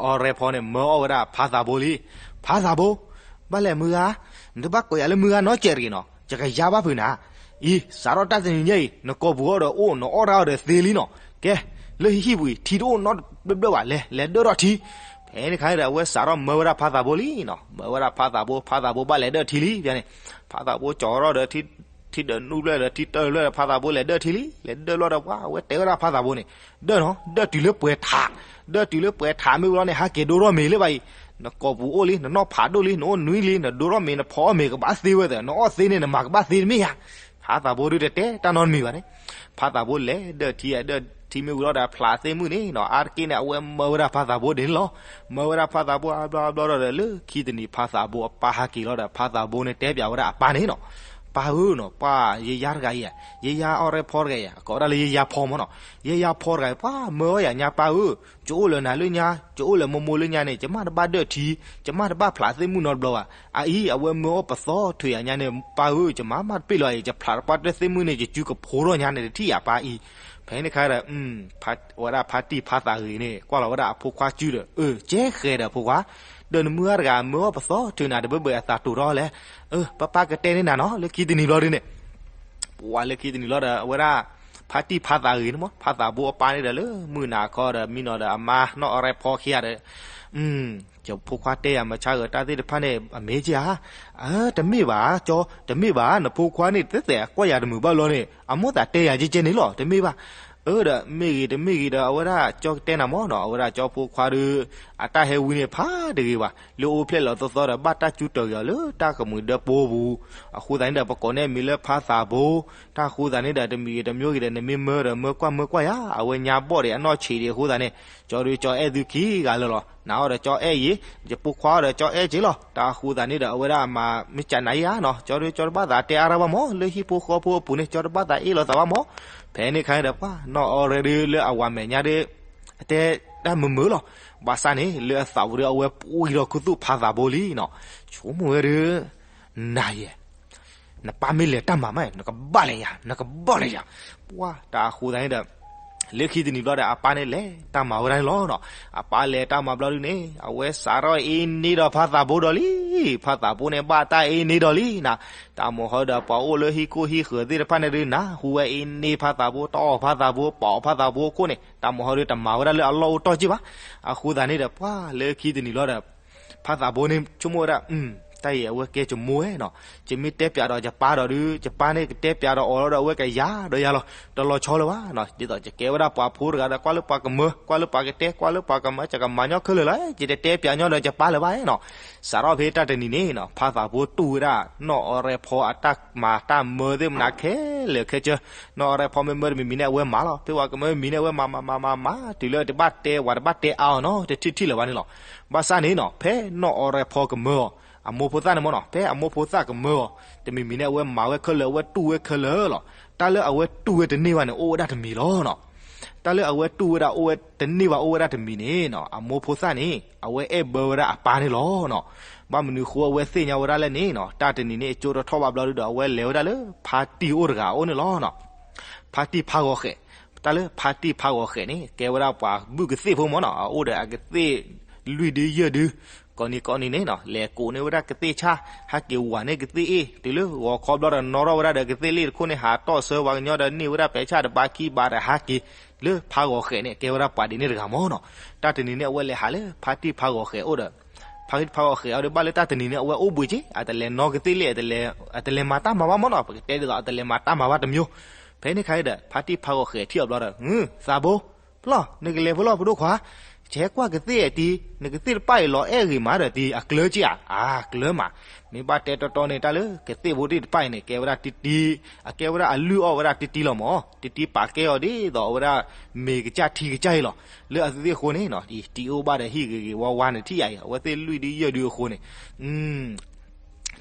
အီရဲဖီန့ၣ် မၢအီၣ်ဝဲဒၣ်ဖါသးဘိလံ. ဖါသးဘိ, ဘၣ်လဲၣ်မုၢ်ဂၤ, နတဘၣ်ကိးယၤလၢမုၢ်ဂၤနီတစဲးတဂ့ၤနီၤ, ယကယါဘၣ်ဖုးနၤ. အံၤ စးထီၣ်တၢ်တနံၤညါအံၤ နကိာ်ပူၤအီၣ်ဒီးအိၣ် နအီၣ်တၢ်အီၣ်ဒီးသ့လံနီၤ. ကဲ, လၢဟံၣ်ပူၤအံၤ ထံတအိၣ်နီတဘျၢၣ်ဘၣ်, လဲၤလဲၤဒၢၣ်ထီၣ်ထံ. ဖဲန့ၣ်ခါန့ၣ်ဒီး အဝဲစးထီၣ်မၢဝဲဒၣ်ဖါသးဘိလံနီၤ. မၢဝဲဒၣ်ဖါသးဘိ, ဖါသးဘိဘၣ်လဲၤဒၢၣ်ထံလံ. ဖဲန့ၣ် ဖါသးဘိကၠီထီၣ်ဒီး ထံဒၢးနူဘျဲၣ်ဒီး ထံတၢၢ်ဘျဲၣ်ဒီး ဖါသးဘိလဲၤဒၢၣ်ထံလံ. လဲၤဒၢၣ်ဘျီဒီး ပှၤအဝဲတဲဝဲဒၣ်ဖါသးဘိန့ၣ်, ဒၢၣ်နီၤ, ဒၢၣ်တုၤလၢပှဲၤထး, ဒၢၣ်တုၤလၢပှဲၤထးမ့ၢ်ဝံၤလီၤန့ၣ် ဟဲက့ၤဒိထီၣ်မ့ၤလၢၤဘၣ်အံၤ. နကိာ်ပူၤအိၣ်လံ, နနီၢ်ဖးဒိၣ်လံ, နအိၣ်နွံလံ, နဒိထီၣ်မ့ၤ နဖီအီၣ်မ့ၤကဘၣ်သ့ဝဲသ့, နအီၣ်သ့န့ၣ် နမၤကဘၣ်သ့တမ့ၢ်ဧါ. ဖါသးဘိဒုးတတဲတၢ်နီတမံၤဘၣ်န့ၣ်. ဖါသးဘိလဲၤဒၢၣ်ထံ, ဒၢၣ်ထံမ့ၢ်ဝံၤလီၤဒီး ဖျးသ့ၣ်မုၣ်န့ၣ်နီၤ, အါတက့ၢ်န့ၣ် အဝဲမၢဝဲဒၣ်ဖါသးဘိဒ်န့ၣ်လီၤ. မၢဝဲဒၣ်ဖါသးဘိအါဘျီအါဘျီဒီး လၢခံတနံၤဖါသးဘိအပၢ်ဟဲက့ၤလီၤဒီး ဖါသးဘိန့ၣ်တဲပၠးဝဲဒၣ်အပၢ်န့ၣ်နီၤ, ပၢ်ဧၢနီၤ, ပှၤ ယယါတဂၤအံၤ, ယယါအီၣ်ရဲၣ်ဖီတဂၤအံၤ, အကိးဝဲဒၣ်လၢယယါဖီမ့ၢ်နီၤ. ယယါဖီတဂၤအံၤ ပှၤမၢအီၣ်ယၤညါပၢ်ဧၢ, ယအိၣ်လၢနၤလၢညါ, ယအိၣ်လၢမိၢ်မိၢ်လၢညါန့ၣ် ယမ့ၢ်တဘၣ်ဒၢၣ်ထံ, ယမ့ၢ်တဘၣ်ဖျးသ့ၣ်မုၣ်နီတဘျီဘၣ်. အအံၤ အဝဲမၢအီၣ်ပသီထုးယၤညါန့ၣ် ပၢ်ဧၢ, ယမၤမးတပ့ၢ်လီၤအံၤ, ယဖျးတပှၢ်တၢၢ်သ့ၣ်မုၣ်န့ၣ် ယစုကဖိထီၣ်ညါန့ၣ် တထံၣ်ယၤပၢ်အံၤ. ဖဲန့ၣ်ခါဒီး ဝဲဒၣ်ဖါတံၢ်ဖါသးဂ့ၤန့ၣ် ကွၢ်လီၤဝဲဒၣ်အဖိခွါစုဒီး အၢ ကဲဃဲၤဒီးဖိခွါ, ဒီးနမုၢ်ဂၤတဂၤမၢအီၣ်ပသီထုးနၤတဘၢဘၢအသးတိာ်ထီၣ်လဲၣ်. အၢ ပၢ်ပၢ်ကတဲန့ၢ်နၤနီၤ, လၢခံတနံၤဘျီဒုန့ၣ် ပှၤလၢခံတနံၤလီၤဒီး အဝဲဒၣ် ဖါတံၢ်ဖါသးဂ့ၤန့ၣ်မ့ၢ် ဖါသးဘိအပၢ်န့ၣ်ဒီး လၢမုၢ်နၤခီဒီး မံနီၤဒီးအမါနီၢ်အီရဲၣ်ဖီခံဂၤဒီး ယဖိခွါတဲယၤ မဆါဂၤတၢ်သ့ၣ်တဖၣ်န့ၣ် အမ့ၢ်ကဧါ. အၢ တမ့ၢ်ဘၣ် ကၠီ, တမ့ၢ်ဘၣ်, နဖိခွါန့ၣ် သဲသဲးကွၢ်ယၤတမုာ်ဘၣ်လီၤန့ၣ် အမိၢ်သးတဲယၤကဲကဲန့ၣ်လီၤ, တမ့ၢ်ဘၣ်. အၢ ဒီးမ့ၢ်ဂ့ၤတမ့ၢ်ဂ့ၤဒီး အဝဲဒၣ်ကၠီကတဲနၤမၢ်နီၤ, အဝဲဒၣ်ကၠီဖိခွါဒီး အတၢ်ဟဲဝံန့ၣ်ဖးတဂ့ၤဘၣ်, လၢအိၣ်ဖျဲၣ်လီၤသီသီဒီး ဘၣ်တၢ်ကူးတၢၤက့ၤအီၤလၢတၢ်ကမှံၤဒၢပူၤပူၤ, အဃိသတးန့ၣ်ဒီး ပကိးန့ၢ်အမံၤလၢဖါသးဘိ, တၢ်ဃိသတးန့ၣ်ဒီး တမံၤဂ့ၤတမံၤဂ့ၤဒီး နမ့ၢ်မၢဒီး မၢကွၢ်မၢကွၢ်ယၤ, အဝဲညါဘီၣ်ဒီး အနီၢ်ဆံးဒံးအဃိသတးန့ၣ်, ကၠီဒီးကၠီအဲၣ်သုခံဂၤလၢာ်လီၤ, နၤအီၤဒီးကၠီအဲၣ်ယံၤ, ယဖိခွါအီၤဒီးကၠီအဲၣ်က့ၤလီၤ, တၢ်ဃိသတးန့ၣ်ဒီး အဝဲဒၣ်မၤမ့ၢ်ကနၤယါနီၤ, ကၠီဒီးကၠီတဘၣ်သးတဲအါရၢ်ဘၣ်မၢ်, လၢဟံၣ်ဖိဃီဖိအပူၤန့ၣ် ကၠီတဘၣ်သးအ့ၣ်လိာ်သးဘၣ်မၢ်, ဖဲန့ၣ်ခါဒီးပှၤ နီၢ်အီရဲဒုးလၢအဝၤမဲာ်ညါဒီး အတဲတၢ်မုာ်မုာ်လီၤ, ဘၣ်ဆၣ်န့ၣ် လၢအသးပူၤဒီး အဝဲပှံၢ်ထီၣ်ခူသူၣ်ဖါသးဘိလံနီၤ, ဆိကမိၣ်ဝဲဒုး နၤယဲၢ် နပၢ်မ့ၢ်လဲၤတၢ်မၤမး နကဘၣ်လဲၤယၤ, နကဘၣ်လဲၤယၤ, ပှၤတၢ်အဃိသတးန့ၣ်ဒီး လၢခံတနံၤဘျီဒီး အပၢ်န့ၣ်လဲၤတၢ်မၤဝဲဒၣ်န့ၣ်လီၤနီၤ, အပၢ်လဲၤတၢ်မၤဘျီဒုးန့ၣ် အဝဲစးထီၣ်အ့န့ဒီးဖါသးဘိဒီးလံ, ဖါသးဘိန့ၣ် ဘၣ်တၢ်အ့န့ဒီးလံနီၤ, တၢ်မိၢ်ဟီဒီး ပှၤအိၣ်လၢဟံၣ်ခိၣ်ဟံၣ်ဃၢၤသ့ၣ်တဖၣ်န့ၣ်ဒုး နၢ်ဟူဝဲအ့န့ဖါသးဘိ, တအီၣ်ဖါသးဘိ, ပာ်အီၣ်ဖါသးဘိအခိၣ်န့ၣ် တၢ်မိၢ်ဟီဒီး တမၤဝဲဒၣ်လၢအလီၢ်အိၣ်တီၢ်က့ၢ်ဘၣ်, အဃိသတးန့ၣ်ဒီး ပှၤလၢခံတနံၤလီၤဒီး ဖါသးဘိန့ၣ် ဆိကမိၣ်ဝဲဒၣ်, တၢ်အံၤအဝဲကဲကမိၣ်ဝဲနီၤ, ယမ့ၢ်တဲပၠးဒီးယပၢ်ဒီးဒုး ယပၢ်န့ၣ်ကတဲပၠးဒီးအီၤလီၤဒီး အဝဲကယၤဒီးယၤလီၤ, တလီၤဆီလၢၤဘၣ်နီၤ, ဒ်သိးယကဲဝဲဒၣ်ပှၤဖိတဂၤဒီး ကွၢ်လၢပှၤကမၢ, ကွၢ်လၢပှၤကတဲ, ကွၢ်လၢပှၤကမၤ ယကမၤညီခဲလၢာ်လီၤ, ယတတဲပၠးညီဒီးယပၢ်လၢၤဘၣ်နီၤ, စးထီၣ်ဖဲတၢ်တနံၤန့ၣ်နီၤ ဖါသးဘိတူၢ်ဝဲဒၣ် နီၢ်အီရဲဖီအတၢ်မၤတၢ်မၢသ့ၣ်မနၤခဲလၢာ်ခဲဆ့, နီၢ်အီရဲဖီမ့ၢ်မၢတမံၤမံၤန့ၣ် အဝဲမၤလီၤ, ဖဲဝဲကမၢမံၤန့ၣ် အဝဲမၤမၤမၤမၤမၤ တုၤလၢတဘၣ်တဲဝဲတဘၣ်တဲအါအီၤနီၤ, တထံၣ်ထံၣ်လၢၤဘၣ်န့ၣ်လီၤ, ဘၣ်ဆၣ်န့ၣ်နီၤ ဖဲနီၢ်အီရဲဖီကမၢအီၤ, အမိၢ်ဖိသၣ်န့ၣ်မၢ်နီၤ, ဖဲအမိၢ်ဖိသၣ်ကမၢအီၤ တမံၤမံၤန့ၣ် အဝဲမၤဝဲခဲလၢာ် အဝဲတူၢ်ဝဲခဲလၢာ်လီၤ, တၢ်လၢအဝဲတူၢ်ဝဲတန့ၢ်ဘၣ်န့ၣ် အိၣ်ဝဲဒၣ်တမံၤလီၤနီၤ, တၢ်လၢအဝဲတူၢ်ဝဲဒၣ်အိၣ်ဝဲတန့ၢ်ဘၣ်အိၣ်ဝဲဒၣ်တမံၤန့ၣ်နီၤ အမိၢ်ဖိသၣ်န့ၣ် အဝဲအဲၣ်ဘၢဝဲဒၣ်အပၢ်န့ၣ်လီၤနီၤ, ဘၣ်မနုၤဃိအဝဲသ့ၣ်ညါဝဲဒၣ်လဲၣ်န့ၣ်နီၤ တၢ်တနံၤန့ၣ် ကၠိတထီၣ်ဘၣ်ဘျီဒုးဒီး အဝဲလဲၤဝဲဒၣ်လၢဖါတံၢ်အိၣ်တဂၤအအိၣ်န့ၣ်လီၤနီၤ, ဖါတံၢ်ဖးဂီၤဃဲး, တၢ်လၢဖါတံၢ်ဖးဂီၤဃဲးန့ၣ် ကဲဝဲဒၣ်ပှၤဘုၣ်ကသ့ၣ်ဖိမၢ်နီၤ, အအိၣ်ဒီးအကသ့ၣ်လွံၢ်ဒုယဲၢ်ဒု, ကိးနံၤကိးနံၤန့ၣ်နီၤ လဲၤကိးန့ၢ်ဝဲဒၣ်ကသ့ၣ်ဆၣ်, ဟဲက့ၤဝၤန့ၢ်ကသ့ၣ်အ့ၣ် တုၤလၢဂီၤခီဘျီဒီး နီၣ်ထီၣ်ဝဲဒၣ်ဒီးကသ့ၣ်လ့ၣ်တခိၣ်န့ၣ် ဟးတီၢ်ဆၢဝၤကညီဒီးန့ၢ်ဝဲဒၣ်ပဲာ်ဆၣ်တဘါခံဘါဒီးဟးက့ၤ လၢဖးဂီၤဃဲးန့ၣ် ကဲဝဲဒၣ်ပှၤဒ်န့ၣ်တဂၤမၢ်နီၤ, တၢ်တနံၤန့ၣ် အဝဲလဲၤဟးလၢဖါတံၢ်ဖးဂီၤဃဲးအိၣ်ဒီး ဖါတံၢ်ဖးဂီၤဃဲးအီၤဒီး ဘၣ်လၢတၢ်တနံၤန့ၣ် အဝဲအိၣ်ဘှံးက့ၤ အတလဲၤနီၣ်ကသ့ၣ်လ့ၣ် အတလဲၤမၤတၢ်မၤဘၣ်မၢ်နီၤ, ပကတဲဒ်သိး အတလဲၤမၤတၢ်မၤဘၣ်တမံၤ, ဖဲန့ၣ်ခါဒီး ဖါတံၢ်ဖးဂီၤဃဲးထံၣ်အီၤဘျီဒီး သးဘိ, ဖျီၣ် နကလဲၤဖဲလဲၣ်ဖိဒိၣ်ခွါ, ယဟဲကွၢ်ကသ့ၣ်အံၤတံၤ နကသ့ၣ်တဖၣ်အံၤလီၤအဲၣ်ဂ့ၤမးဒီးတံၤ အကျၢၤက့ၤဧါ, အကျၢၤမး, မ့ၢ်ဘၣ်တဲတီတီန့ၣ် တၢ်လၢကသ့ၣ်ဖိတံၢ်တဖၣ်အံၤန့ၣ် ကဲဝဲဒၣ်တံၤတံၤ, အကဲဝဲဒၣ်အလုၢ်အီၣ်ဝဲဒၣ်တံၤတံၤလီၤမၢ်, တံၤတံၤပာ်ကဲအီၤဒ်သိးအဝဲဒၣ် မ့ၤကစၢ်ထံကစၢ်အံၤလီၤ, လၢအသ့ၣ်အဃိန့ၣ်နီၤ တံၤအိၣ်ဘၣ်ဒီးဟံၣ်ဂ့ၤဂ့ၤဝါဝါ နထံၣ်ယၤအံၤ အဝဲသ့ၣ်လွံၢ်ဒုယဲၢ်ဒုအဃိန့ၣ်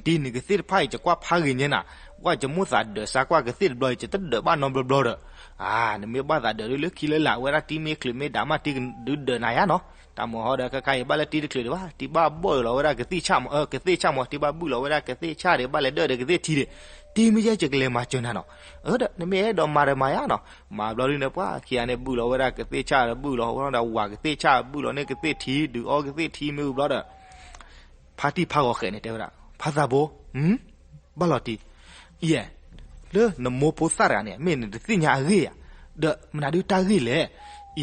တံၤနကသ့ၣ်တဖၣ်အံၤ ယကွၢ်ဖးဂ့ၤညါနၤ, ကွၢ်ယမိၣ်သးဒၢးစါကွၢ်ကသ့ၣ်တဘျီအံၤ ယတဒၢးဘၣ်နီတဘျီဘျီဒီး, အါ နမ့ၢ်ဘၣ်သးဒၢးဒုးလၢခံလၢလာ် အဝဲဒၣ်တံၤမ့ၢ်ချုးမ့ၢ်ဒၣ်မး တံၤကဒုးဒၢးနၤယါနီၤ, တၢ်မုၢ်ဟီဒီးခဲခါအံၤ ဘၣ်လၢတံၤတချုးဒံးဘၣ် တံၤဘၣ်ဘီၣ်လီၤဝဲဒၣ်ကသ့ၣ်ဆၣ်မး ကသ့ၣ်ဆၣ်မး တံၤဘၣ်ဘုၣ်လီၤဝဲဒၣ်ကသ့ၣ်ထံဒီး, တံၤမ့ၢ်ယဲယကလဲၤမၤစၢၤနၤနီၤ, အၢ ဒီးနမ့ၢ်အဲၣ်ဒိးမၤဒီးမၤယါနီၤ, မၤဘျီဒုန့ၣ် ပှၤခံဂၤန့ၣ် ဘုၣ်လီၤဝဲဒၣ်ကသ့ၣ်ဆၣ်ဒီး ဘုၣ်လီၤဝဲဒီးဝၤကသ့ၣ်ဆၣ် ဘုၣ်လီၤန့ၢ်ကသ့ၣ်ထံ ဒုးအီကသ့ၣ်ထံမ့ၢ်ဝံၤဘျီဒီး ဖါတံၢ်ဖးဂီၤဃဲးန့ၣ် တဲဝဲဒၣ် ဖါသးဘိ, ဘၣ်လီၤတံၢ်, ယဲၢ်, လၢနမိၢ်ဖိသၣ်တဂၤန့ၣ် မ့ၢ်နတသ့ၣ်ညါအဂ့ၢ်ဧါ, ဒီးမနုၤဒုးတၢ်ဂ့ၢ်လဲၣ်,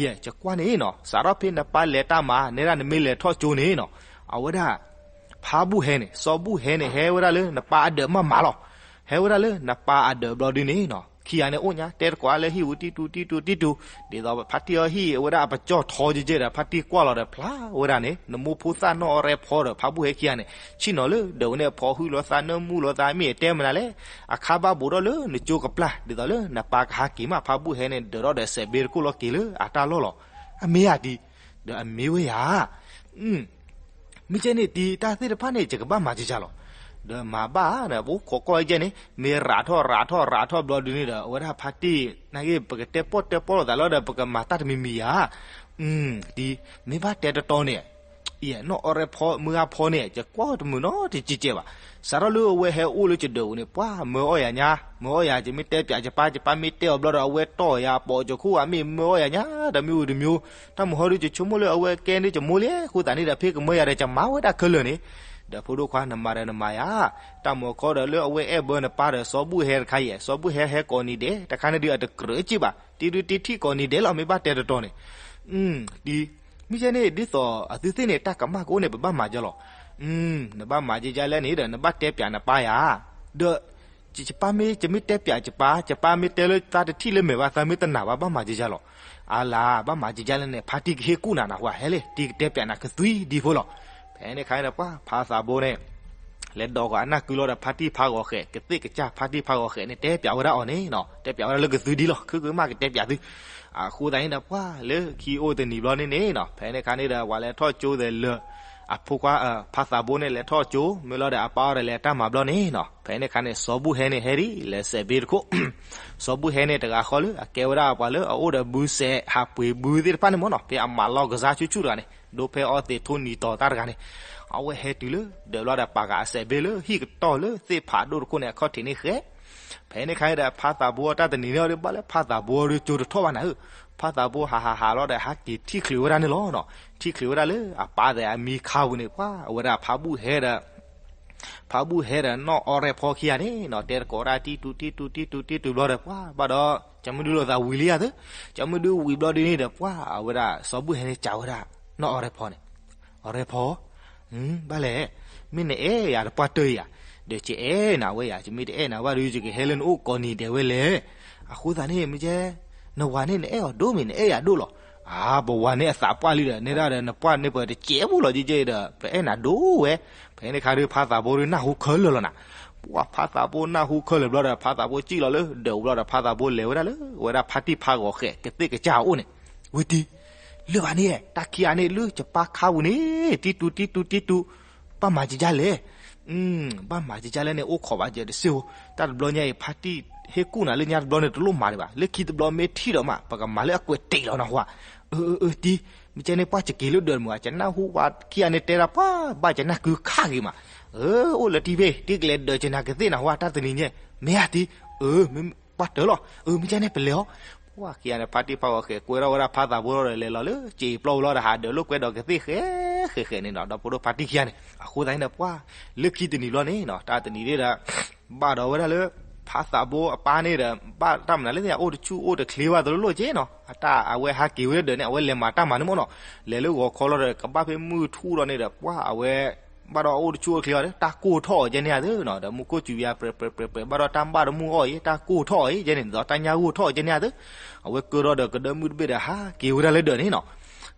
ယဲၢ် ယကွၢ်န့ၣ်နီၤ စးထီၣ်ဖဲနပၢ်လဲၤတၢ်မၤ နဲဒၣ်နမ့ၢ်လဲၤထီၣ်ကၠိန့ၣ်နီၤ, အဝဲဒၣ် ဖါဘူၣ်ဟဲန့ၣ် စီၤဘူၣ်ဟဲန့ၣ် ဟဲဝဲဒၣ်လၢနပၢ်အဒၢးမးမးလီၤ, ဟဲဝဲဒၣ်လၢနပၢ်အဒၢးဘျီဒုန့ၣ်နီၤ ခံဂၤန့ၣ်အိၣ်ညါ တဲတကိးလၢဟံၣ်ဝံၤတံၢ်တူတံၢ်တူတံၢ်တူ, ဒ်သိးဖါတံၢ်အီၤဟံၣ်ဝဲဒၣ်အပကၠီၣ်ထီကဲကဲဒီး ဖါတံၢ်ကွၢ်လီၤဒီးဖျါဝဲဒၣ်န့ၣ် နမိၢ်ဖိသၣ်နီၢ်အီရဲဖီဒီးဖါဘူၣ်ဟဲခံဂၤန့ၣ် ဆ့ၣ်နီၤလၢဒၢးဝဲန့ၣ် ဖီဟုလိာ်သးနၢမူလိာ်သးမ့ၢ်တဲမနုၤလဲၣ်, အခါဘၣ်ဘူးထီၣ်လၢနကၠိကပျၢ် ဒ်သိးလၢနပၢ်ကဟးက့ၤမး ဖါဘူၣ်ဟဲန့ၣ် ဒၢးထီၣ်ဒီးစဲးဘ့တခိၣ်လီၤက့ၤလၢအတၢ်လီၢ်လီၤ, အမ့ၢ်ဧါတံၢ်, ဒီးအမ့ၢ်ဝဲယၤ မ့ၢ်ကဲန့ၣ်တံၤ တၢ်သ့ၣ်တဖၣ်န့ၣ် ယကဘၣ်မၤကကလီၤ, ဒီးမၤဘၣ်န့ၣ် ပအိၣ်ခိးကွၢ်ကဲန့ၣ် မ့ၢ်ရးထီၣ်ရးထီၣ်ရးထီၣ်ဘျီဒုန့ၣ်ဒီး အဝဲဒၣ်ဖါတံၢ် နာ်က့ ပကတဲပီၣ်တဲပီၣ်လိာ်သးလီၤဒီး ပကမၤတၢ်တမံၤမံၤဧါ, တံၤ မ့ၢ်ဘၣ်တဲတီတီန့ၣ် ယဲၢ် နီၢ်အီရဲဖီမုၢ်ဂၤဖီန့ၣ် ယကွၢ်တမုာ်နီတကဲကဲဘၣ်, စးထီၣ်လၢအဝဲဟဲအိၣ်လၢယဒၢးအူန့ၣ် ပှၤမၢအီၣ်ယၤညါ မၢအီၣ်ယၤ ယမ့ၢ်တဲပၠးယပၢ် ယပၢ်မ့ၢ်တဲအီၤဘျီဒီး အဝဲတီၢ်ယၤပိာ်ယခိၣ်ဧါ မ့ၢ်မၢအီၣ်ယၤညါ တမံၤဝံၤတမံၤ, တၢ်မုၢ်ဟီဒု ယဆိကမိၣ်လၢအဝဲကဲန့ၣ် ယမိၢ်လံ အဃိသတးန့ၣ်ဒီး ဖဲကမၢယၤဒီး ယမၤဝဲဒၣ်ခဲလၢာ်န့ၣ်, ဒီးဖိဒိၣ်ခွါ နမၤဒီးနမၤယၤ, တၢ်မုၢ်ခီဒီးလၢအဝဲအဲၣ်ဘၢနပၢ်ဒီး စီၤဘူၣ်ဟဲတခါယဲၢ် စီၤဘူၣ်ဟဲဟဲကိးနံၤဒဲး တခါန့ၣ်ဒု အတကြၢးက့ၢ်ဘၣ် တံၤဒုတံၤထံၣ်ကိးနံၤဒဲးလီၤ မ့ၢ်ဘၣ်တဲတတီၤန့ၣ် တံၤ မ့ၢ်ကဲန့ၣ် ဒ်သိးအသုသ့ၣ်န့ၣ် တၢ်ကမၣ်ကအိၣ်န့ၣ် ပဘၣ်မၤကလီၤ, နဘၣ်မၤကကလဲၣ်န့ၣ်ဒီး နဘၣ်တဲပၠးနပၢ်ယၤ, ဒီး ယပၢ်မ့ၢ် ယမ့ၢ်တဲပၠးယပၢ်, ယပၢ်မ့ၢ်တဲလၢသးတထံၣ်လၢမဲာ်ဘၣ် သးမ့ၢ်တနာ်ဘၣ် ဘၣ်မၤကကၢ်လီၤ. အါလါ ဘၣ်မၤကကၢ်လဲၣ်န့ၣ် ဖါတံၢ်ကဟ့ၣ်ကူၣ်နၤနၤ ဟဲလဲၣ် တံၢ်ကတဲပၠးနၤကသွံဒံဖိလီၤ. ဖဲန့ၣ်ခါန့ၣ် ပှၤဖါသးဘိန့ၣ် လဲၤဒိးကီးအနၢ်ကုလီၤဒီး ဖါတံၢ်ဖးဂီၤဃဲး ကသ့ၣ်ကစၢ် ဖါတံၢ်ဖးဂီၤဃဲးန့ၣ် တဲပၠးဝဲဒၣ်အီၤန့ၣ်နီၤ, တဲပၠးဝဲဒၣ်လၢကသွံဒံလီၤ, ခုကမၣ်ကတဲပၠးသု. အဃိသတးန့ၣ်ဒီး ပှၤလၢခံအိၣ်တနံၤဘျီန့ၣ်န့ၣ်နီၤ, ဖဲန့ၣ်ခါန့ၣ်ဒီး ပှၤလဲၤထီၣ်ကၠိသဲးလၢ အဖိခွါ ဖါသးဘိန့ၣ် လဲၤထီၣ်ကၠိ မ့ၢ်လီၤဒီး အပၢ်အီၤဒီး လဲၤတၢ်မၤဘျီန့ၣ်နီၤ, ဖဲန့ၣ်ခါန့ၣ် စီၤဘူၣ်ဟဲန့ၣ် ဟဲဒ်လဲၤစဲးဘ့တခိၣ် စီၤဘူၣ်ဟဲန့ၣ် တဂၤဃီလၢ အကဲဝဲဒၣ်ပှၤလၢအအိၣ်ဒီးဘုစဲး ဟးပှ့ၤဘုသ့ၣ်တဖၣ်န့ၣ်မ့ၢ်နီၤ, ဖဲအမၤလီၢ်ကစၢ်ဆူၣ်ဆူၣ်တဂၤန့ၣ် ဒိဖဲအီသံးထိနံၤတီၤတၢ်တဂၤန့ၣ်, အဝဲဟဲတုၤလၢ ဒၢးဘျီဒီး ပာ်ဃာ်အစဲးဘ့လၢဟံၣ်ကတီၢ်လၢသ့ၣ်ဖးဒိၣ်တခိၣ်န့ၣ် အခီၣ်ထံးန့ၣ်ဃဲ ဖဲန့ၣ်ခါန့ၣ်ဒီး ဖါသးဘိတၢ်တနံၤန့ၣ်ဒီး ဘၣ်လၢဖါသးဘိဒီးကၠိတထီၣ်ဘၣ်နၤဧၢ, ဖါသးဘိဟးဟးဟးလီၤဒီး ဟးက့ၤထံၣ်ချုးဝဲဒၣ်န့ၣ်လီၤနီၤ, ထံၣ်ချုးဝဲဒၣ်လၢအပၢ်သဲးအမံၤခါပူၤန့ၣ် ပှၤအဝဲဒၣ်ဖါဘူၣ်ဟဲဒီး ဖါဘူၣ်ဟဲဒီးနီၢ်အီရဲဖီခံဂၤန့ၣ် တဲသကိးဒၣ်တံၢ်တူတံၢ်တူတံၢ်တူတံၢ်တူဘျီဒီး ပှၤဘၣ်ဒီး ကၠီမုၢ်ဒုလိာ်သးဝံၤလံဧါသ့, ကၠီမုၢ်ဒုဝံၤဘျီဒုန့ၣ်ဒီး ပှၤအဝဲဒၣ်စီၤဘူၣ်ဟဲန့ၣ် စံးဝဲဒၣ် နီၢ်အီရဲဖီန့ၣ်, အီရဲဖီ ဘၣ်လဲၣ်, မ့ၢ်နအဲၣ်ယၤတပှၢ်တၢၢ်ဧါ, ဒီးယအဲၣ်နၤဝဲယၤ, ယမ့ၢ်တအဲၣ်နၤဘၣ်ဒီး ယကဟဲလၢနအိၣ်ကိးနံၤဒဲးဝဲလဲၣ်. အဃိသတးန့ၣ် မ့ၢ်ကဲ နဝၤန့ၣ် နအဲၣ်အီၤဒိၣ်မ့ၢ် နအဲၣ်ယၤဒိၣ်လီၤ. အါ ပဝၤန့ၣ်အသးပှၢ်လံဒီး နဲဒၣ်ဒီး နပှၢ်န့ၢ်ပှၤတစဲးဖိလီၤ ကဲကဲဒီး ပအဲၣ်နၤဒိၣ်ဝဲ. ဖဲန့ၣ်ခါဒီး ဖါသးဘိဒီးနၢ်ဟူခဲလၢာ်လီၤနၤ, ပှၤဖါသးဘိနၢ်ဟူခဲလၢာ်ဘျီဒီး ဖါသးဘိစံၣ်လီၤလၢဒၢးပူၤဘျီဒီး ဖါသးဘိလဲၤဝဲဒၣ်လၢ အဝဲဒၣ်ဖါတံၢ်ဖးဂီၤဃဲး ကသ့ၣ်ကစၢ်အအိၣ်န့ၣ်, ဝဲတံၢ် လၢဘၣ်န့ၣ် တၢ်ခံဂၤန့ၣ် လၢယပၢ်ခါပူၤန့ၣ် တံၢ်တူတံၢ်တူတံၢ်တူ, ဘၣ်မၤကကၢ်လဲၣ်, ဘၣ်မၤကကၢ်လဲၣ်န့ၣ် အိၣ်ခိးဘၣ်ယဲတစ့ၢ်ဧိၤ, တၢ်တဘျီညါအံၤ ဖါတံၢ်ဟ့ၣ်ကူၣ်နၤလၢညါတဘျီန့ၣ် တလိၣ်မၤဒံးဘၣ်, လၢခံတဘျီမ့ၢ်ထံၣ်ဒီးမး ပကမၤလၢအကွဲးတ့ၢ်လီၤနဟါ, အၢ အၢ တံၢ်, မ့ၢ်ကဲန့ၣ် ပှၤကက့ၤလၢဒၢးမုၢ် ကနၢ်ဟူဝဲခံဂၤန့ၣ်တဲဒၣ်ပှၤ ဘၣ်ကနၢ်ကုခါဂ့ၤမး, အၢ အိၣ်လၢတံၢ်ဖဲ တံၢ်ကလဲၤဒၢးကနၤကသ့ၣ်နဟါ တၢ်တနံၤညါ, မ့ၢ်ဧါတံၢ်, အၢ မ့ၢ်ပှၤတၢၢ်လီၤ, အၢ မ့ၢ်ကဲန့ၣ် ပလဲၤအီၤ ပှၤခံဂၤန့ၣ် ဖါတံၢ်ဖးဂီၤဃဲး ကွဲထီၣ်ဝဲဒၣ်ဖါသးဘိလီၤဒီး လဲၤလီၤလၢစ့ပျီပူၤလီၤဒီး ဟးဒၢးလိာ်ကွဲဒီးကသ့ၣ်ဃဲးဃဲးဃဲးန့ၣ်နီၤ, ဒီးဖိဒိၣ်ဖါတံၢ်ခံဂၤန့ၣ် အဃိသတးန့ၣ်ဒီး ပှၤလၢခံတနံၤဘျီန့ၣ်နီၤ တၢ်တနံၤန့ၣ်ဒီး ဘၣ်ဒီးဝဲဒၣ်လၢ ဖါသးဘိအပၢ်န့ၣ်ဒီး ဘၣ်တၢ်မနုၤလၢသ့ၣ် အိၣ်တဆူၣ်အိၣ်တချ့ဘၣ်တလိၣ်လိၣ်က့နီၤ, အတၢ်အဝဲဟးက့ၤဝဲလၢဒၢးန့ၣ် အဝဲလဲၤမၤတၢ်မၤန့ၣ်မ့ၢ်နီၤ, လဲၤလၢဂီၤခီလီၤဒီး ကဘၣ်ဖဲမုၢ်ထူၣ်ဒီးန့ၣ်ဒီး ပှၤအဝဲ ဘၣ်ဒီးအိၣ်တဆူၣ်အိၣ်တချ့အီၤဒီး တၢ်ကိၢ်ထီၣ်အီၤကဲန့ၣ်ဧါသ့နီၤ, ဒီးမူခိၣ်စူၤယၤပြဲးပြဲးပြဲးပြဲး ဘၣ်ဒီးတၢ်ဘၣ်တမုၢ်အီၣ်အံၤ တၢ်ကိၢ်ထီၣ်အီၤအံၤ ကဲန့ၣ် ဒီးတၢ်ညၣ်ဂိၢ်ထီၣ်အီၤကဲန့ၣ်ဧါသ့, အဝဲကၢထီၣ်ဒီးကဒၢမုၢ်တဘ့ၣ်ဒီး ဟးက့ၤဝဲဒၣ်လၢဒၢးန့ၣ်နီၤ,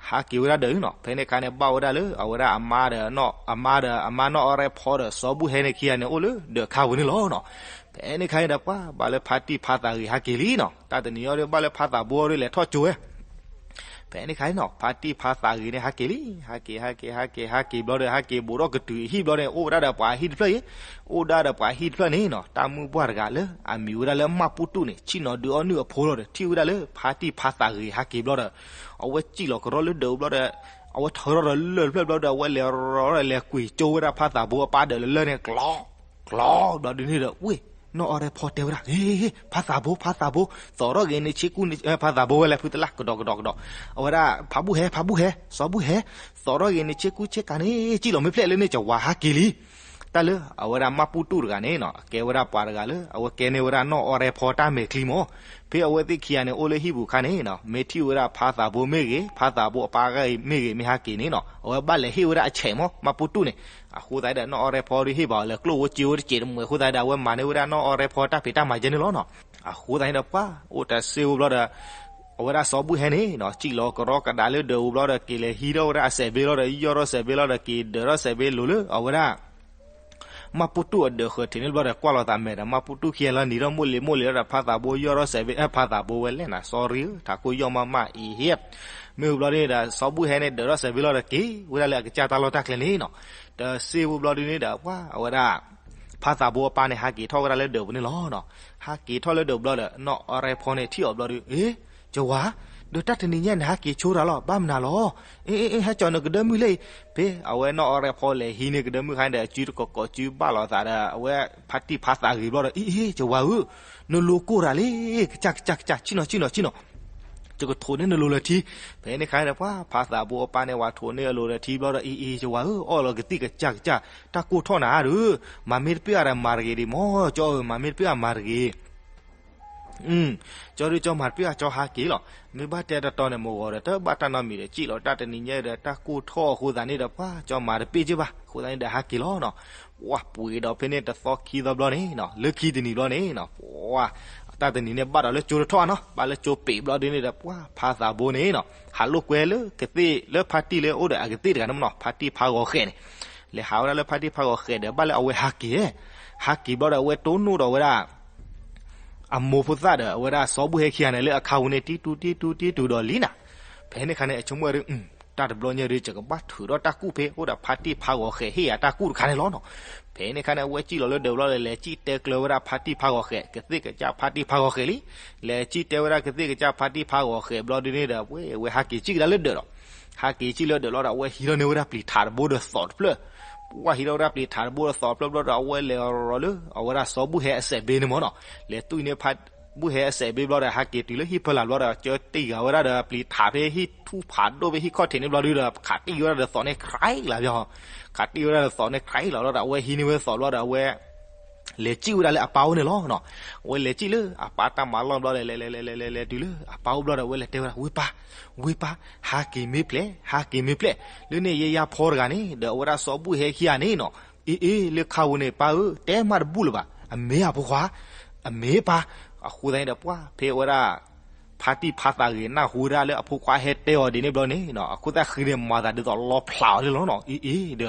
ဟးက့ၤဝဲဒၣ်ဒၢးန့ၣ်နီၤ, ဖဲန့ၣ်ခါန့ၣ် ဘၣ်ဝဲဒၣ်လၢ အဝဲဒၣ်အမါဒီး အမါဒီး အမါနီၢ်အီရဲဖီဒီး စီၤဘူၣ်ဟဲန့ၣ်ခံဂၤန့ၣ် အိၣ်လၢဒၢးခါပူၤန့ၣ်လီၤနီၤ, ဖဲန့ၣ်ခါန့ၣ်ဒီး ပှၤဘၣ်လၢဖါတံၢ်ဖါသးဂ့ၤဟးက့ၤလံနီၤ, တၢ်တနံၤအံၤဒီး ဘၣ်လၢဖါသးဘိအီၤဒီးလဲၤထီၣ်ကၠိဝဲ ဖဲန့ၣ်ခါန့ၣ်နီၤ ဖါတံၢ်ဖါသးဂ့ၤန့ၣ် ဟးက့ၤလံ, ဟးက့ၤ ဟးက့ၤ ဟးက့ၤ ဟးက့ၤဘျီဒီး ဟးက့ၤဘူးထီၣ်ကတုၤအဟံၣ်ဘျီန့ၣ် အိၣ်ဝဲဒၣ်ဒီးပှၤဟံၣ်တဖျၢၣ်အံၤ, အိၣ်ဒၣ်ဒီးပှၤဟံၣ်တဖျၢၣ်န့ၣ်နီၤ, တၢ်မုၢ်ပှၢ်တဂၤလၢအမံၤဝဲဒၣ်လၢမၢ်ပူတူၣ်န့ၣ် ဆ့ၣ်နီၤဒုးအီၣ်နုၢ်အဖိလီၤဒီး ထံၣ်ဝဲဒၣ်လၢဖါတံၢ်ဖါသးဂ့ၤဟးက့ၤဘျီဒီး အဝဲစံၣ်လီၤကရီလၢဒၢးဘျီဒီး အဝဲထၢထီၣ်ဒီးလၢၢ်တဖျၢၣ်ဘျီဒီး အဝဲလဲၤရီဒီးလဲၤကွံာ်ကၠိဝဲဒၣ်ဖါသးဘိအပၢ်ဒၢးလၢလၢၢ်န့ၣ် ကျီ ကျီ ဘျီဒုးန့ၣ်ဒီး ဝ့ၢ် နီၢ်အီရဲဖီတဲဝဲဒၣ် ဟ့ ဟ့ ဟ့ ဖါသးဘိ ဖါသးဘိ သီးထီၣ်ဂ့ၤန့ၣ်ဆ့ကူ ဖါသးဘိဝဲလဲၤ ဖုတလၢ် ကဒီး ကဒီး ကဒီး အဝဲဒၣ် ဖါဘူၣ်ဟဲ ဖါဘူၣ်ဟဲ စီၤဘူၣ်ဟဲ သီးထီၣ်ဂ့ၤန့ၣ်ဆ့ကူဆ့ကၤန့ၣ် စံၣ်လီၤမ့ၢ်ဖျဲၣ်လၢန့ၣ် ကဝၤဟးက့ၤလံ. တၢ်လၢအဝဲဒၣ်မၢ်ပူတူၣ်တဂၤန့ၣ်နီၤ အကဲဝဲဒၣ်ပှၤတဂၤလၢ အဝဲကဲန့ၢ်ဝဲဒၣ်နီၢ်အီရဲဖီတၢ်မဲာ်ချံမး. ဖဲအဝဲသ့ၣ်ခံဂၤန့ၣ် အိၣ်လၢဟံၣ်ပူၤခါန့ၣ်နီၤ မ့ၢ်ထံၣ်ဝဲဒၣ်ဖါသးဘိမ့ၢ်ဂ့ၤ ဖါသးဘိအပၢ်ဂၤအံၤမ့ၢ်ဂ့ၤ မ့ၢ်ဟးက့ၤန့ၣ်နီၤ အဝဲဘၣ်လဲၤဟ့ၣ်ဝဲဒၣ်အဆဲးမး မၢ်ပူတူၣ်န့ၣ်. အဃိသတးဒီး နီၢ်အီရဲဖီဒီးဟ့ၣ်ဘၣ်အီၤလဲၤကျိၣ်ဝဲစ့ဝဲတစဲးတမှဲၤအဃိသတးဒီး အဝဲမၤန့ၢ်ဝဲဒၣ်နီၢ်အီရဲဖီတၢ်ဖံးတၢ်မၤယဲန့ၣ်လီၤနီၤ. အဃိသတးန့ၣ်ဒီး ပှၤအိၣ်တၢ်စ့ဝဲဘျီဒီး အဝဲဒၣ်စီၤဘူၣ်ဟဲန့ၣ်နီၤ စံၣ်လီၤကရီကဒါလၢဒၢးပူၤဘျီဒီး က့ၤလဲၤဟံးထီၣ်ဝဲဒၣ်အစဲးဘ့လီၤဒီး ယီၢ်ထီၣ်စဲးဘ့လီၤဒီး က့ၤဒၢးထီၣ်စဲးဘ့လိၤလၢအဝဲဒၣ် မၢ်ပူတူၣ်အဒၢးဃၢၤထံးန့ၣ်ဘျီဒီး ကွၢ်လိာ်သးမဲာ်ဒီး မၢ်ပူတူၣ်ခံဂၤလီၤနံၤထီၣ်မိၢ်လံၤမိၢ်လံၤလီၤဒီး ဖါသးဘိယီၢ်ထီၣ်စဲးဘ့ ဖါသးဘိဝဲလဲၣ်နၤ sorry ဧၢ ထးခိၣ်ယီၢ်မးမးအံၤဟ့ၣ် မ့ၢ်ဘျီန့ၣ်ဒီး စီၤဘူၣ်ဟဲန့ၣ် ဒၢးထီၣ်စဲးဘ့လီၤဒီး က့ၤဝဲဒၣ်လၢအကစၢ်တၢ်လီၢ်တၢ်ကျဲန့ၣ်နီၤ. တစ့ဝဲဘျီဒုန့ၣ်ဒီး ပှၤအဝဲဒၣ် ဖါသးဘိအပၢ်န့ၣ် ဟးက့ၤထီၣ်ဝဲဒၣ်လၢဒၢးပူၤန့ၣ်လီၤနီၤ. ဟးက့ၤထီၣ်လၢဒၢးဘျီဒီး နီၢ်အီရဲဖီန့ၣ် ထံၣ်အီၤဘျီဒီး အ့ ကဝၤ ဒီးတၢ်တနံၤညါန့ၣ် ဟးက့ၤဆိတၢ်လီၤ ဘၣ်မနုၤလီၤ. အ့ အ့ အ့ ဟဲကၠီၤနကဒၢမုၢ်လၢအံၤ ဖဲအဝဲနီၢ်အီရဲဖီလဲၤဟံးန့ၢ်ကဒၢမုၢ်ခါန့ၣ်ဒီး အစုတကိးကိးစုဘၣ်လိာ်သးဒီး အဝဲဖါတံၢ်ဖါသးဂ့ၤဘျီဒီး အ့ အ့ ကဝၤဧၢ နလိၤကိၢ်တၢ်လံ ကစၢ်ကစၢ်ကစၢ် ဆ့ၣ်နီၤဆ့ၣ်နီၤဆ့ၣ်နီၤ ယကထိးန့ၢ်နလိၤလၢထံ. ဖဲန့ၣ်ခါန့ၣ် ပှၤဖါသးဘိအပၢ်န့ၣ် ဝဲထိးန့ၢ်အလိၤလၢထံဘျီဒီး အ့ အ့ ကဝၤဧၢ အီၣ်လီၤကသံၣ်ကစၢ်ကစၢ် တၢ်ကိၢ်ထီၣ်နၤဧါဒီး မၤမ့ၢ်တပ့ၢ်အါဒီးမၤတဂ့ၤဒံး မ့ၢ်ကၠီဧၢ မၤမ့ၢ်တပ့ၢ်အါမၤတဂ့ၤ ကၠီဒုးကၠီမၤတပ့ၢ်ဘၣ် ကၠီဟးက့ၤလီၤ. မ့ၢ်ဘၣ်တဲတတီၤန့ၣ် မုၢ်ဂီၤဒီး တဘၣ်တၢ်နီတမံၤဒီး စံၣ်လီၤတၢ်တနံၤညါဒီး တၢ်ကိၢ်ထီၣ်အဃိသတးန့ၣ်ဒီး ပှၤကၠီမၤတပ့ၢ်က့ၢ်ဘၣ် အဃိသတးန့ၣ်ဒီးဟးက့ၤလီၤနီၤ. ပှၤပှ့ၤဒီးဖဲန့ၣ်တသီခံသီဘျီန့ၣ်နီၤ လၢခံတနံၤဘျီန့ၣ်နီၤ ပှၤ တၢ်တနံၤန့ၣ်ဘၣ်ဒီးလၢကၠိတထီၣ်နီၤ ဘၣ်လၢကၠိပ့ၤဘျီဒုန့ၣ်ဒီး ပှၤဖါသးဘိန့ၣ်နီၤ ဟးလိာ်ကွဲလၢကသ့ၣ်လၢဖါတံၢ်လၢအိၣ်ဒီးအကသ့ၣ်တဂၤန့ၣ်မနီၤ ဖါတံၢ်ဖါဂီၤဃဲးန့ၣ် လဲၤဟးဝဲဒၣ်လၢဖါတံၢ်ဖါဂီၤဃဲးဒီး ဘၣ်လၢအဝဲဟးက့ၤ ဟးက့ၤဘျီဒီးအဝဲတိၢ်နီၣ်ဒီးဝဲဒၣ် အမိၢ်ဖိသၣ်ဒီးအဝဲဒၣ်စီၤဘူၣ်ဟဲခံဂၤန့ၣ် လၢအခါပူၤန့ၣ် တံတူတံတူတံတူဒီးလံနၤ. ဖဲန့ၣ်ခါန့ၣ် အဆိကမိၣ်ဒုး တၢ်တဘျီညါဒုး ယကဘၣ်ထုးထီၣ်တၢ်ကူၣ်ဖဲ အိၣ်ဒီးဖါတံၢ်ဖါဂီၤဃဲးဟ့ၣ်ယၤတၢ်ကူၣ်တခါန့ၣ်လီၤနီၤ. ဖဲန့ၣ်ခါန့ၣ် အဝဲစံၣ်လီၤလၢဒၢးဘျီဒီး လဲၤစံၣ်တဲကျၢၤဝဲဒၣ်ဖါတံၢ်ဖါဂီၤဃဲး ကသ့ၣ်ကစၢ်ဖါတံၢ်ဖါဂီၤဃဲးလံ. လဲၤစံၣ်တဲဝဲဒၣ်ကသ့ၣ်ကစၢ်ဖါတံၢ်ဖါဂီၤဃဲးဘျီဒုန့ၣ်ဒီး အဝဲဟးက့ၤစံၣ်လၢဒၢးလီၤနီၤ. ဟးက့ၤစံၣ်လၢဒၢးလီၤဒီး အဝဲဟံးထီၣ်န့ၢ်ဝဲဒၣ်ပျံၤထးတဘိဒီးသိးတဖျၢၣ် ပှၤဟံးထီၣ်ဝဲဒၣ်ပျံၤထးတဘိဒီးသိးတဖျၢၣ်ဘျီဒီး အဝဲလဲၤရီၤလၢ အဝဲဒၣ်စီၤဘူၣ်ဟဲအစဲးဘ့န့ၣ်မနီၤ. လဲၤတူၢ်န့ၢ်ဖါ ဘူၣ်ဟဲအစဲးဘ့ဘျီဒီး ဟးက့ၤတုၤလၢဟံၣ်ဖီလာ်ဘျီဒီး ကၢတံၢ်ဂၤဝဲဒၣ်ဒီးပျံၤထးဖဲဟံၣ်ထူၣ်ဖးဒိၣ်ဖဲဟံၣ်ခီၣ်ထံးန့ၣ်ဘျီဒုဒီး ခးတံၢ်ဝဲဒၣ်ဒီးသိးန့ၣ် ခြဲးလီၤဘၣ် ခးတံၢ်ဝဲဒၣ်ဒီးသိးန့ၣ် ခြဲးလီၤလီၤဒီး အဝဲဟံးန့ၢ်ဝဲသိးဘျီဒီး အဝဲ လဲၤစံၣ်ဝဲဒၣ်လၢအပၢ်အိၣ်န့ၣ်လီၤနီၤ. အဝဲလဲၤစံၣ်လၢအပၢ်တၢ်မၤလီၢ်ဘျီဒီး လဲၤလဲၤလဲၤလဲၤလဲၤလဲၤတုၤလၢအပၢ်အိၣ်ဘျီဒီး အဝဲလဲၤတဲဝဲဒၣ် ဝ့ၢ်ပၢ်, ဝ့ၢ်ပၢ်, ဟးက့ၤမ့ၢ်ဖျဲး, ဟးက့ၤမ့ၢ်ဖျဲး, လၢန့ၣ်ယဲယါဖီတဂၤန့ၣ် ဒီးအဝဲဒၣ်စီၤဘူၣ်ဟဲခံဂၤန့ၣ်နီၤ. အ့ အ့ လၢခါပူၤန့ၣ် ပၢ်ဧၢ, တဲမးတဘူၣ်လၢၤဘၣ်, အမ့ၢ်အဖိခွါ, အမ့ၢ်ပၢ်. အဃိသတးန့ၣ်ဒီး ပှၤဖဲအဝဲဒၣ် ဖါတံၢ်ဖါသးဂ့ၤ နၢ်ဟူဝဲဒၣ်လၢအဖိခွါဟဲတဲအီၤဒ်န့ၣ်ဘျီန့ၣ်နီၤ, အခိၣ်သၣ်ဃံန့ၣ် မၤသးဒ်သိးလီဖျးအီၤလံလီၤနီၤ. အ့ အ့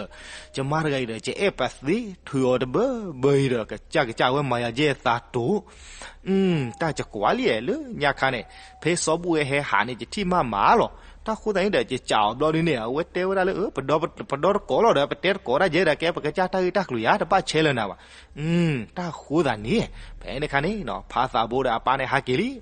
ဒီး ယမါတဂၤအံၤဒီး ယအဲၣ်ပသ့ထုးအီၤတဘၢဘၢအံၤဒီး ကစၢ်ကစၢ်ဝဲမၤယၤယဲၢ်သးတိၤ တၢ်ယကွၢ်လံလၢညါခါန့ၣ် ဖဲစီၤဘူၣ်ဟဲဟဲဟးန့ၣ် ယထံၣ်မးမးလီၤ. တၢ်ဃိသတးန့ၣ်ဒီး ယစံးအီၤဘျီဒ်န့ၣ် အဝဲတဲဝဲဒၣ်လၢ ပဒီတကိးလီၤဒီး ပတဲတကိးဒၣ်ယဲဒီး ကဲပကစၢ်တၢ်ဂ့ၢ်တၢ်ကျိၤယါ တဘၣ်ဆဲးလၢၤနၤဘၣ်. တၢ်ဃိသတးန့ၣ် ဖဲန့ၣ်ခါန့ၣ်နီၤ ဖါသးဘိဒီးအပၢ်န့ၣ်ဟးက့ၤလံ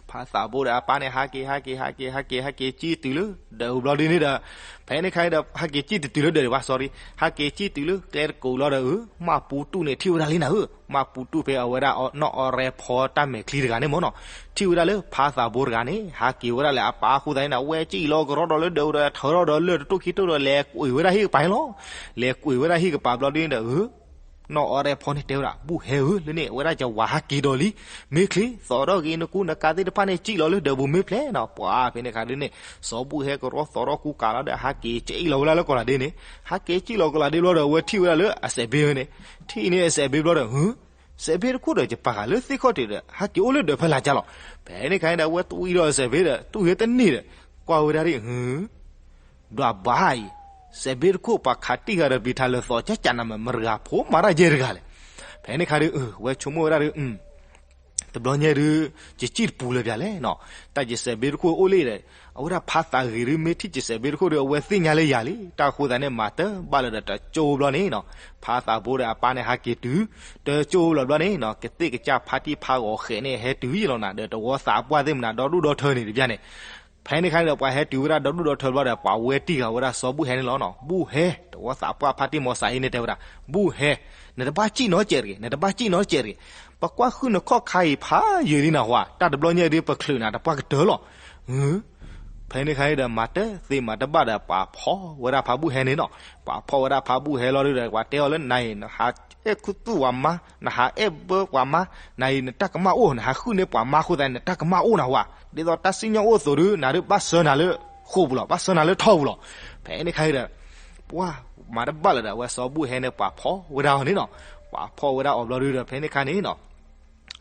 ဖါသးဘိဒီးအပၢ်န့ၣ် ဟးက့ၤ ဟးက့ၤ ဟးက့ၤ ဟးက့ၤ ဟးက့ၤ ကံၣ်တုၤလၢဒၢးပူၤဘျီဒ်န့ၣ်ဒီး ဖဲန့ၣ်ခါန့ၣ်ဒီး ဟဲက့ၤကံၣ်တတုၤလၢဒၢးဒံးဘၣ် sorry, ဟဲက့ၤကံၣ်တုၤလၢကျဲတကိးလီၤဒီး မၢ်ပူၤတူၣ်န့ၣ် ထံၣ်ဝဲဒၣ်လံနၤဧၢ, မၢ်ပူၤတူၣ်ဖဲအဝဲဒၣ်နီၢ်အီရဲဖီတၢ်မဲာ်ချံတဂၤန့ၣ်မ့ၢ်နီၤ, ထံၣ်ဝဲဒၣ်လၢဖါသးဘိတဂၤန့ၣ် ဟးက့ၤဝဲဒၣ်လၢအပၢ်အဃိသတးန့ၣ် အဝဲစံၣ်လီၤကရီဒီးလၢဒၢးပူၤဒီး ထၢထီၣ်ဒီးလၢၢ်တတိၢ်ခံတိၢ်ဒီး လဲၤကွံာ်ဝဲဒၣ်ဟံၣ်ကပၤန့ၣ်လီၤ. လဲၤကွံာ်ဝဲဒၣ်ဟံၣ်ကပၤဘျီဒ်န့ၣ်ဒီး နီၢ်အီရဲဖီန့ၣ်တဲဝဲဒၣ် ဘူၣ်ဟဲဧၢ, လၢန့ၣ် အဝဲဒၣ်ယဝၤဟးက့ၤဒီးလံ, မ့ၢ်ချ့ သိးထီၣ်ဂ့ၤနကူနကၤသ့ၣ်တဖၣ်န့ၣ် စံၣ်လီၤလၢဒၢးပူၤမ့ၢ်ဖျဲးနီၤ. ပှၤဖဲန့ၣ်ခါဒ်န့ၣ် စီၤဘူၣ်ဟဲကရီသိးထီၣ်ကူကၤလီၤဒီး ဟးက့ၤစံၣ်လီၤဝဲဒၣ်လၢကီးလးဒ့န့ၣ်, ဟးက့ၤစံၣ်လီၤကီးလးဒ့ဘျီဒီး အဝဲထံၣ်ဝဲဒၣ်လၢအစဲးဘ့ဝဲန့ၣ်, ထံၣ်န့ၢ်အစဲးဘ့ဘျီဒီး စဲးဘ့တခိၣ်ဒီး ယပာ်ဃာ်လၢသ့ၣ်ခီၣ်ထံးဒီး ဟးက့ၤအိၣ်လၢဒၢးဖဲလၢ်ကၢ်လီၤ. ဖဲန့ၣ်ခါန့ၣ်ဒီး အဝဲတူၢ်အံၤဒီးစဲးဘ့ဒီး တူၢ်ဟဲတန့ၢ်ဒီး ကွၢ်ဝဲဒၣ်ဒ် ဒွးဘါအံၤ, စဲးဘ့တခိၣ်ပှၤခးတံၢ်ဃာ်ဒီးပျံၤထးလၢာ်သီး ကၠၢ်ကၠၢ်နၤမး မတၤဂၤဖိမၤတၢ်ယဲၢ်တဂၤလဲၣ်. ဖဲန့ၣ်ခါဒီး ဝဲဆိကမိၣ်ဝဲဒၣ်ဒီး တဘျီညါဒုး ယစံၣ်တပူၤလၢၤပၠးလဲၣ်နီၤ, တၢ်ယစဲးဘ့တခိၣ်အိၣ်လံဒီး အဝဲဒၣ်ဖါသးဂ့ၤဒုး မ့ၢ်ထံၣ်ယစဲးဘ့တခိၣ်ဒီး အဝဲသ့ၣ်ညါလၢယၤလံ. တၢ်ဃိသတးန့ၣ် မၤတဘၣ်လၢၤဒီးတကၠိဘျီန့ၣ်နီၤ, ဖါသးဘိဒီးအပၢ်န့ၣ် ဟးက့ၤတုၤ တကၠိဘျီဘျီန့ၣ်နီၤ, ကသ့ၣ်ကစၢ်ဖါတံၢ်ဖါဂီၤဃဲးန့ၣ် ဟဲတုၤယလီၤနၤ ဒီးတဝီသးပှၢ်သ့ၣ်မနၤ ဒီဒူၣ်ဒီထၢန့ၣ်တပျၢ်န့ၣ် ဖဲန့ၣ်ခါန့ၣ်ဒီး ပှၤဟဲတုၤဝဲဒၣ်ဒီဒူၣ်ဒီထၢဘျီဒီး ပှၤဝဲတံၢ်ဃာ်ဝဲဒၣ်စီၤဘူၣ်ဟဲန့ၣ်လီၤနီၤ. ဘူၣ်ဟဲ, တဝီသးပှၢ်ဖါတံၢ်မီၤစၤအ့န့ၣ်တဲဝဲဒၣ်, ဘူၣ်ဟဲ, နတဘၣ်စံၣ်နီတစဲးတဂ့ၤ, နတဘၣ်စံၣ်နီတစဲးတဂ့ၤ. ပကွၢ်ဃုာ်နခီၣ်ခါအံၤဖးယံာ်လံနဟူဧါ, တၢ်တဘျီညါဒုး ပချုးနၤတပှၢ်ကတၢၢ်လီၤ. ဖဲန့ၣ်ခါန့ၣ်ဒီး မၤတသ့မၤတဘၣ်ဒီး ပှၤဖီၣ်ဝဲဒၣ်ဖါဘူၣ်ဟဲန့ၣ်နီၤ. ပှၤဖီၣ်ဝဲဒၣ်ဖါဘူၣ်ဟဲလီၤဒုးဒီး ပှၤတဲအီၤလၢနၤအံၤ နဟးအဲၣ်ခူသူၣ်ပှၤမါ, နဟးအဲၣ်ဘၢပှၤမါ, နၤအံၤ နတၢ်ကမၣ်အိၣ်, နဟးဃုန့ၢ်ပှၤမါအဃိသတးန့ၣ် နတၢ်ကမၣ်အိၣ်နဟူဧါ. ဒ်သိးတၢ်စံၣ်ညီၣ်အိၣ်အသိးဒုး နၤဒုးဘၣ်ဆှၢနၤလၢဃိာ်ပူၤလီၤ, ဘၣ်ဆှၢနၤလၢထီၣ်ပူၤလီၤ. ဖဲန့ၣ်ခါန့ၣ်ဒီး ပှၤမၤတဘၣ်လၢၤဒီး အဝဲစီၤဘူၣ်ဟဲန့ၣ် ပှၤဖီၣ်ဝဲဒၣ်အီၤန့ၣ်နီၤ. ပှၤဖီၣ်ဝဲဒၣ်အီၤဘျီဒုးဒီး ဖဲန့ၣ်ခါန့ၣ်နီၤ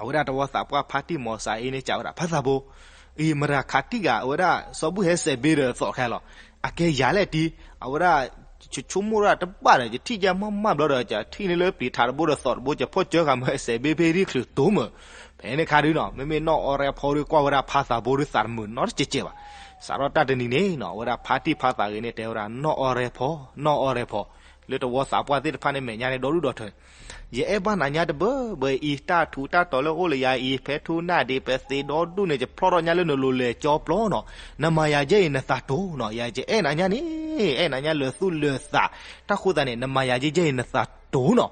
အဝဲဒၣ်တဝီသးပှၢ်ဖါတံၢ်မီၤစၤအ့န့ၣ် စံးဝဲဒၣ် ဖါသးဘိ, အံၤမတၤခးတံၢ်ဃာ်အဝဲဒၣ်စီၤဘူၣ်ဟဲစဲးဘ့ဒီးသိးခဲလီၤ. အကဲယၤလဲၣ်တံၢ်, အဝဲဒၣ် ဆိကမိၣ်ဒၣ်တဘၣ်ဒီး ယထံၣ်ယဲၢ်မးမးဘျီဒီး ယထံၣ်န့ၢ်လၢပျံၤထးတဘိဒီးသိးတဘိ ယဖီၣ်ကၢဃာ်မ့ၢ်စဲးဘ့ဖဲဒ်ချုးတိမၢ်. ဖဲန့ၣ်ခါဒုးနီၤ မ့မ့ၢ်နီၢ်အီရဲဖီဒုးကွၢ်ဝဲဒၣ်ဖါသးဘိဒုးသးတမုာ်နီတစဲးစဲးဘၣ်. စးထီၣ်တၢ်တနံၤန့ၣ်နီၤ အဝဲဒၣ်ဖါတံၢ်ဖါသးဂ့ၤန့ၣ် တဲဝဲဒၣ် နီၢ်အီရဲဖီ, နီၢ်အီရဲဖီ, လၢတဝီသးပှၢ်သ့ၣ်တဖၣ်န့ၣ် မဲာ်ညါန့ၣ် ဒီဒူၣ်ဒီထၢန့ၣ် ယအဲၣ်ဘၣ်နၤညါတဘၢဘၢအံၤ, တၢ်ထူးတၢ်တီၤလၢအိၣ်လၢယၤအံၤ ဖဲထူနၢ်ဒ့ ပသ့ဒီဒူၣ်န့ၣ် ယဖျီၣ်ထီၣ်ညါလၢနလိၤလဲၤကၠီပျီနီၤ. နမၤယၤယဲၢ်အံၤနသးတိၤနီၤ, ယၤယအဲၣ်နၤညါန့ၣ်, အဲၣ်နၤညါလၢာ်သူၣ်လၢာ်သး. တၢ်ဃိသတးန့ၣ် နမၤယၤယဲၢ်ယဲၢ်အံၤနသးတိၤနီၤ.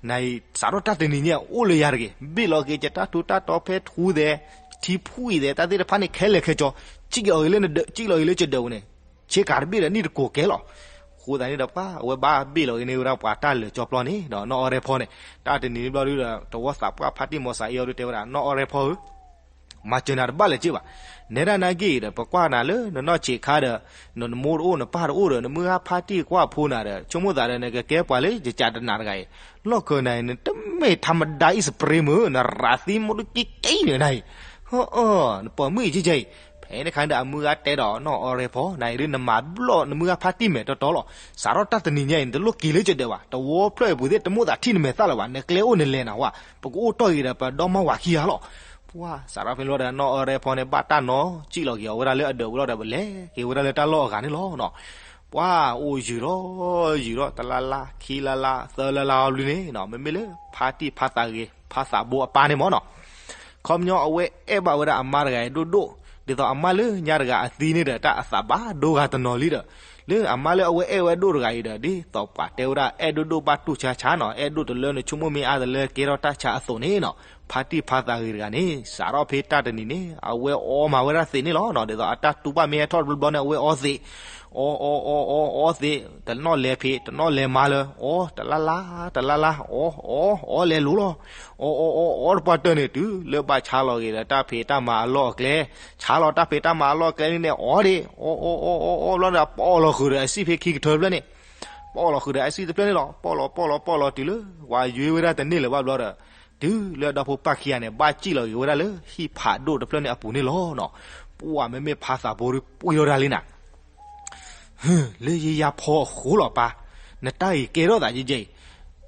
နအံၤ စးထီၣ်တၢ်တနံၤညါ အိၣ်လၢယၤတဂ့ၤ, ဘ့ၣ်လီၤက့ၤယတၢ်ထူးတၢ်တီၤဖဲထူသဲး, ထံဖှံသဲး တၢ်သ့ၣ်တဖၣ်န့ၣ် ခဲလၢာ်ခဲဆ့, စံၣ်လီၤအံၤလၢနဒၢး, စံၣ်လီၤအံၤလၢယဒၢးပူၤန့ၣ် ဆ့ကၤတဘ့ၣ်ဒီးနံၣ်တကိးကဲလီၤ. အဃိသတးန့ၣ်ဒီးပှၤအဝဲဘၣ်ဘ့ၣ်လီၤက့ၤန့ၢ်ဝဲဒၣ်ပှၤတၢ်လၢာ်ကၠီပျီန့ၣ်ဒီး နီၢ်အီရဲဖီန့ၣ် တၢ်တနံၤန့ၣ်ဘျီဒုဒီး တဝီသးပှၢ်ဖါတံၢ်မီၤစၤအ့အီၤဒုတဲဝဲဒၣ် နီၢ်အီရဲဖီဧၢ မၤစၢၤနၤတဘၣ်လၢၤက့ဘၣ်. နဲဒၣ်နာ်က့ဒီး ပကွၢ်နၤလၢနနီၢ်ဆံးခါဒီး နမိၢ်တအိၣ်နပၢ်တအိၣ်ဒီး နမုၢ်ဂၢ်ဖါတံၢ်ကွၢ်ဖိနၤဒီး ဆိကမိၣ်သးဒီး နကကဲပှၤလၢယကးတနးတဂၤအံၤ လီၢ်ခၢၣ်နၤအံၤ နတမ့ၢ်ထါမဒါအံၣ်စပရ့မုၢ် နရးသံမိၢ်တကံကံန့ၣ်နၤအံၤ နပိာ်မုၣ်အံၤကဲကဲအံၤ. ဖဲန့ၣ်ခါန့ၣ်ဒီး အမုၢ်ဂၢ်တဲဒီးနီၢ်အီရဲဖီ နၤအံၤဒု နမၤဘျီၣ်နမုၢ်ဂၢ်ဖါတံၢ်မဲာ်တီတီလီၤ. စးထီၣ်တၢ်တနံၤညါအံၤ နတလိၣ်က့ၤလၢကဒၢးဘၣ်. တဝီဖျၢၣ်အံၤပူၤသ့ၣ် တမိၣ်သးထံၣ်နမဲာ်သၣ်လၢၤဘၣ်. နကျဲအိၣ်နလဲၤနၤဝဲ ပကအိၣ်တီၢ်ဂ့ၤဒီးပဒီမါဝၤခံဂၤလီၤ. ပှၤစးထီၣ်ဖဲန့ၣ်ဘျီဒီး နီၢ်အီရဲဖီန့ၣ် ဘၣ်တၢ်နီၤစံၣ်လီၤက့ၤအီၤဝဲဒၣ်လၢအဒၢးပူၤလီၤဒီး ပလဲၤက့ၤဝဲဒၣ်လၢတၢ်လီၢ်အဂၤန့ၣ်လီၤနီၤ. ပှၤအိၣ်ယုာ်ထီၣ်ယုာ်ထီၣ် တလါလါ ခံလါလါ သၢလါလါအီၤဘျုးန့ၣ်နီၤ မ့မ့ၢ်လၢဖါတံၢ်ဖါသးဂ့ၤ ဖါသးဘိအပၢ်န့ၣ်မ့ၢ်နီၤ ခီပညီအဝဲအဲၣ်ဘၣ်ဝဲဒၣ်အမါတဂၤအံၤဒိၣ်ဒိၣ် ဒ်သိးအမါလၢညါတဂၤအသံန့ၣ်ဒီး တၢ်အသးဘၣ်ဒိဂၤတနီၤလံဒီး လၢအမါလၢအဝဲအဲၣ်ဝဲဒိၣ်တဂၤအံၤဒီး ဒ်သိးပှၤတဲဝဲဒၣ် အဲၣ်ဒိၣ်ဒိၣ်ဘၣ်တူၢ်ဆါဆါနီၤ အဲၣ်ဒိၣ်တလၢနဆိကမိၣ်မ့ၢ်အါတလၢကဲထီၣ်တၢ်ဆါအသိးန့ၣ်နီၤ ဖါတံၢ်ဖါသးဂ့ၤတဂၤန့ၣ် စးထီၣ်ဖဲတၢ်တနံၤန့ၣ် အဝဲအီမၤဝဲဒၣ်သ့းန့ၣ်လီၤနီၤ ဒ်သိးအတၢ်တူၢ်ဘၣ်မ့ၢ်ဟဲထီၣ်တဘျီဘျီန့ၣ် အဝဲအီသ့း အီအီအီအီအီသ့း တနီၣ်လဲၤဖံး တနီၣ်လဲၤမၤလၢ အီတလါလါ တလါလါ အီအီ အီလဲၤလိၤလီၤ အီအီအီအီတပှၢ်တၢၢ်န့ၣ် တုၤလၢဘၣ်ဆါလီၤဂ့ၤဒီးတၢ်ဖံးတၢ်မၤအလီၢ်အကျဲ ဆါလီၤတၢ်ဖံးတၢ်မၤအလီၢ်အကျဲန့ၣ်န့ၣ် အီဒ့ၣ် အီအီအီအီအီဘျီဒီး ပီၣ်လီၤဃုာ်ဒီးအစံၣ်ဖဲခံကထၢတဖျၢၣ်န့ၣ် ပီၣ်လီၤဃုာ်ဒီးအစံၣ်တဖျၢၣ်န့ၣ်လီၤ ပီၣ်လီၤပီၣ်လီၤပီၣ်လီၤတုၤလၢ ဝၤယွ့ဝဲဒၣ်တန့ၢ်လၢၤဘၣ်ဘျီဒီး တုၤလၢဒီဖိပၢ်ခံဂၤန့ၣ် ဘၣ်စံၣ်လီၤဂ့ၤဝဲဒၣ်လၢ ဟံၣ်ဖးဒိၣ်တဖျၢၣ်န့ၣ်အပူၤန့ၣ်လီၤနီၤ ပှၤမ့မ့ၢ်ဖါသးဘိဒီးပှ့ၤထီၣ်တၢ်လံနၤ လၢယယါဖီအဃိလီၤပၢ်, နတၢ်အံၤကဲထီၣ်သးယဲယဲအံၤ,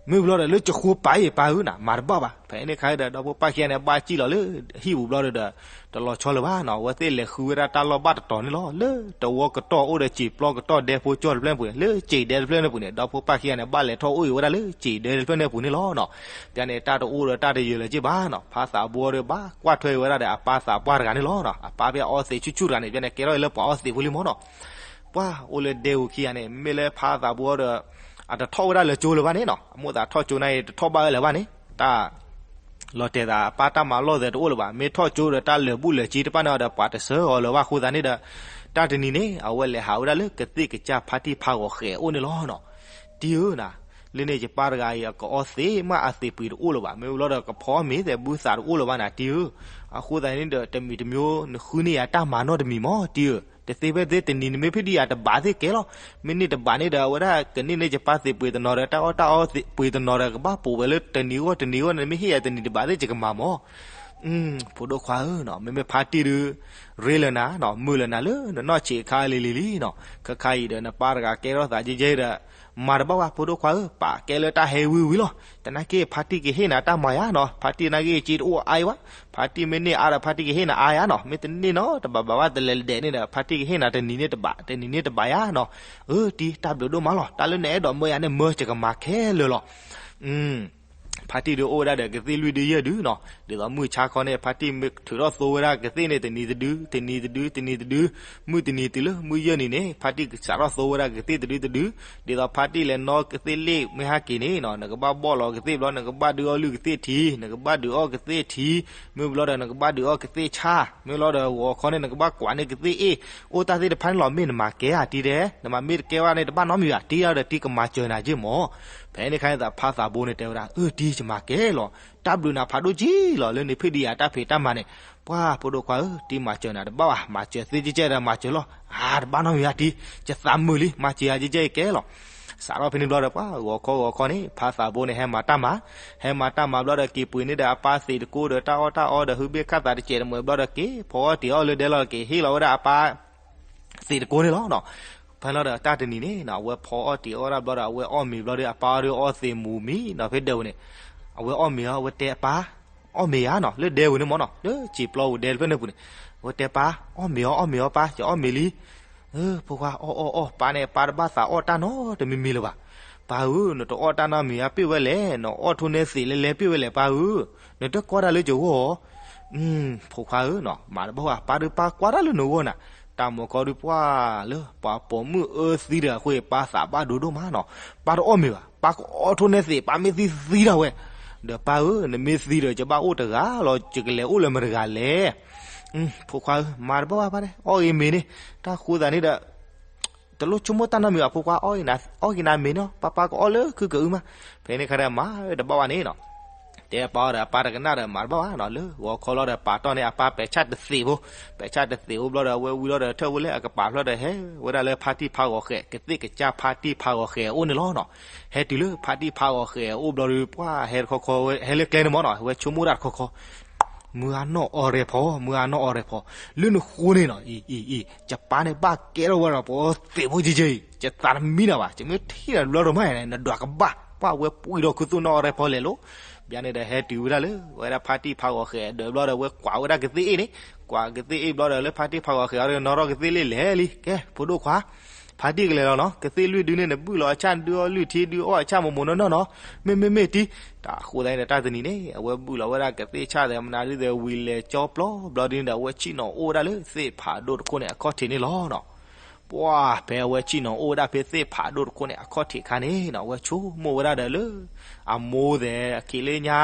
မ့ၢ်ဘျီဒီးလၢကဃိပာ်အံၤ ပၢ်ဧၢနၤ မၤတဘၣ်ဘၣ်. ဖဲန့ၣ်ခါဒီး ဒီဖိပၢ်ခံဂၤန့ၣ် ဘၣ်စံၣ်လီၤလၢဟံၣ်ပူၤဘျီဒီး တလီၤဆီလၢၤဘၣ်နီၤ, အဝဲသ့ၣ်လဲၤဃုဝဲဒၣ်တၢ်လီၢ်ဘၣ်တတီၤန့ၣ်လီၤ. လၢတဝီကတီၢ်အိၣ်ဒီးစံာ်ပျီကတီၢ်ဒဲဖိကၠီၢ်တဖျၢၣ်န့ၣ်ပူၤန့ၣ် လၢစံာ်ဒဲတဖျၢၣ်န့ၣ်ပူၤန့ၣ် ဒီဖိပၢ်ခံဂၤန့ၣ် ဘၣ်လဲၤထီၣ်အိၣ်အံၤဝဲဒၣ်လၢစံာ်ဒဲတဖျၢၣ်န့ၣ်ပူၤန့ၣ်လီၤနီၤ. ဖဲန့ၣ် တၢ်တအိၣ်ဒီးတၢ်တယၢၤလၢၤက့ဘၣ်နီၤ, ဖါသးဘိဒီးဘၣ်ကွၢ်ထွဲဝဲဒၣ်ဒီးအပၢ်သးပှၢ်တဂၤန့ၣ်လီၤနီၤ. အပၢ်ဖဲအအီသံးဆူၣ်ဆူၣ်တဂၤန့ၣ် ဖဲန့ၣ်ကဲထီၣ်အံၤလၢပှၤအီသံးဖိလံမၢ်နီၤ. ပှၤအိၣ်လၢဒဲဧိၤခံဂၤန့ၣ် မ့မ့ၢ်လၢဖါသးဘိဒီး အတထီၣ်ဝဲဒၣ်လၢကၠိလၢၤဘၣ်န့ၣ်နီၤ, အမိၣ်သးထီၣ်ကၠိန့ၣ် တထီၣ်ဘၣ်ဝဲလၢၤဘၣ်န့ၣ် တၢ် လီၤတဲာ်သးအပၢ်တၢ်မၤလီၢ်သဲးတအိၣ်လၢၤဘၣ်. မ့ၢ်ထီၣ်ကၠိဒီးတၢ်လၢာ်ဘူၣ်လၢာ်စ့တဖၣ်န့ၣ်ဒီး ပှၤတဆှၢအီၤလၢၤဘၣ်အဃိသတးန့ၣ်ဒီး တၢ်တနံၤန့ၣ် အဝဲလဲၤဟးဝဲဒၣ်လၢကသ့ၣ်ကစၢ်ဖါတံၢ်ဖါဂီၤဃဲၤအိၣ်န့ၣ်လီၤနီၤ. တံၤဧၢနၤ, လၢန့ၣ်ယပၢ်တဂၤအံၤ အကအီသံးမးအသံးပှ့ၤတအိၣ်လၢၤဘၣ်. မ့ၢ်ဘျီဒီးကဖီမ့ၤသဲးဘုသးတအိၣ်လၢၤဘၣ်နၤ တံၤဧၢ. အဃိသတးန့ၣ်ဒီး တမံၤတမံၤ နဃုန့ၢ်ယၤတၢ်မၤနီတမံၤမၢ် တံၤဧၢ. တသ့ဖဲသ့တနံၤ နမ့ၢ်ဖံးဒံးယၤတဘးသ့ၣ်ကဲလီၤ. မ့ၢ်န့ၢ်တဘးန့ၣ်ဒီး အဝဲဒၣ်ကန့ၢ်န့ၢ်ယပၢ်သံးပှ့ၤတနီၤဒီး တၢ်အီၣ်တၢ်အီသံးပှ့ၤတနီၤဒီး ကဘၣ်ပိာ်ဝဲလၢတနံၤဂီၢ်တနံၤဂီၢ်န့ၣ် မ့ၢ်ဟ့ၣ်ယၤတနံၤတဘးသ့ၣ် ယကမၤမၢ်. ဖိဒိၣ်ခွါဧၢနီၤ, မ့မ့ၢ်ဖါတံၢ်ဒု ရ့လၢၤနၤနီၤ, မုာ်လၢၤနၤလၢနနီၢ်ဆံးအခါလံၤလံၤလံနီၤ. ခဲခါအံၤဒီး နပၢ်တဂၤကဲထီၣ်သးယဲယဲဒီး မၤတဘၣ်ဝဲ ဖိဒိၣ်ခွါဧၢ, ပာ်ကဲလၢတၢ်ဟဲဝံၤဝံၤလီၤ. တနာ်က့ ဖါတံၢ်ကဟ့ၣ်နၤတၢ်မၤယါနီၤ, ဖါတံၢ်နာ်က့ စ့တအိၣ်အါအံၤဘၣ်, ဖါတံၢ်မ့ၢ်န့ၢ်အါဒီး ဖါတံၢ်ကဟ့ၣ်နၤအါယါနီၤ, မ့ၢ်တန့ၢ်နီၤ တဘးဘးဘၣ်တလဲၤဒဲးန့ၣ်ဒီး ဖါတံၢ်ကဟ့ၣ်နၤတနံၤန့ၣ်တဘး တနံၤန့ၣ်တဘးယါနီၤ. အၢ တံၤ တၢ်ဘျုးဒိၣ်မးလီၤ, တၢ်လၢနအဲၣ်ဒိးမၢယၤန့ၣ် မၢ ယကမၤခဲလၢာ်လီၤ. ဖါတံၢ်ဒုအိၣ်ဝဲဒၣ်ဒီးကသ့ၣ်လွံၢ်ဒုယဲၢ်ဒုနီၤ, ဒ်သိးမုၢ်ဆါခီန့ၣ် ဖါတံၢ်မ့ၢ်ထုးထီၣ်သိဝဲဒၣ်ကသ့ၣ်န့ၣ် တနံၤတဒု တနံၤတဒု တနံၤတဒု, မုၢ်တနံၤတုၤလၢမုၢ်ယဲၢ်နံၤန့ၣ် ဖါတံၢ်ကစးထီၣ်သိဝဲဒၣ်ကသ့ၣ်တဒုတဒု, ဒ်သိးဖါတံၢ်လဲၤနီၣ်ကသ့ၣ်လ့ၣ်မ့ၢ်ဟဲက့ၤန့ၣ်နီၤ နကဘၣ်ဘီၣ်လီၤကသ့ၣ်ဘျီ နကဘၣ်ဒုးအီၣ်လုၢ်ကသ့ၣ်ထံ, နကဘၣ်ဒုးအီၣ်ကသ့ၣ်ထံ, မ့ၢ်ဘျီဒီးနကဘၣ်ဒုးအီၣ်ကသ့ၣ်ဆၣ်, မ့ၢ်ဘျီဒီးဂီၤခီန့ၣ် နကဘၣ်ကွၢ်န့ၢ်ကသ့ၣ်အ့ၣ်, အိၣ်တၢ်သ့ၣ်တဖၣ်န့ၣ်လီၤ မ့ၢ်နမၤကဲဧါတံၤဒဲး, နမၤမ့ၢ်တကဲဘၣ်န့ၣ် တဘၣ်နီတမံၤဘၣ် တံၤဒီးတံၤကမၤစၢၤနၤက့မၢ်. ဖဲန့ၣ်ခါန့ၣ်သးဖါသးဘိန့ၣ်တဲဝဲဒၣ် အၢ တံၤ ယမၤကဲလီၤ, တၢ်ဘျုးနၤဖးဒိၣ်က့လီၤ လၢနဖံးဒံးယၤတၢ်ဖံးတၢ်မၤန့ၣ်, ပှၤဖိဒိၣ်ခွါဧၢ, တံၤမၤစၢၤနၤတဘၣ်ဘၣ်, မၤစၢၤသ့ကဲကဲဒီးမၤစၢၤလီၤ, အါ တဘၣ်နီတမံၤဘၣ်တံၤ, ယသးမုာ်လံ မၤစၢၤယၤကဲကဲလီၤ. စးထီၣ်ဖဲန့ၣ်ဘျီဒီး ပှၤဂီၤခီဂီၤခီန့ၣ် ဖါသးဘိန့ၣ် ဟဲမၤတၢ်မၤ, ဟဲမၤတၢ်မၤဘျီဒီး က့ၤပှ့ၤန့ၢ်ဒီးအပၢ်သံးတကိဒီးတၢ်အီၣ်တၢ်အီဒီး ဟုဘ့ၣ်ခၣ်သးတစဲးတမှဲၤဘျီဒီး က့ၤဖီအီၣ်တံၤအီၣ်လၢဒဲလီၤ က့ၤဟ့ၣ်လီၤဝဲဒၣ်အပၢ် သံးတကိန့ၣ်လီၤနီၤ. ဖဲလီၤဒီးတၢ်တနံၤန့ၣ်နီၤ အဝဲဖီအီၣ်တံၤအီၣ်ဒၣ်ဘျီဒီး အဝဲအီၣ်မ့ၤဘျီဒီး အပၢ်အီၣ်ဒုးအီၣ်သံးမူၤမံၤနီၤ ဖဲဒၢးပူၤန့ၣ်, အဝဲအီၣ်မ့ၤအီၤ အဝဲတဲအပၢ်, အီၣ်မ့ၤဧါနီၤ လၢဒဲပူၤန့ၣ်မၢ်နီၤ လၢစံာ်ပျီပူၤဒဲတဖျၢၣ်န့ၣ်ပူၤန့ၣ်, အဝဲတဲပၢ် အီၣ်မ့ၤအီၤ အီၣ်မ့ၤအီၤပၢ် ယအီၣ်မ့ၤလံ. ဖိခွါအီၣ်အီၣ်အီၣ် ပၢ်န့ၣ် ပၢ်တဘၣ်သးအီၣ်တၢ်နီတမံၤမံၤလၢၤဘၣ်. ပၢ်ဧၢ နတအီၣ်တၢ်နီတမံၤဧါ ပ့ၢ်ဝဲလဲၣ်, နအီၣ်ထိၣ်နဲသံးလဲၤလဲၤပ့ၢ်ဝဲလဲၣ် ပၢ်ဧၢ, နတကွၢ်တၢ်လၢကဂီၢ်ဧါ. ဖိခွါဧၢနီၤ မၤတဘၣ်ဝဲ ပၢ်ဒုးပၢ်ကွၢ်တၢ်လၢနဂီၢ်နၤ, တၢ်မီၤကီဒုးပှၢ်လၢ ပှၤပိာ်မုၣ်အၢသံဒီးအဃိ ပၢ်သးဘၣ်ဒိဒိၣ်မးနီၤ, ပၢ်တအီၣ်မ့ၤဘၣ် ပၢ်ကအီၣ်ထိၣ်နဲသံး ပၢ်မ့ၢ်သံသံဒၣ်ဝဲ, ဒီးပၢ်ဧၢ နမ့ၢ်သံဒီး ယဘၣ်အိၣ်တဂၤလီၤ ယကလဲၤအိၣ်လၢမတဂၤလဲၣ်. ဖိခွါဧၢ မၤတဘၣ်ဝဲပၢ်န့ၣ် အီၣ်ဂ့ၤမ့ၤန့ၣ် တၢ်ဃိသးန့ၣ်ဒီး တလိၣ်ဆိကမိၣ်တၢ်နီတမံၤဘၣ် ဖိခွါ, အီၣ်ဂ့ၤနၤမ့ၤနီၤ, ပၢ်ပၢ်ကအီၣ်လၢခုကအုမး. ဖဲန့ၣ်ခါဒီး မၤတဘၣ်ဘၣ်န့ၣ်နီၤ, တဲပၢ်အီၤဒီး အပၢ်တကနၣ်ဒီး မၤတဘၣ်ဘၣ်နီၤ, လၢဂီၤခီလီၤဒီး ပာ်တီၢ်န့ၢ်အပၢ်ပဲာ်ဆၣ်တသ့းဖိ, ပဲာ်ဆၣ်တသ့းဖိဘျီဒီး အဝဲဝံၤလီၤဒီး ထၢၣ်ဝဲလၢအကပၤဖျၢၣ်ဒီး ဟဲဝဲဒၣ်လၢဖါတံၢ်ဖးဂီၤဃဲး ကသ့ၣ်ကစၢ်ဖါတံၢ်ဖးဂီၤဃဲးအအိၣ်န့ၣ်လီၤနီၤ. ဟဲတုၤလၢဖါတံၢ်ဖးဂီၤဃဲးအအိၣ်ဘျီဒီး ပှၢ်ဟဲတခီခီ ဟဲလၢကျဲန့ၣ်မးနီၤ, ဝဲဆိကမိၣ်ဒၣ်တခီခီ မုၢ်အနီၣ်အီရဲဖီ, မုၢ်အနီၣ်အီရဲဖီ, လၢနဃိန့ၣ်နီၤ, အံၤ အံၤ အံၤ ယပၢ်န့ၣ်ဘၣ်ကဲထီၣ်ဝဲဒီး ပှၤသ့းဖိကဲကဲအံၤ ယသးတမံနၤဘၣ်, ယမ့ၢ်ထံၣ်နၤတဘျီဒီးမး နဒွးကဘၣ်, ပှၢ်ဝဲပှံၢ်ဒီးခူသူၣ်နီၣ်အီရဲဖီလဲၤလိၤ. ဘၣ်န့ၣ်ဒီး ဟဲတုၤဝဲဒၣ်လၢ ဝဲဒၣ်ဖါတံၢ်ဖးဂီၤဃဲးအဒၢးဘျီဒီး ဝဲကွၢ်ဝဲဒၣ်ကသ့ၣ်အ့ၣ်န့ၣ်, ကွၢ်ကသ့ၣ်အ့ၣ်ဘျီဒီး လၢဖါတံၢ်ဖးဂီၤဃဲးအီၤဒီး နီၣ်ထီၣ်ကသ့ၣ်လ့ၣ်လဲၤလံ, ကဲ ဖိဒိၣ်ခွါ ဖါတံၢ်ကလဲၤလီၤနီၤ, ကသ့ၣ်လွံၢ်ဒုန့ၣ် နဘုၣ်လီၤအဆၣ်ဒုအီၣ်လွံၢ်ထံဒုအီၣ်အဆၣ်မိၢ်မိၢ်နီၢ်နီၢ်နီၤ, မ့မ့ၢ်မ့ၢ်တံၢ်, တၢ်ဃိသတးန့ၣ်ဒီး တၢ်တနံၤန့ၣ် အဝဲဘုၣ်လီၤဝဲဒၣ်ကသ့ၣ်ဆၣ်သဲးမနုၤဒုသဲး ဝံၤလဲၤကၠီပျီဘျီဒုန့ၣ်ဒီး အဝဲဆ့ၣ်နီၤအိၣ်ဝဲဒၣ်လၢသ့ၣ်ဖးဒိၣ်တခိၣ်န့ၣ် အခီၣ်ထံးန့ၣ်လီၤနီၤ. ပှၢ်ဖဲအဝဲဆ့ၣ်နီၤအိၣ်ဝဲဒၣ်ဖဲသ့ၣ်ဖးဒိၣ်တခိၣ်န့ၣ် အခီၣ်ထံးခါန့ၣ်နီၤ, အဝဲဆိကမိၣ်ဝဲဒၣ်ဒီးလၢ အမိၢ်သဲးအခံးလၢညါ,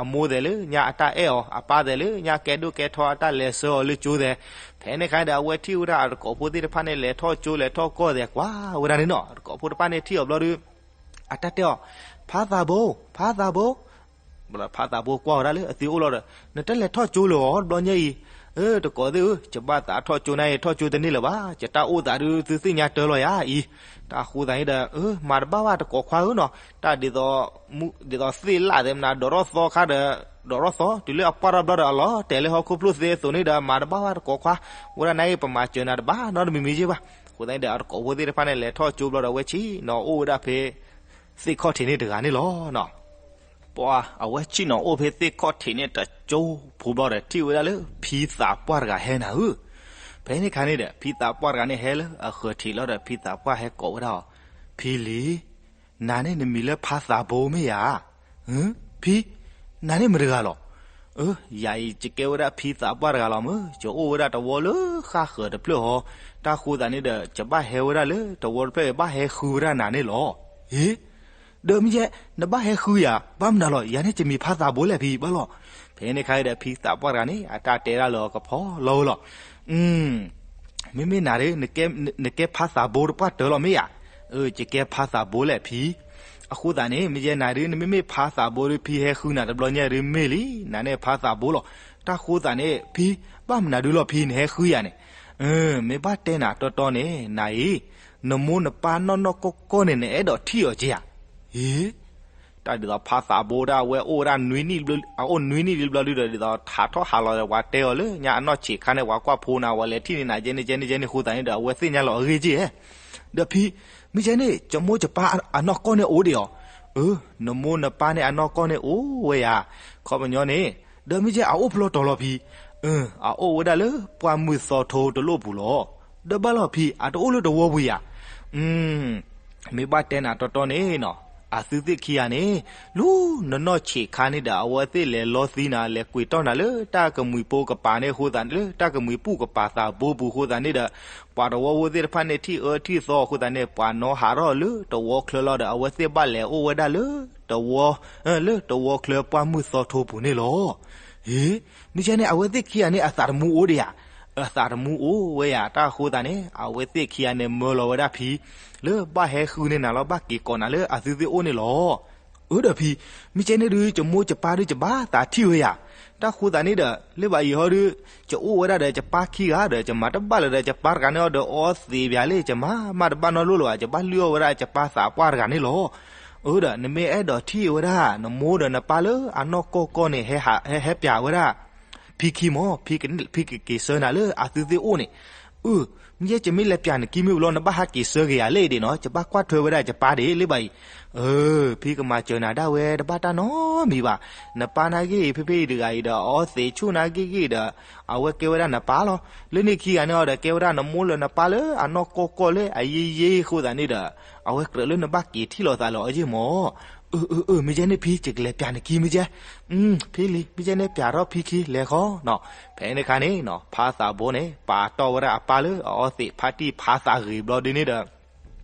အမိၢ်သဲးလၢညါအတၢ်အဲၣ်အီၤ, အပၢ်သဲးလၢညါကဲဒိၣ်ကဲထီအတၢ်လဲၤဆှၢအီၤလၢကၠိသဲး. ဖဲန့ၣ်ခါဒီး အဝဲထံၣ်ဝဲဒၣ်အတကိးဖိသ့ၣ်တဖၣ်န့ၣ် လဲၤထီၣ်ကၠိလဲၤထီၣ်ကီၢ်သဲးကွၢ်ဝဲဒၣ်န့ၣ်နီၤ, အတကိးဖိတဖၣ်န့ၣ်ထံၣ်အီၤဘျီဒီး အတၢ်တဲအီၤ, ဖါသးဘိ, ဖါသးဘိ, ဖါသးဘိကွၢ်ဝဲဒၣ်လၢအသုအိၣ်လီၤဒီး နတလဲၤထီၣ်ကၠိလၢၤအီၤတဘျီညါအံၤ, အၢ တကိးသ့ၣ်ဧၢ, ယဘၣ်သးထီၣ်ကၠိနၤအံၤ ထီၣ်ကၠိတန့ၢ်လၢၤဘၣ်, ယတၢ်အိၣ်သးဒုးသုသ့ၣ်ညါတၢ်လီၤယၤအံၤ. တၢ်ဃိသတးန့ၣ်ဒီး အၢ မၤတဘၣ်ဘၣ်တကိးခွါဧၢနီၤ, တၢ်ဒ်သိး ဒ်သိးသ့ၣ်လၣ်သဲးမနုၤ ဒိးထီၣ်သီခါဒီး ဒိးထီၣ်သီ တုၤလၢအပှၢ်ထီၣ်ဘျီဒီးအလီၤ တဲာ်လၢဟီၣ်ခိၣ်ဖျိၣ်သ့အသိးန့ၣ်ဒီး မၤတဘၣ်ဘၣ်တကိးခွါ, ဝဲဒၣ်နၤအံၤ ပမၤစၢၤနၤတဘၣ်နီတမံၤမံၤက့ဘၣ်. အဃိသတးန့ၣ်ဒီး အတကိးဖိသ့ၣ်တဖၣ်န့ၣ် လဲၤထီၣ်ကၠိဘျီဒီး အဝဲဆ့ၣ်နီၤအိၣ်ဝဲဒၣ်ဖဲ သ့ၣ်ခီၣ်ထံးန့ၣ်တဂၤန့ၣ်လီၤ. ပှၤအဝဲဆ့ၣ်နီၤအိၣ်ဖဲသ့ၣ်ခီၣ်ထံးန့ၣ်တကၠိဖိဘျီဒီး ထံၣ်ဝဲဒၣ်လၢဖံသးပှၢ်တဂၤဟဲနၤဧၢ. ဖဲန့ၣ်ခါန့ၣ်ဒီး ဖံသးပှၢ်တဂၤန့ၣ်ဟဲလၢအဃၢၤထံးလီၤဒီး ဖံသးပှၢ်ဟဲကိးဝဲဒၣ်အီၤ, ဖံလံၤ, နၤန့ၣ်နမံၤလၢဖါသးဘိမ့ၢ်ဧါ. ဖံ, နၤန့ၣ်မတၤတဂၤလီၤ. အၢ ယၤအံၤယကဲဝဲဒၣ်ဖံသးပှၢ်တဂၤလီၤမၢ်, ယအိၣ်ဝဲဒၣ်တဝီလၢဃၣ်ဃၢၤတဖျၢၣ်ဟီ, တၢ်ဃိသတးန့ၣ်ဒီး ယဘၣ်ဟဲဝဲဒၣ်လၢတဝီတဖျၢၣ် ယဘၣ်ဟဲဃုဝဲဒၣ်နၤန့ၣ်လီၤ. အ့ ဒီးမ့ၢ်ယဲ နဘၣ်ဟဲဃုယၤ ဘၣ်မနုၤလီၤ, ယၤန့ၣ်ယမံၤဖါသးဘိလဲၣ်ဖံ ဘၣ်လီၤ. ဖဲန့ၣ်ခါဒီး ဖံသးပှၢ်တဂၤန့ၣ် အတၢ်တဲဒၣ်လၢအကဖီလီၤဝဲလီၤ. မ့မ့ၢ်နၤဒီး နကဲဖါသးဘိတပှၢ်တၢၢ်လီၤမ့ၢ်ဧါ. အၢ ယကဲဖါသးဘိလဲၣ်ဖံ. အဃိသတးန့ၣ် မ့ၢ်ယဲနၤဒီး နမ့မ့ၢ်ဖါသးဘိဒီး ဖံဟဲဃုနၤတဘျီညါဒီးမ့ၢ်လံ, နၤန့ၣ်ဖါသးဘိလီၤ. တၢ်ဃိသတးန့ၣ် ဖံ ဘၣ်မနုၤဒုလီၤဖံ နဟဲဃုယၤန့ၣ်. မ့ၢ်ဘၣ်တဲနၤတီတီန့ၣ် နၤအံၤ နမိၢ်နပၢ်နီၢ်နီၢ်ကီၢ်ကီၢ်န့ၣ် နအဲၣ်ဒိးထံၣ်အီၤက့ဧါ. အ့ တၢ်ဒ်သိးဖါသးဘိဒၣ်ဝဲအိၣ်ဝဲဒၣ်နွံနံၣ်, အအိၣ်နွံနံၣ်လံဘျီဒုဒီး ဒ်သိးဟးထီၣ်ဟးလီၤဒီး ပှၤတဲအီၤလၢညါအနီၢ်ဆံးခါန့ၣ် ပှၤကွၢ်ဖိနၤ ပှၤလဲၤထံၣ်န့ၢ်နၤကဲန့ၣ်ကဲန့ၣ်ကဲန့ၣ်ဃိသတးန့ၣ်ဒီး အဝဲသ့ၣ်ညါလီၤအဂ့ၢ်က့ဧါ. ဒီးဖံ မ့ၢ်ကဲန့ၣ် ယမိၢ်ယပၢ်အနီၢ်ကီၢ်န့ၣ်အိၣ်ဒံးဧါ. အၢ နမိၢ်နပၢ်န့ၣ်အနီၢ်ကီၢ်န့ၣ်အိၣ်ဝဲယၤ ခီပညီန့ၣ်, ဒီးမ့ၢ်ကဲအအိၣ်ဖျီတီၤလီၤဖံ. အၢ အအိၣ်ဝဲဒၣ်လၢပှၢ်မုၢ်သီထိတလိၣ်ပူၤလီၤ. ဒီးဘၣ်လီၤဖံ အတအိၣ်လၢတဝီပူၤယၤ. မ့ၢ်ဘၣ်တဲနၤတီတီန့ၣ်နီၤ, အသုသ့ၣ်ခံဂၤန့ၣ် လၢနနီၢ်ဆံးခါန့ၣ်ဒီး အဝဲသ့ၣ်လဲၤလီသံနၤ လဲၤကွံာ်တီၢ်နၤလၢတၢ်ကမှံၤဖိကပၤန့ၣ်အဃိသတး လၢတၢ်ကမှံၤပူၤကပၤသးဘိပူၤအဃိသတးန့ၣ်ဒီး ပှၤတဝီဖိသ့ၣ်တဖၣ်န့ၣ်ထံၣ်အၢထံၣ်သီအဃိသတးန့ၣ် ပှၤနီၤဟးထီၣ်လၢတဝီချၢလီၤဒီး အဝဲသ့ၣ်ဘၣ်လဲၤအိၣ်ဝဲဒၣ်လၢတဝီ, လၢတဝီချၢပှၢ်မုၢ်သီထိပူၤန့ၣ်လီၤ. အ့ မ့ၢ်ကဲန့ၣ် အဝဲသ့ၣ်ခံဂၤန့ၣ် အသးတမူအိၣ်ဒံးဧါ. အသးတမူအိၣ်ဝဲယၤ တၢ်ဃိသတးန့ၣ် အဝဲသ့ၣ်ခံဂၤန့ၣ် မၢလီၤဝဲဒၣ်ဖံ လၢဘၣ်ဟဲဃုန့ၢ်နၤလီၤ ဘၣ်က့ၤကိးနၤလၢအသုသ့ၣ်အိၣ်န့ၣ်လီၤ. အၢဒီးဖံ, မ့ၢ်ကဲန့ၣ်ဒုး ယမိၢ်ယပၢ်ဒုး ယဘၣ်သးထံၣ်ဝဲယၤ. တၢ်ဃိသတးန့ၣ်ဒီး လၢဘၣ်အံၤဟီဒုး ယအိၣ်ဝဲဒၣ်ဒီးယပၢ်ခံဂၤဒီး ယမၤတဘၣ်လၢၤဒီးယပၢ်တဂၤန့ၣ်အီၤဒီး အီသံးပၠးလံ ယမၤမးတဘၣ်နီတလိၣ်လၢၤဘၣ် ယဘၣ်လုၢ်အီၣ်ဝဲဒၣ်ယပၢ်သးပှၢ်တဂၤန့ၣ်လီၤ. အၢဒီး နမ့ၢ်အဲၣ်ဒိးထံၣ်ဝဲဒၣ် နမိၢ်ဒီးနပၢ်လၢအနီၢ်ကီၢ်ကီၢ်န့ၣ် ဟဲပၠးဝဲဒၣ် ဖံခံမး, ဖံကက့ၤဆှၢနၤလၢအသုသ့ၣ်အိၣ်န့ၣ်. အၢ, မ့ၢ်ယဲယမ့ၢ်လဲၤပၠးနခံမ့ၢ်ဘျီ နဘၣ်ဟးက့ၤဆှၢက့ၤယၤလဲၣ်ဒံးနီၤ, ယဘၣ်ကွၢ်ထွဲဝဲဒၣ်ယပၢ်ဒံးလၢဘၣ်အံၤ. အၢ, ဖံကမၤစၢၤနၤဒၣ်ဝဲတဘၣ်တၢ်နီတမံၤဘၣ်. နပၢ်နာ်က့ ဖဲဖဲအံၤတဂၤအံၤဒီး အအီသံးဆူၣ်နာ်က့ဂ့ၤဒီး အဝဲကဲဝဲဒၣ်နပၢ်လီၤ. လၢန့ၣ်ခံဂၤန့ၣ်အီၤဒီး ကဲဝဲဒၣ်နမိၢ်လၢနပၢ်လၢအနီၢ်ကီၢ်ကီၢ်လၢအယံာ်ယံာ်အဃိသတးန့ၣ်ဒီး အဝဲကြၢးလၢနဘၣ်က့ၤထံၣ်လိာ်သးလၢအီၤယ့ၢ်မး. အၢ, အၢ, အၢ, မ့ၢ်ယဲန့ၣ်ဖံ ယကလဲၤပၠးနခံမ့ၢ်ယဲ. ဖံလံ, မ့ၢ်ယဲန့ၣ်ပၠးထီၣ်ဖံခံလဲၤဃီနီၤ. ဖဲန့ၣ်ခါန့ၣ်နီၤ ဖါသးဘိန့ၣ် ပာ်တီၢ်ဝဲဒၣ်အပၢ်လၢအအီသံးဖါတံၢ်ဖါသးဂ့ၤဘျီဒ်န့ၣ်ဒီး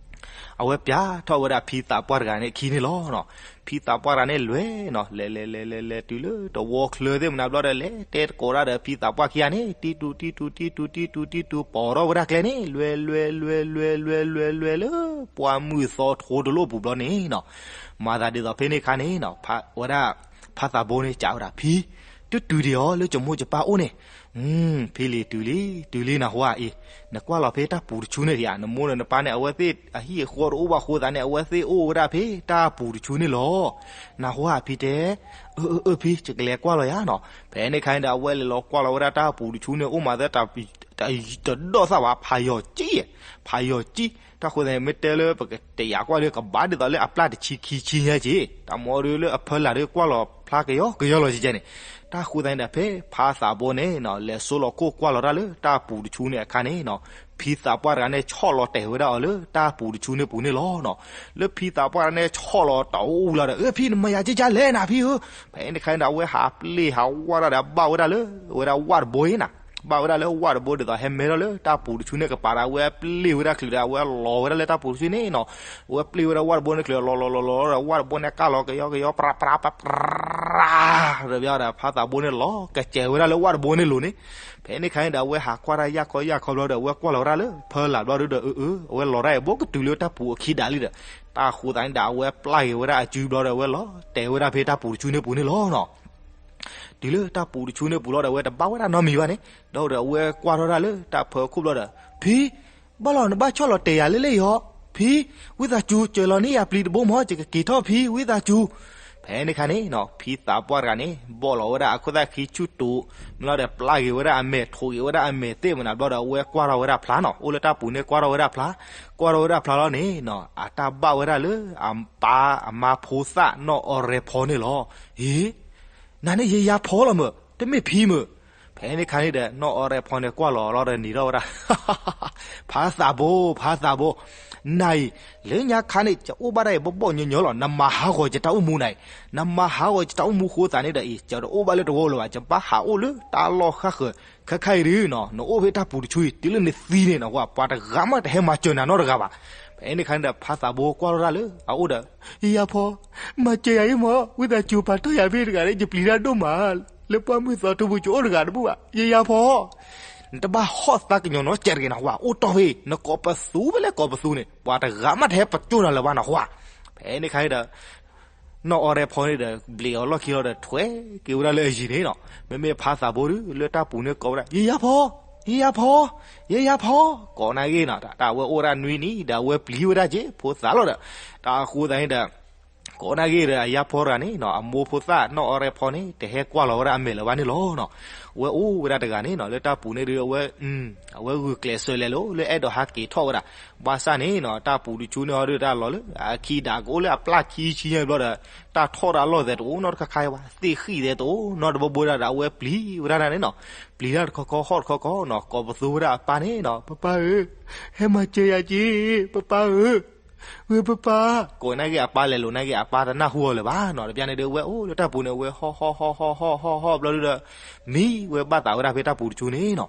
အဝဲပျးထီၣ်ဝဲဒၣ်ဖံသးပှၢ်တဂၤန့ၣ်အခံန့ၣ်လီၤနီၤ. ဖံသးပှၢ်တဂၤန့ၣ်လဲၤနီၤ, လဲၤလဲၤလဲၤလဲၤလဲၤတုၤလၢတဝီချၢသ့ၣ်မနုၤဘျီဒီး လဲၤတဲသကိးတၢ်ဒီးဖံသးပှၢ်ခံဂၤန့ၣ် တံတူာ်တံတူာ်တံတူာ်တံတူာ်တံတူာ် ပိာ်ထီၣ်ဝဲဒၣ်ကျဲန့ၣ် လွဲလွဲလွဲလွဲလွဲလွဲလွဲလၢ ပှၢ်မုၢ်သီထိတလိၣ်ပူၤဘျီန့ၣ်နီၤ. မၤသးဒ်သိးဖဲန့ၣ်အခါန့ၣ်နီၤ, ဝဲဒၣ် ဖါသးဘိန့ၣ် စံးဝဲဒၣ် ဖံ, တတုၤဒံးအီၤလၢယမိၢ်ယပၢ်အိၣ်န့ၣ် ဖံလံၤတုၤလံ, တုၤလံနဟါအံၤ, နကွၢ်လီၤဖဲတၢ်ပူၤတဆူန့ၣ်ဧါ, နမိၢ်ဒီးနပၢ်န့ၣ် အဝဲသ့ၣ်အဟံၣ်အဃီတအိၣ်ဘၣ်အဃိသတးန့ၣ် အဝဲသ့ၣ်အိၣ်ဝဲဒၣ်ဖဲတၢ်ပူၤတဆူန့ၣ်လီၤ. နဟါဧါဖံတဲ, အၢ အၢ အၢ ဖံ ယကလဲၤကွၢ်လီၤယၤနီၤ. ဖဲန့ၣ်အခါန့ၣ်ဒီး အဝဲလဲၤလီၤကွၢ်လီၤဝဲဒၣ်တၢ်ပူၤတဆူန့ၣ် အိၣ်မးသ့ၣ် တဒီၣ်သၣ်ဘၣ် ဖးယိာ်ကံ, ဖးယိာ်ကံ, တၢ်ဃိသတးန့ၣ် မ့ၢ်တဲလၢပကတယာ်ကွၢ်ဒီး ကဘၣ်ဒ်သိးလၢအပျၢ်တဆံခံဆံညါက့ၤ, တၢ်မ့ၢ်ဒီးလၢအဖၢလာ်ဒီးကွၢ်လီၤဖျါကယီကယီလီၤကကဲန့ၣ်, တၢ်ဃိသတးန့ၣ်ဒီး ဖဲဖါသးဘိန့ၣ်နီၤ လဲၤဆိလီၤခိၣ်ကွၢ်လီၤတၢ်လၢတၢ်ပူၤတဆူန့ၣ်အခါန့ၣ်နီၤ, ဖံသးပှၢ်တဂၤန့ၣ် ဆီၣ်လီၤတဲာ်ဝဲဒၣ်အီၤလၢတၢ်ပူၤတဆူန့ၣ်ပူၤန့ၣ်လီၤနီၤ. လၢဖံသးပှၢ်တဂၤန့ၣ် ဆီၣ်လီၤတအိၣ်လီၤဒီး အၢ ဖံ နမၤယၤကကလဲၣ်နၤဖံဧၢ, ဖဲန့ၣ်အခါန့ၣ်ဒီး အဝဲဟးပျ့ၢ်ဟးဝၢ်တၢ်ဒီး ဘၣ်ဝဲဒၣ်လၢ ဝဲဒၣ်ဝၣ်တဘိအံၤနီၤ, ဘၣ်ဝဲဒၣ်လၢဝၣ်တဘိဒ်သိး ဟဲမဲထီၣ်လၢတၢ်ပူၤတဆူန့ၣ်ကပၤဒီး အဝဲပျ့ၢ်ဝဲဒၣ်ချုးဒီး အဝဲလီၤဝဲဒၣ်လၢတၢ်ပူၤတဆူန့ၣ်နီၤ, အဝဲပျ့ၢ်ဝဲဒၣ်ဝၣ်တဘိန့ၣ်ချုး လီၤလီၤလီၤလီၤဒီး ဝၣ်တဘိန့ၣ်ကၢ်လီၤကယီကယီ ပြးပြးပြးပြး ဒီးဖါသးဘိန့ၣ်လီၤကစဲးဝဲဒၣ်လၢဝၣ်တဘိန့ၣ်လိၤန့ၣ်, ဖဲန့ၣ်အခါန့ၣ်ဒီး အဝဲဟးကွၢ်တၢ်ယၢ်ခီယၢ်ခီဘျီဒီး အဝဲကွၢ်လီၤဝဲဒၣ်လၢဖၢလာ်ဘျီဒီး အၢ အၢ အဝဲလီၤတၢ်အံၤဘိကတုၤလၢတၢ်ပူၤအခံဒၣ်လံဒီး, တၢ်ဃိသတးန့ၣ်ဒီး အဝဲပျၢ်က့ၤဝဲဒၣ်အစုဘျီဒီး အဝဲလီၤတဲာ်ဝဲဒၣ်ဖဲတၢ်ပူၤတဆူန့ၣ်ပူၤန့ၣ်လီၤနီၤ. တုၤလၢတၢ်ပူၤတဆူန့ၣ်ပူၤလီၤဒီး အဝဲတဘၣ်ဝဲဒၣ်နီတမံၤဘၣ်န့ၣ်, ဒီးအဝဲကွၢ်ထီၣ်ဒၣ်လၢတၢ်ဖၢခိၣ်ဘျီဒီး ဖံ, ဘၣ်လီၤနဘၣ်ဆီၣ်လီၤတဲာ်ယၤလၢလဲၣ်ယီၤ, ဖံ, ဝံသးစူၤ စၢၤလီၤန့ၢ်ယၤပျံၤတဘိမၢ် ယကက့ၤထီၣ်ဖံ ဝံသးစူၤ. ဖဲန့ၣ်အခါန့ၣ်နီၤ ဖံသးပှၢ်တဂၤန့ၣ် ဘီၣ်လီၤဝဲဒၣ်အခိၣ်သၣ်ခံဆူၣ်တူာ်, မ့ၢ်လီၤဒီးပျၢ်က့ၤဝဲဒၣ်အမဲာ် ထိးက့ၤဝဲဒၣ်အမဲာ်သ့ၣ်မနုၤဘျီဒီး အဝဲကွၢ်ထီၣ်ဝဲဒၣ်ဖျါနီၤ, အိၣ်လၢတၢ်ပူၤန့ၣ်ကွၢ်ထီၣ်ဝဲဒၣ်ဖျါ, ကွၢ်ထီၣ်ဝဲဒၣ်ဖျါလီၤန့ၣ်နီၤ အတၢ်ဘၣ်ဝဲဒၣ်လၢအပၢ်အမါဖိသၣ်နီၢ်အီရဲဖီန့ၣ်လီၤ. အ့ နၤန့ၣ်ယယၤဖီလီၤမၢ်, တမ့ၢ်ဖံမၢ်. ဖဲန့ၣ်အခါန့ၣ်ဒီး နီၢ်အီရဲဖီန့ၣ် ကွၢ်လီၤလီၤဒီးနံၤထီၣ်ဝဲဒၣ်, ဖါသးဘိ ဖါသးဘိ, နၤအံၤ လၢညါခါန့ၣ် ယအိၣ်ဘၣ်ဒၣ်အံၤဘီၣ်ဘီၣ်ညီညီလီၤ, နမၤဟးဂီၤယတၢ်အိၣ်မူနၤအံၤ, နမၤဟးဂီၤယတၢ်အိၣ်မူအဃိသတးန့ၣ်ဒီးအံၤ ယတအိၣ်ဘၣ်လၢတဝီလၢၤဘၣ်, ယဘၣ်ဟးအိၣ်လၢတၢ်လီၢ်ဃၣ်ဃၢၤ, ခဲခါအံၤဒုးနီၤ နအိၣ်ဖဲတၢ်ပူၤတဆူအံၤ တုၤလၢနသံန့ၣ်နီၤ ပှၤတဂၤမးတဟဲမၤစၢၤနၤနီတဂၤဘၣ်. ဖဲန့ၣ်အခါန့ၣ်ဒီး ဖါသးဘိကွၢ်ထီၣ်ဒၣ်လၢအအိၣ်ဒီး ယယၤဖီ, မၤစၢၤယၤအံၤမၢ်, ဝံသးစူၤပာ်တ့ၢ်ယၤဖဲတဂၤန့ၣ် ယပျံၤတၢ်ဒိၣ်မး, လၢပှၢ်မုၢ်သီတပူၤ ယအိၣ်တဂၤတဘူၣ်ဘၣ်, ယယၤဖီ, နတဘၣ်ဟီၣ်သးကညီၤနီတစဲးတဂ့ၤနီၤ, အိၣ်တီၢ်ဖဲအံၤ နကိးပသူဖဲလဲၣ်ကိးပသူန့ၣ် ပှၤတဂၤမးတဟဲပကၠိနၤလၢၤဘၣ်နီၤ, ဖဲန့ၣ်အခါန့ၣ်ဒီး နီၢ်အီရဲဖီန့ၣ်ဒီး ဘျံးအီၤလီၢ်ခံလီၤဒီး ထွဲက့ၤဝဲဒၣ်လၢအယံၤန့ၣ်နီၤ, မ့မ့ၢ်ဖါသးဘိဒုး လၢတၢ်ပူၤန့ၣ်ကိးဝဲဒၣ် ယယၤဖီ, ယယၤဖီ, ယယၤဖီ, ကိးနာ်ဂ့ၤနီၤ, တၢ်အဝဲအိၣ်ဝဲဒၣ်နွံနံၣ်ဒီး အဝဲပျံၤဝဲဒၣ်က့ၤဖိသၣ်လီၤဒီး, တၢ်အဃိသတးန့ၣ်ဒီး ကိးနာ်ဂ့ၤဒီး အယၤဖီတဂၤန့ၣ်နီၤ အမိၢ်ဖိသၣ်နီၢ်အီရဲဖီန့ၣ် တဟဲကွၢ်လီၤဝဲဒၣ်အမဲာ်လၢၤဘၣ်န့ၣ်လီၤနီၤ, အဝဲအိၣ်ဝဲဒၣ်တဂၤန့ၣ်နီၤ လၢတၢ်ပူၤန့ၣ်ဒုး အဝဲ အဝဲဂုာ်ကျဲးစၢးလဲၤလိၤ လၢအဲၣ်ဒိးဟးက့ၤထီၣ်ဝဲဒၣ်, ဘၣ်ဆၣ်န့ၣ်နီၤ တၢ်ပူၤတဆူန့ၣ်ဟီဒုး တၢ်လီၤလၢအခံဒၣ်ကအိၣ်လၢအပျၢ်ခံဆံညါဘျီဒီး တၢ်ထီၣ်တၢ်လီၢ်သဲးတအိၣ်နီတခါခါဘၣ်, သ့ၣ်ဃံၣ်သဲးတအိၣ်နီတဘိဘိဒၣ်ဒီး အဝဲပျံၤဝဲဒၣ်န့ၣ်နီၤ, ပျံၤတၢ်တခီခီဟီၣ်တခီခီနီၤ ကိးပသူဝဲဒၣ်အပၢ်န့ၣ်နီၤ ပပၢ်ဧၢ, ဟဲမၤစၢၤယၤက့ၤ ပပၢ်ဧၢ, ဝဲပပၢ်, ကိးနာ်ဂ့ၤအပၢ်လဲၤလိၤနာ်ဂ့ၤ အပၢ်တနၢ်ဟူအီၤလၢၤဘၣ်နီၤ, တဘျီန့ၣ်ဒုး အဝဲအိၣ်လၢတၢ်ပူၤန့ၣ် အဝဲဟီၣ်ဟီၣ်ဟီၣ်ဟီၣ်ဟီၣ်ဟီၣ်ဟီၣ်ဘျီဒုးဒီး မံဝဲဘၣ်သးဝဲဒၣ်ဖဲတၢ်ပူၤတဆူန့ၣ်နီၤ,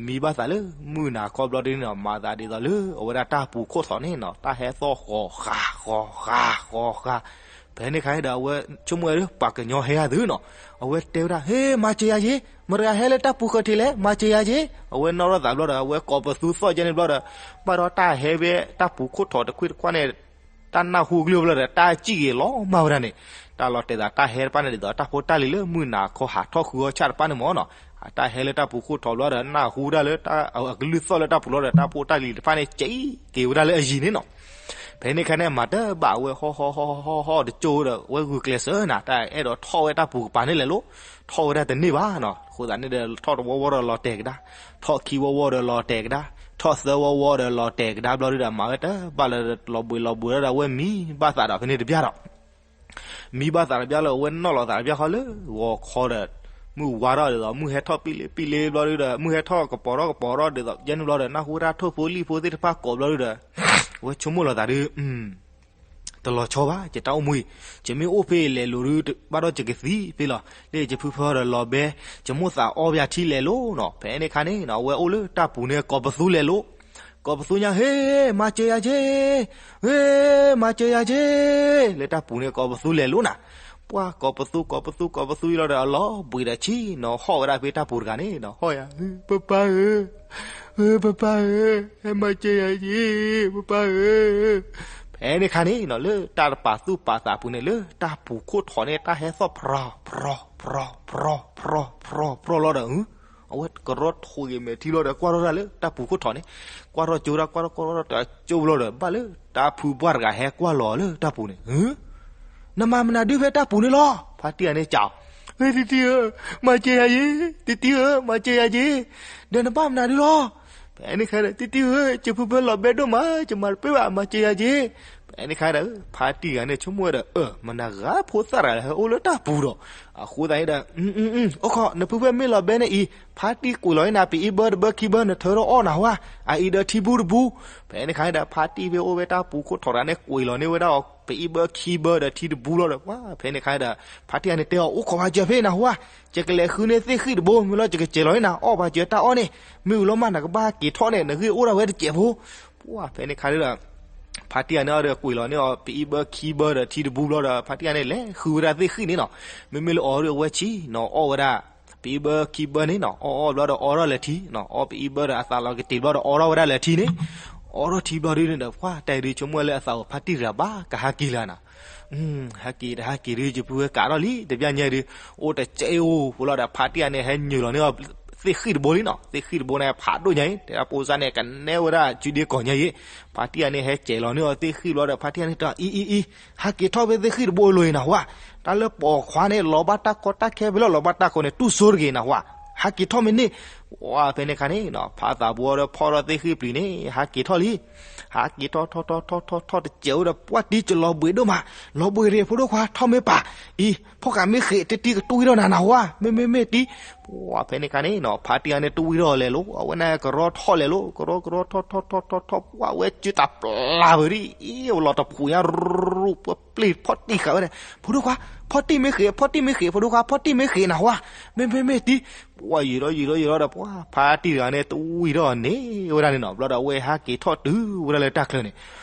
မံဘၣ်သးလၢမုၢ်နၤခီဘျီဒုးန့ၣ်နီၤ မၤသးဒ်သိးလၢ အဝဲဒၣ်တၢ်ပူၤခိၣ်ထီၣ်န့ၣ်နီၤ တၢ်ဟဲသီၣ်ဃီၤဃာ်ဃီၤဃာ်ဃီၤဃာ်, ဖဲန့ၣ်အခါန့ၣ်ဒီး အဝဲဆိကမိၣ်ဝဲဒၣ် ပှၤကညီဟဲဂၤသုနီၤ, အဝဲတဲဝဲဒၣ် ဟ့ မၤစၢၤယၤက့ၤ, မတၤဂၤဟဲလၢတၢ်ပူၤဃၢၤထံးလဲၣ် မၤစၢၤယၤက့ၤ, အဝဲနီၣ်ထီၣ်သးဘျီဒီး အဝဲကိးပသူသီၣ်ကဲန့ၣ်ဘျီဒီး ဘၣ်ဒီးတၢ်ဟဲဖဲတၢ်ပူၤခိၣ်ထီၣ်တခွံတခွါန့ၣ် တၢ်နၢ်ဟူကလုၢ်ဘျီဒီး တၢ်စံၣ်ဂ့ၤလီၤမၢ်ဝဲဒၣ်န့ၣ်, တၢ်လီၤတဲာ်သးတၢ်ဟဲတဖၣ်န့ၣ်ဒ်သိး တၢ်ဖိတၢ်လံၤလၢမုၢ်နၤခီဟးထီၣ်ဃုအီၣ်ဆၣ်တဖၣ်န့ၣ်မၢ်နီၤ, အတၢ်ဟဲလၢတၢ်ပူၤခိၣ်ထီၣ်ဘျီဒီး နၢ်ဟူဒၣ်လၢ အကလုၢ်သီၣ်လၢတၢ်ပူၤလီၤဒီး တၢ်ဖိတၢ်လံၤတဖၣ်န့ၣ် စံၣ်က့ၤဝဲဒၣ်လၢအယံၤန့ၣ်နီၤ, ဖဲန့ၣ်အခါန့ၣ် မၤတဘၣ်ဝဲ ဟီၣ်ဟီၣ်ဟီၣ်ဟီၣ်ဟီၣ်တကၠိဒီး အဝဲဂုာ်ကျဲးစၢးနၤ တၢ်အဲၣ်ဒိးထီၣ်ဝဲတၢ်ပူၤကပၤန့ၣ်လဲၣ်လိၤ, ထီၣ်ဝဲဒၣ်တန့ၢ်ဘၣ်နီၤ, အဃိသတးန့ၣ်ဒီး ထီၣ်တဝီဝီဒီးလီၤတဲာ်ကဒါ, ထီၣ်ခံဝီဝီဒီးလီၤတဲာ်ကဒါ, ထီၣ်သၢဝီဝီဒီးလီၤတဲာ်ကဒါဘျီဒုးဒီး မၤဝဲတဘၣ်လၢလီၤဘှံးလီၤဘှံးလီၤဒီး အဝဲမံဘၣ်သးဒီးဖဲန့ၣ်တဘျီဒီး မံဘၣ်သးတဘျီလၢအဝဲနီၣ်လီၤသးတဘျီဃီလၢ ဂီၤခီဒီး မုၢ်ဝါထီၣ်ဒ်သိး မုၢ်ဟဲထီၣ်ပံလ့ပံလ့ဘျီဒုးဒီး မုၢ်ဟဲထီၣ်ကပီၤထီၣ်ကပီၤထီၣ်ဒ်သိး ယဲန့ၣ်ဘျီဒီး နၢ်ဟူတၢ်ထိၣ်ဖိလံၣ်ဖိသ့ၣ်တဖၣ်ကိးဘျီဒုးဒီး အဝဲဆိကမိၣ်လီၤသးဒုး တလီၤဆီဘၣ် ယတၢ်အိၣ်မူအံၤ, ယမ့ၢ်အိၣ်ဖဲအံၤလဲၤလိၤဒုး ဘၣ်ဒီးယကသံဖဲလီၤ, လၢယဖုဖၢဒီးလီၤဘဲ, ယမိၣ်သးအီပယၤထံလဲၤလိၤနီၤ, ဖဲန့ၣ်အခါန့ၣ် အဝဲအိၣ်လၢတၢ်ပူၤန့ၣ် ကိးပသူလဲၤလိၤ, ကိးပသူညါ ဟ့ မၤစၢၤယၤက့, ဟ့ မၤစၢၤယၤက့, လၢတၢ်ပူၤန့ၣ် ကိးပသူလဲၤလိၤနၤ, ပှၢ်ကိးပသူ ကိးပသူ ကိးပသူအံၤလီၤဒီး အလီၤဘှံးဒီးဆံနီၤ ဟီၣ်ဝဲဒၣ်ဖဲတၢ်ပူၤတဂၤန့ၣ်နီၤ ဟီၣ်ယၤ, ပပၢ်ဧၢ, ပပၢ်ဧၢ, ဟဲမၤစၢၤယၤက့, ပပၢ်ဧၢ. ဖဲန့ၣ်ခါန့ၣ်နီၤ လၢတၢ်တပာ်သူၣ်ပာ်သးပူၤန့ၣ် လၢတၢ်ပူၤခိၣ်ထီးန့ၣ် တၢ်ဟဲသီၣ်ဖြီဖြီဖြီဖြီဖြီဖြီလီၤဒီး အဝဲကရီထိးဂ့ၤမဲာ်ထံလီၤဒီး ကွၢ်ထီၣ်တၢ်လၢတၢ်ပူၤခိၣ်ထီးန့ၣ်, ကွၢ်ထီၣ်ကၠိဒၣ် ကွၢ်ထီၣ်ကွၢ်ထီၣ်တၢ်ကၠိလီၤဒီး ဘၣ်လၢတၢ်ဖုပှၢ်တဂၤဟဲကွၢ်လီၤလၢတၢ်ပူၤန့ၣ်, နမၤမနုၤဒုးဖဲတၢ်ပူၤန့ၣ်လီၤ. ဖါတံၢ်ဂၤန့ၣ်စံး, တံတံဧၢ, မၤစၢၤယၤက့, တံတံဧၢ, မၤစၢၤယၤက့, ဒီးနဘၣ်မနုၤဒုးလီၤ. ဖဲန့ၣ်ခါဒီး တံတံဧၢ, ယဖုဖၢလီၤဘဲဒိၣ်မး, ယမၤတပ့ၢ်ဘၣ်, မၤစၢၤယၤက့. ဖဲန့ၣ်ခါဒီး ဖါတံၢ်ဂၤန့ၣ်ဆိကမိၣ်ဝဲဒီး အၢ မနုၤဂၤဖိသၣ်တဂၤဟဲအိၣ်လၢတၢ်ပူၤဒီး, အဃိသတးန့ၣ်ဒီး အိၣ်ခိး နဖုဖၢမ့ၢ်လီၤဘဲန့ၣ်အံၤ ဖါတံၢ်ကွံာ်လီၤန့ၢ်နၤ ပအံၣ်ဘၢတဘၢခံဘၢ နထၢထီၣ်အီၣ်နၤဟါ, အအံၤဒီးထံဘူတဘူ. ဖဲန့ၣ်ခါန့ၣ်ဒီး ဖါတံၢ်ဖဲအိၣ်ဝဲတၢ်ပူၤခိၣ်ထီးတဂၤန့ၣ် ကွံာ်လီၤန့ၢ်ဝဲဒၣ်အီၤ ပအံၣ်ဘၢခံဘၢဒီးထံတဘူလီၤဒီး ပှၤဖဲန့ၣ်ခါန့ၣ်ဒီး ဖါတံၢ်ဂၤန့ၣ်တဲအီၤ အိၣ်ခိးဝဲစၢၤဖဲနၤဟါ, ယကလဲၤဃုန့ၢ်သ့ၣ်ဃံၣ်တဘိ မ့ၢ်လီၤ ယကစဲးလီၤန့ၢ်နၤ အီၣ်ဘၣ်စၢၤတၢ်အီၣ်န့ၣ်, မ့ၢ်အူလီၤမး နကဘၣ်က့ၤထီၣ်န့ၣ် နဂံၢ်အိၣ်ဒၣ်ဝဲတစဲးဖိ. ပှၤဖဲန့ၣ်ခါန့ၣ်ဒီး ဖါတံၢ်ဂၤန့ၣ်အီၤဒီး ကွံာ်လီၤန့ၢ်အီၤပအံၣ်ဘၢခံဘၢဒီးထံတဘူဘျီဒီး ဖါတံၢ်ဂၤန့ၣ် လဲၤဃုဝဲဒၣ်သ့ၣ်ဃံၣ်န့ၣ်နီၤ. မ့မ့ၢ်လၢအီၤဒ်အဝဲဆံနီၤ အီၣ်ဝဲဒၣ် ပအံၣ်ဘၢခံဘၢန့ၣ်နီၤ အီၣ်အီၣ်ဘျီဒီးအီထီၣ်လၢာ်ထံနီၤ အီၣ်ပအံၣ်ဘၢဒီးအသးလီၤကတ့ၢ်ဘျီဒီး အီထီၣ်ဝဲဒၣ်လၢာ်ထံန့ၣ်, အီထီၣ်ထံဘျီဒုန့ၣ်ဒီး ပှၤတၢ်အံၤဒုဆိကမိၣ်လၢအသးအိၣ် ဖါတံၢ်တဂၤဘၣ်ကဟးက့ၤလၢၤနၤ ဟဲက့ၤတဟးက့ၤဒု ယပုၢ်ဝဲကးထီၣ်လံ တဘျီညါဒု အိၣ်တစဲးအိၣ်ဖိလီၤဒီး ဖါတံၢ်ဂၤန့ၣ် ဟဲညၢၤလီၤန့ၢ်အီၤ သ့ၣ်ဃံၣ်တဘိလံနီၤ သ့ၣ်ဃံၣ်တဘိန့ၣ် ဖးဒိၣ်ညါအံၤ တဲဒၣ်ပိစါန့ၣ် ကနဲဝဲဒၣ်စုဒ့ကီၢ်ညါအံၤ ဖါတံၢ်ဂၤန့ၣ် ဟဲစဲးလီၤန့ၢ်အီၤသ့ၣ်ဃံၣ်ဘျီဒီး ဖါတံၢ်ဂၤန့ၣ်တအံၤအံၤအံၤ ဟးက့ၤထီၣ်ဖဲသ့ၣ်ဃံၣ်တဘိအလိၤအံၤနဟါ, တၢ်လၢပိာ်ခွါန့ၣ် လီၤဘၣ်တၢ်ကီတၢ်ခဲဖဲလၢလီၤဘၣ်တၢ်ကီန့ၣ် တူၢ်စိတဂ့ၤနဟါ, ဟးက့ၤထီၣ်မ့ၢ်န့ၣ်, ဝဲဖဲန့ၣ်ခါန့ၣ်နီၤ ဖးသးဘိဒီးဖီၣ်ထီၣ်သ့ၣ်ဃံၣ်ပျံၤန့ၣ် ဟးက့ၤထီၣ်လံ ဟးက့ၤထီၣ်ထီၣ်ထီၣ်ထီၣ်ထီၣ်ထီၣ်တစဲးအိၣ်ဒီး ပှၢ်တံၢ် ယလီၤဘှံးဒိၣ်မး, လီၤဘှံးရ့ၣ်ဖိဒိၣ်ခွါ ထီၣ်မ့ၢ်ပၢ်, အံၤ ဖီၣ်ဃာ်မ့ၢ်ဃ့း တံတံကတွံၢ်ထီၣ်နၤနဟါ, မ့မ့ၢ်မ့ၢ်တံၢ်, ဝဲဖဲန့ၣ်ခါန့ၣ်နီၤ ဖါတံၢ်ဂၤန့ၣ် တဝံထီၣ်လဲၤလိၤ အဝဲန့ၣ်ကရီထီၣ်လဲၤလိၤ ကရီကရီထီၣ်ထီၣ်ထီၣ်ထီၣ်ထီၣ်ထီၣ် ပှၢ်ဝဲစုတးပျၢ်ဝဲဒ်အံၤ လီၤတဖှိၣ်ညါရူၢ် ပှၢ်ပျ့ၤဖီၣ်တံၢ်ဃာ်ဝဲဒၣ် ဖိဒိၣ်ခွါ ဖီၣ်တံၢ်မ့ၢ်ဃ့း ဖီၣ်တံၢ်မ့ၢ်ဃ့း ဖိဒိၣ်ခွါ ဖီၣ်တံၢ်မ့ၢ်ဃ့းနဟါ, မ့မ့ၢ်မ့ၢ်တံၢ်, ပှၢ်ယံာ်ထီၣ်ယံာ်ထီၣ်ယံာ်ထီၣ်ဒီး ပှၢ်ဖါတံၢ်တဂၤန့ၣ် တဝံထီၣ်န့ၢ်ဝဲဒၣ်န့ၣ်နီၤ ဘျီဒီးအဝဲဟးက့ၤထီၣ်တုၤဝဲဒၣ်လၢတၢ်ချၢန့ၣ်,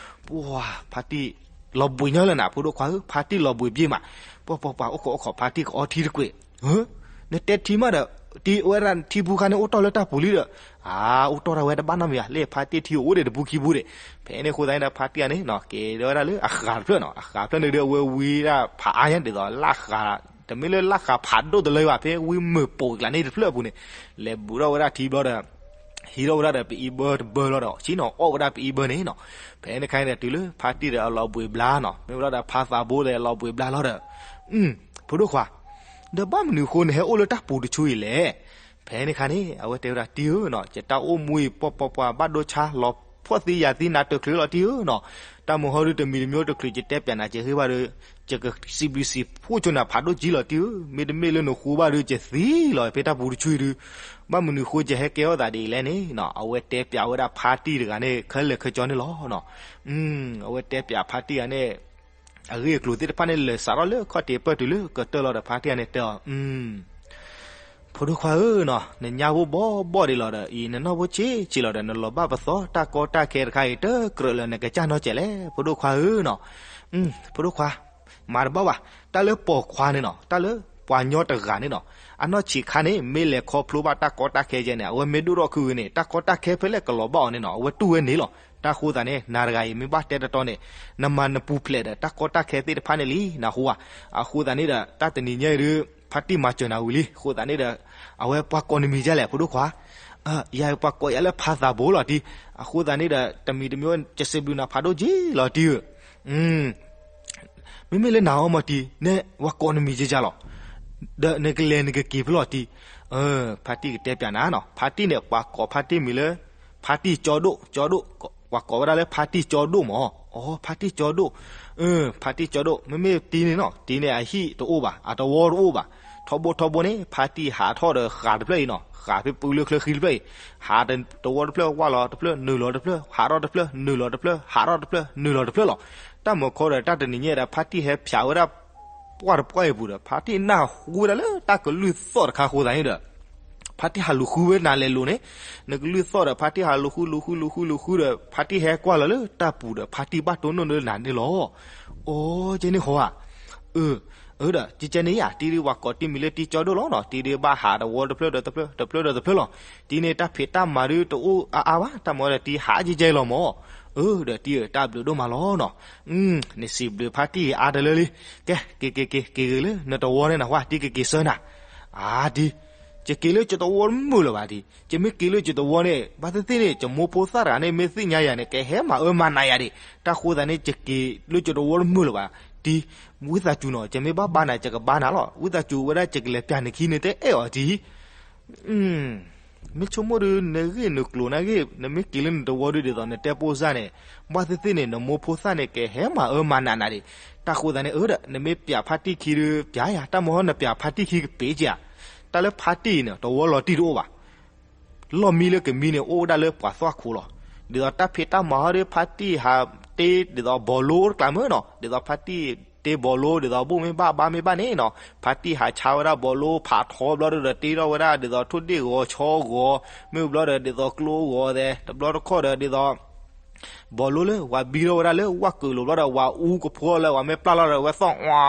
ပှၢ်ဖါတံၢ် လီၤဘှံးညီလၢနၤ ဖိဒိၣ်ခွါဧၢ ဖါတံၢ်လီၤဘှံးဘျ့မး, ပှၢ်ပှၢ်ပှၢ် အိၣ်ခိးအိၣ်ခိး ဖါတံၢ်ကအီထံတကွဲး, နတဲထံမးဒီး တံၢ်ဝဲဒၣ်ထံပူၤခါန့ၣ် အိၣ်တီၢ်လၢတၢ်ပူၤလံဒီး, အါ အိၣ်တီၢ်တၢ်ဝဲတဘၣ်နီတမံၤဘၣ် လၢဖါတံၢ်ထံအိၣ်ဒံးတပူၤခံပူၤဒံး, ဖဲန့ၣ်အဃိသတးန့ၣ်ဒီး ဖါတံၢ်ဂၤန့ၣ်နီၤ ကဲၤဝဲဒၣ်လၢအဃးတဖျၢၣ်နီၤ အဃးတဖျၢၣ်န့ၣ်ဒီး အဝဲဝံဒၣ်ဖးအါညါဒ်သိးလၢဃး, တမ့ၢ်လၢလၢဃးဖးဒိၣ်တလၢဘၣ် ဖဲဝံမုာ်ပိာ်ကျါန့ၣ်တဖျၢၣ်အပူၤန့ၣ်, လဲၤဘူးထီၣ်ဝဲဒၣ်ထံဘျီဒီး ဟံးထီၣ်ဝဲဒၣ်ဒီးပအံၣ်ဘၢတဘၢလီၤဒီး ဆ့ၣ်နီၤအီၣ်ဝဲဒၣ်ပအံၣ်ဘၢန့ၣ်နီၤ, ဖဲန့ၣ်ခါန့ၣ်ဒီး တုၤလၢဖါတံၢ်ဒီးအလီၤဘှံးဘျါနီၤ မ့ၢ်ဝဲဒၣ်ဒီးဖါသးဘိဒီးအလီၤဘှံးဘျါလီၤဒီး, ဖိဒိၣ်ခွါ ဒီးဘၣ်မနုၤအဃိနဟဲအိၣ်လၢတၢ်ပူၤတဆူအံၤလဲၣ်, ဖဲန့ၣ်ခါန့ၣ် အဝဲတဲဝဲဒၣ် တံၢ်ဧၢနီၤ ယတၢ်အိၣ်မူအံၤ ပှၢ်ပှၢ်ပှၢ် ဘၣ်ဒိဆါလီၤဖှီၣ်သံယာ်သံနးတချုးလီၤတံၢ်ဧၢနီၤ, တၢ်မုာ်ဟီဒုတမံၤတမံၤအိၣ်တချုး ယတဲပျးနၤ ယဟ့ၣ်ဘၣ်ဒီး ယကစံးဘျုးစံးဖှိၣ်ဆိနၤဖးဒိၣ်ကံလီၤတံၢ်ဧၢ, မ့တမ့ၢ်လၢနဃိဘၣ်ဒီး ယသံလီၤဖဲတၢ်ပူၤတဆူအံၤဒု, ဘၣ်မနုၤဃိယဟဲကဲထီၣ်သးဒ်အံၤလဲၣ်န့ၣ်နီၤ အဝဲတဲပျးဝဲဒၣ်ဖါတံၢ်တဂၤန့ၣ် ခဲလၢာ်ခဲဆ့န့ၣ်လီၤ. အဝဲတဲပျးဖါတံၢ်ဂၤန့ၣ် အဂ့ၢ်အကျိၤသ့ၣ်တဖၣ်န့ၣ် လဲၤစးထီၣ်လၢခီၣ်ထံးပၢၢ်တုၤလၢကတၢၢ်လီၤဒီး ဖါတံၢ်ဂၤန့ၣ်တဲအီၤ, ဖိဒိၣ်ခွါဧၢနီၤ နညါဖိဘီဘီဒံးလီၤဒီး အံၤနနီၢ်ဖိဆံးဆံးလီၤဒီး နလီၤဘၣ်ပသီတၢ်ကီတၢ်ခဲတခါအံၤ တကြၢးလၢနကစၢ်နီၢ်စဲးလဲၣ် ဖိဒိၣ်ခွါဧၢနီၤ, ဖိဒိၣ်ခွါ မၤတဘၣ်ဘၣ်, တၢ်လၢပိာ်ခွါန့ၣ်နီၤ တၢ်လၢပှၤညီတဂၤန့ၣ်နီၤ အနီၢ်ဆံးခါန့ၣ် မ့ၢ်လဲၤခီဖျိဘၣ်တၢ်ကီတၢ်ခဲယဲန့ၣ် အဝဲမ့ၢ်ဒိၣ်ထီၣ်ခုဂ့ၤန့ၣ် တၢ်ကီတၢ်ခဲဖဲလဲၣ်ကလီၤဘၣ်အီၤန့ၣ်နီၤ အဝဲတူၢ်ဝဲန့ၣ်လီၤ. တၢ်ဃိသးန့ၣ် နၤတဂၤအံၤမ့ၢ်ဘၣ်တဲတတီန့ၣ် နမၤနပူၤဖျဲးဒီးတၢ်ကီတၢ်ခဲသ့ၣ်တဖၣ်န့ၣ်လံ နဟူဧါ. အဃိသးန့ၣ်ဒီး တၢ်တနံၤညါအံၤဒု ဖါတံၢ်မၤစၢၤနၤဝံၤလံ အဃိသးန့ၣ်ဒီး အဝဲပှၤကိးနမံၤဒ်လဲၣ် ဖိဒိၣ်ခွါ. ယၤပှၤကိးယၤလၢဖါသးဘိလီၤတံၢ်. အဃိသးန့ၣ်ဒီး တမံၤတမံၤ ယစံးဘျုးနၤဖးဒိၣ်က့လီၤတံၢ်ဧၢ. မ့မ့ၢ်လၢနၤအီၤမးတံၢ် နဝၤကိးနမံၤယဲယၤလီၤ. ဒီးနကလဲၤနကက့ၤဖဲလဲၣ်တံၢ်. ဖါတံၢ်ကတဲပျးနၤနီၤ ဖါတံၢ်န့ၣ် ပှၤကိးဖါတံၢ်မံၤလၢ ဖါတံၢ်ကၠီဒိၣ် ကၠီဒိၣ် ပှၤကိးဝဲဒၣ်လၢဖါတံၢ်ကၠီဒိၣ်မး. အိ ဖါတံၢ်ကၠီဒိၣ် ဖါတံၢ်ကၠီဒိၣ် မ့မ့ၢ်တံၢ်န့ၣ်နီၤ တံၢ်န့ၣ် အဟံၣ်တအိၣ်ဘၣ် အတဝီတအိၣ်ဘၣ်. ထီဘိထီဘိန့ၣ် ဖါတံၢ်ဟးထီၣ်ဒီးဃးတဖျၢၣ်အံၤနီၤ ဃးဖဲပူၤလၢချၢဃံတဖျၢၣ်အံၤ ဟးတဝီတဖျၢၣ် ဝၢ်လီၤတဖျၢၣ် နုာ်လီၤတဖျၢၣ် ဟးထီၣ်တဖျၢၣ် နုာ်လီၤတဖျၢၣ် ဟးထီၣ်တဖျၢၣ် နုာ်လီၤတဖျၢၣ်လီၤ. တၢ်မၤခီဒီး တၢ်တနံၤညါဒီး ဖါတံၢ်ဟဲဖျးဝဲဒၣ် ပှၢ်တပှၢ်အံၤပူၤဒီး ဖါတံၢ်နၢ်ဟူဝဲဒၣ်လၢတၢ်ကလုၢ်သီၣ်တခါအဃိသးန့ၣ်ဒီး ဖါတံၢ်ဟးလူၤဃုဝဲနၤလဲၤလိၤန့ၣ်, နကလုၢ်သီၣ်ဒီး ဖါတံၢ်ဟးလူၤဃုလူၤဃုလူၤဃုလူၤဃုဒီး ဖါတံၢ်ဟဲကွၢ်လီၤလၢတၢ်ပူၤဒီး ဖါတံၢ်ဘၣ်တိၢ်နီၣ်လၢနၤန့ၣ်လီၤ. အိ ကဲန့ၣ်ဃီဧါ. အၢ, အၢဒီး ကကဲန့ၣ်ယါ တံၤဒုးပှၤကိးတံၤမံၤလၢတံၤကၠီဒိၣ်လီၤနီၤ, တံၤဒုးဘၣ်ဟးတဝီတဖျၢၣ်ဒီးတဖျၢၣ် တဖျၢၣ်ဒီးတဖျၢၣ်လီၤ. တံၤန့ၣ် တၢ်ဖံးတၢ်မၤဒုးတအိၣ်အါအါဘၣ်, တၢ်မၤဒီးတံၤဟးကဲကဲလီၤမၢ်. အၢဒီးတံၤဧၢ တၢ်ဘျုးဒိၣ်မးလီၤနီၤ. နစံးဘျုးဖါတံၢ်အါတလၢလံ. ကဲ က့ၤက့ၤက့ၤက့ၤဂ့ၤလၢနတဝီန့ၣ်နဟါ တံၤကက့ၤဆၢနၤ. အါဒံ, ယက့ၤလၢယတဝီတမုာ်လၢၤဘၣ်ဒံး, ယမ့ၢ်က့ၤလၢယတဝီန့ၣ် ဘၣ်သ့ၣ်သ့ၣ်န့ၣ် ယမိၢ်ဖိသၣ်တဂၤန့ၣ် မ့ၢ်သ့ၣ်ညါယၤန့ၣ် ကဟဲမၤအၢမၤနးယၤဒံး, တၢ်ဃိသတးန့ၣ် ယက့ၤလၢယတဝီတမုာ်လၢၤဘၣ်. တံၤ, ဝံသးစူၤနီၤ ယမ့ၢ်ဘၣ်ဘါနၤ ယကဘါနၤလီၤ, ဝံသးစူၤဝဲဒၣ်ယကလဲၤပျးနခံန့ၣ် တအဲၣ်အီၤတံၤ မ့ၢ်ဆိကမိၣ်ဒီး နဂ့ၢ်နကျိၤနဂ့ၢ် နမ့ၢ်က့ၤလၢနတဝီဒုး ဒ်သိးနတဲပိၢ်စၢ်န့ၣ်, ဘၣ်သ့ၣ်သ့ၣ်န့ၣ် နမိၢ်ဖိသၣ်န့ၣ် ကဟဲမၤအၢမၤနးနၤဒံး, တၢ်ဃိသတးန့ၣ် အၢဒီး နမ့ၢ်ပျးဖါတံၢ်ခံဒုး ပျးယၤ, တၢ်မဟီနပျးဖါတံၢ်ခံကပ့ၤက့ၤဧါ. တၢ်လၢဖါတံၢ်အံၤန့ၣ် တဝီလီၤတံၢ်တအိၣ်ဘၣ် လီၢ်မံလၢကမံန့ၣ် အိၣ်ဝဲဒၣ်လၢပှၤသွၣ်ခိၣ်လီၤ. ဒ်သိးတၢ်ဖံးတၢ်မၤဟီဒီး ဖါတံၢ်ဟးတ့ ဒ်သိးဘီလိတကျါမ့ၢ်နီၤ, ဒ်သိးဖါတံၢ်တ့ဘီလိ ဒ်သိးဘူၣ်မ့ၢ်ဘၣ်ဘါမ့ၢ်ဘၣ်န့ၣ်နီၤ, ဖါတံၢ်ဟးဆါဝဲဒၣ်ဘီလိ ဖးထီဘျီဒီးတ့ထီၣ်ဝဲဒၣ် ဒ်သိးထိၣ်ဒ့ၣ်ဂီၤဆီဂီၤ, မ့ၢ်ဘျီဒီး ဒ်သိးကျိဂီၤသဲး, တဘျီတခီၣ်ဒီး ဒ်သိး ဘီလိလၢပှၤဘံထီၣ်ဝဲဒၣ်လၢဝၣ်ကုာ်လိၤဘျီဒီး ပှၤအူကဖိလၢပှၤမ့ၢ်ပျၢ်လီၤဒီး ဝဲသီၣ်ဝါ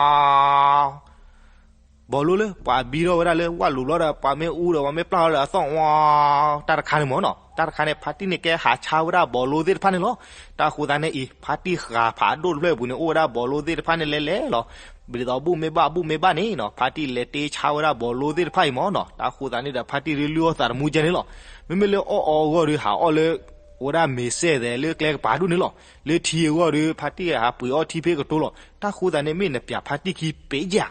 ဘီလိလၢပှၤဘံထီၣ်ဝဲဒၣ်လၢဝၣ်လိၤဘျီဒီး ပှၤမ့ၢ်အူဒီး ပှၤမ့ၢ်ပျၢ်လီၤဒီး အသီၣ်ဝါ, တၢ်တခါန့ၣ်မ့ၢ်နီၤ, တၢ်တခါန့ၣ် ဖါတံၢ်န့ၣ်ကဲဟးဆါဝဲဒၣ်ဘီလိသ့ၣ်တဖၣ်န့ၣ်လီၤ. တၢ်ဃိသတးန့ၣ်အံၤ ဖါတံၢ်ဃာ်ဖးဒိၣ်တဖျၢၣ်အပူၤန့ၣ် အိၣ်ဝဲဒၣ်ဘီလိသ့ၣ်တဖၣ်န့ၣ်လဲၤလဲၤလီၤ. ဒ်သိးဘူၣ်မ့ၢ်ဘၣ်ဘူၣ်မ့ၢ်ဘၣ်န့ၣ်နီၤ, ဖါတံၢ်လဲၤတ့ဆါဝဲဒၣ်ဘီလိသ့ၣ်တဖၣ်အံၤမ့ၢ်နီၤ, တၢ်ဃိသတးန့ၣ်ဒီး ဖါတံၢ်ဒုးလုၢ်အီၣ်သးတမူကဲန့ၣ်လီၤ. မ့မ့ၢ်လၢအီၣ်အီအဂီၢ်ဒီး ဟးအီၣ်လၢ ဝဲဒၣ်မ့ၤစဲၣ်သဲးလၢကျဲကပၤဒိၣ်န့ၣ်လီၤ. လၢထံအဂီၢ်ဒီး ဖါတံၢ်ဟးပှ့ၤအီၣ်ထံဖ့ကတိၤလီၤ. တၢ်ဃိသတးန့ၣ် မ့ၢ်နပျးဖါတံၢ်ခံပ့ၤက့ၤဧါ.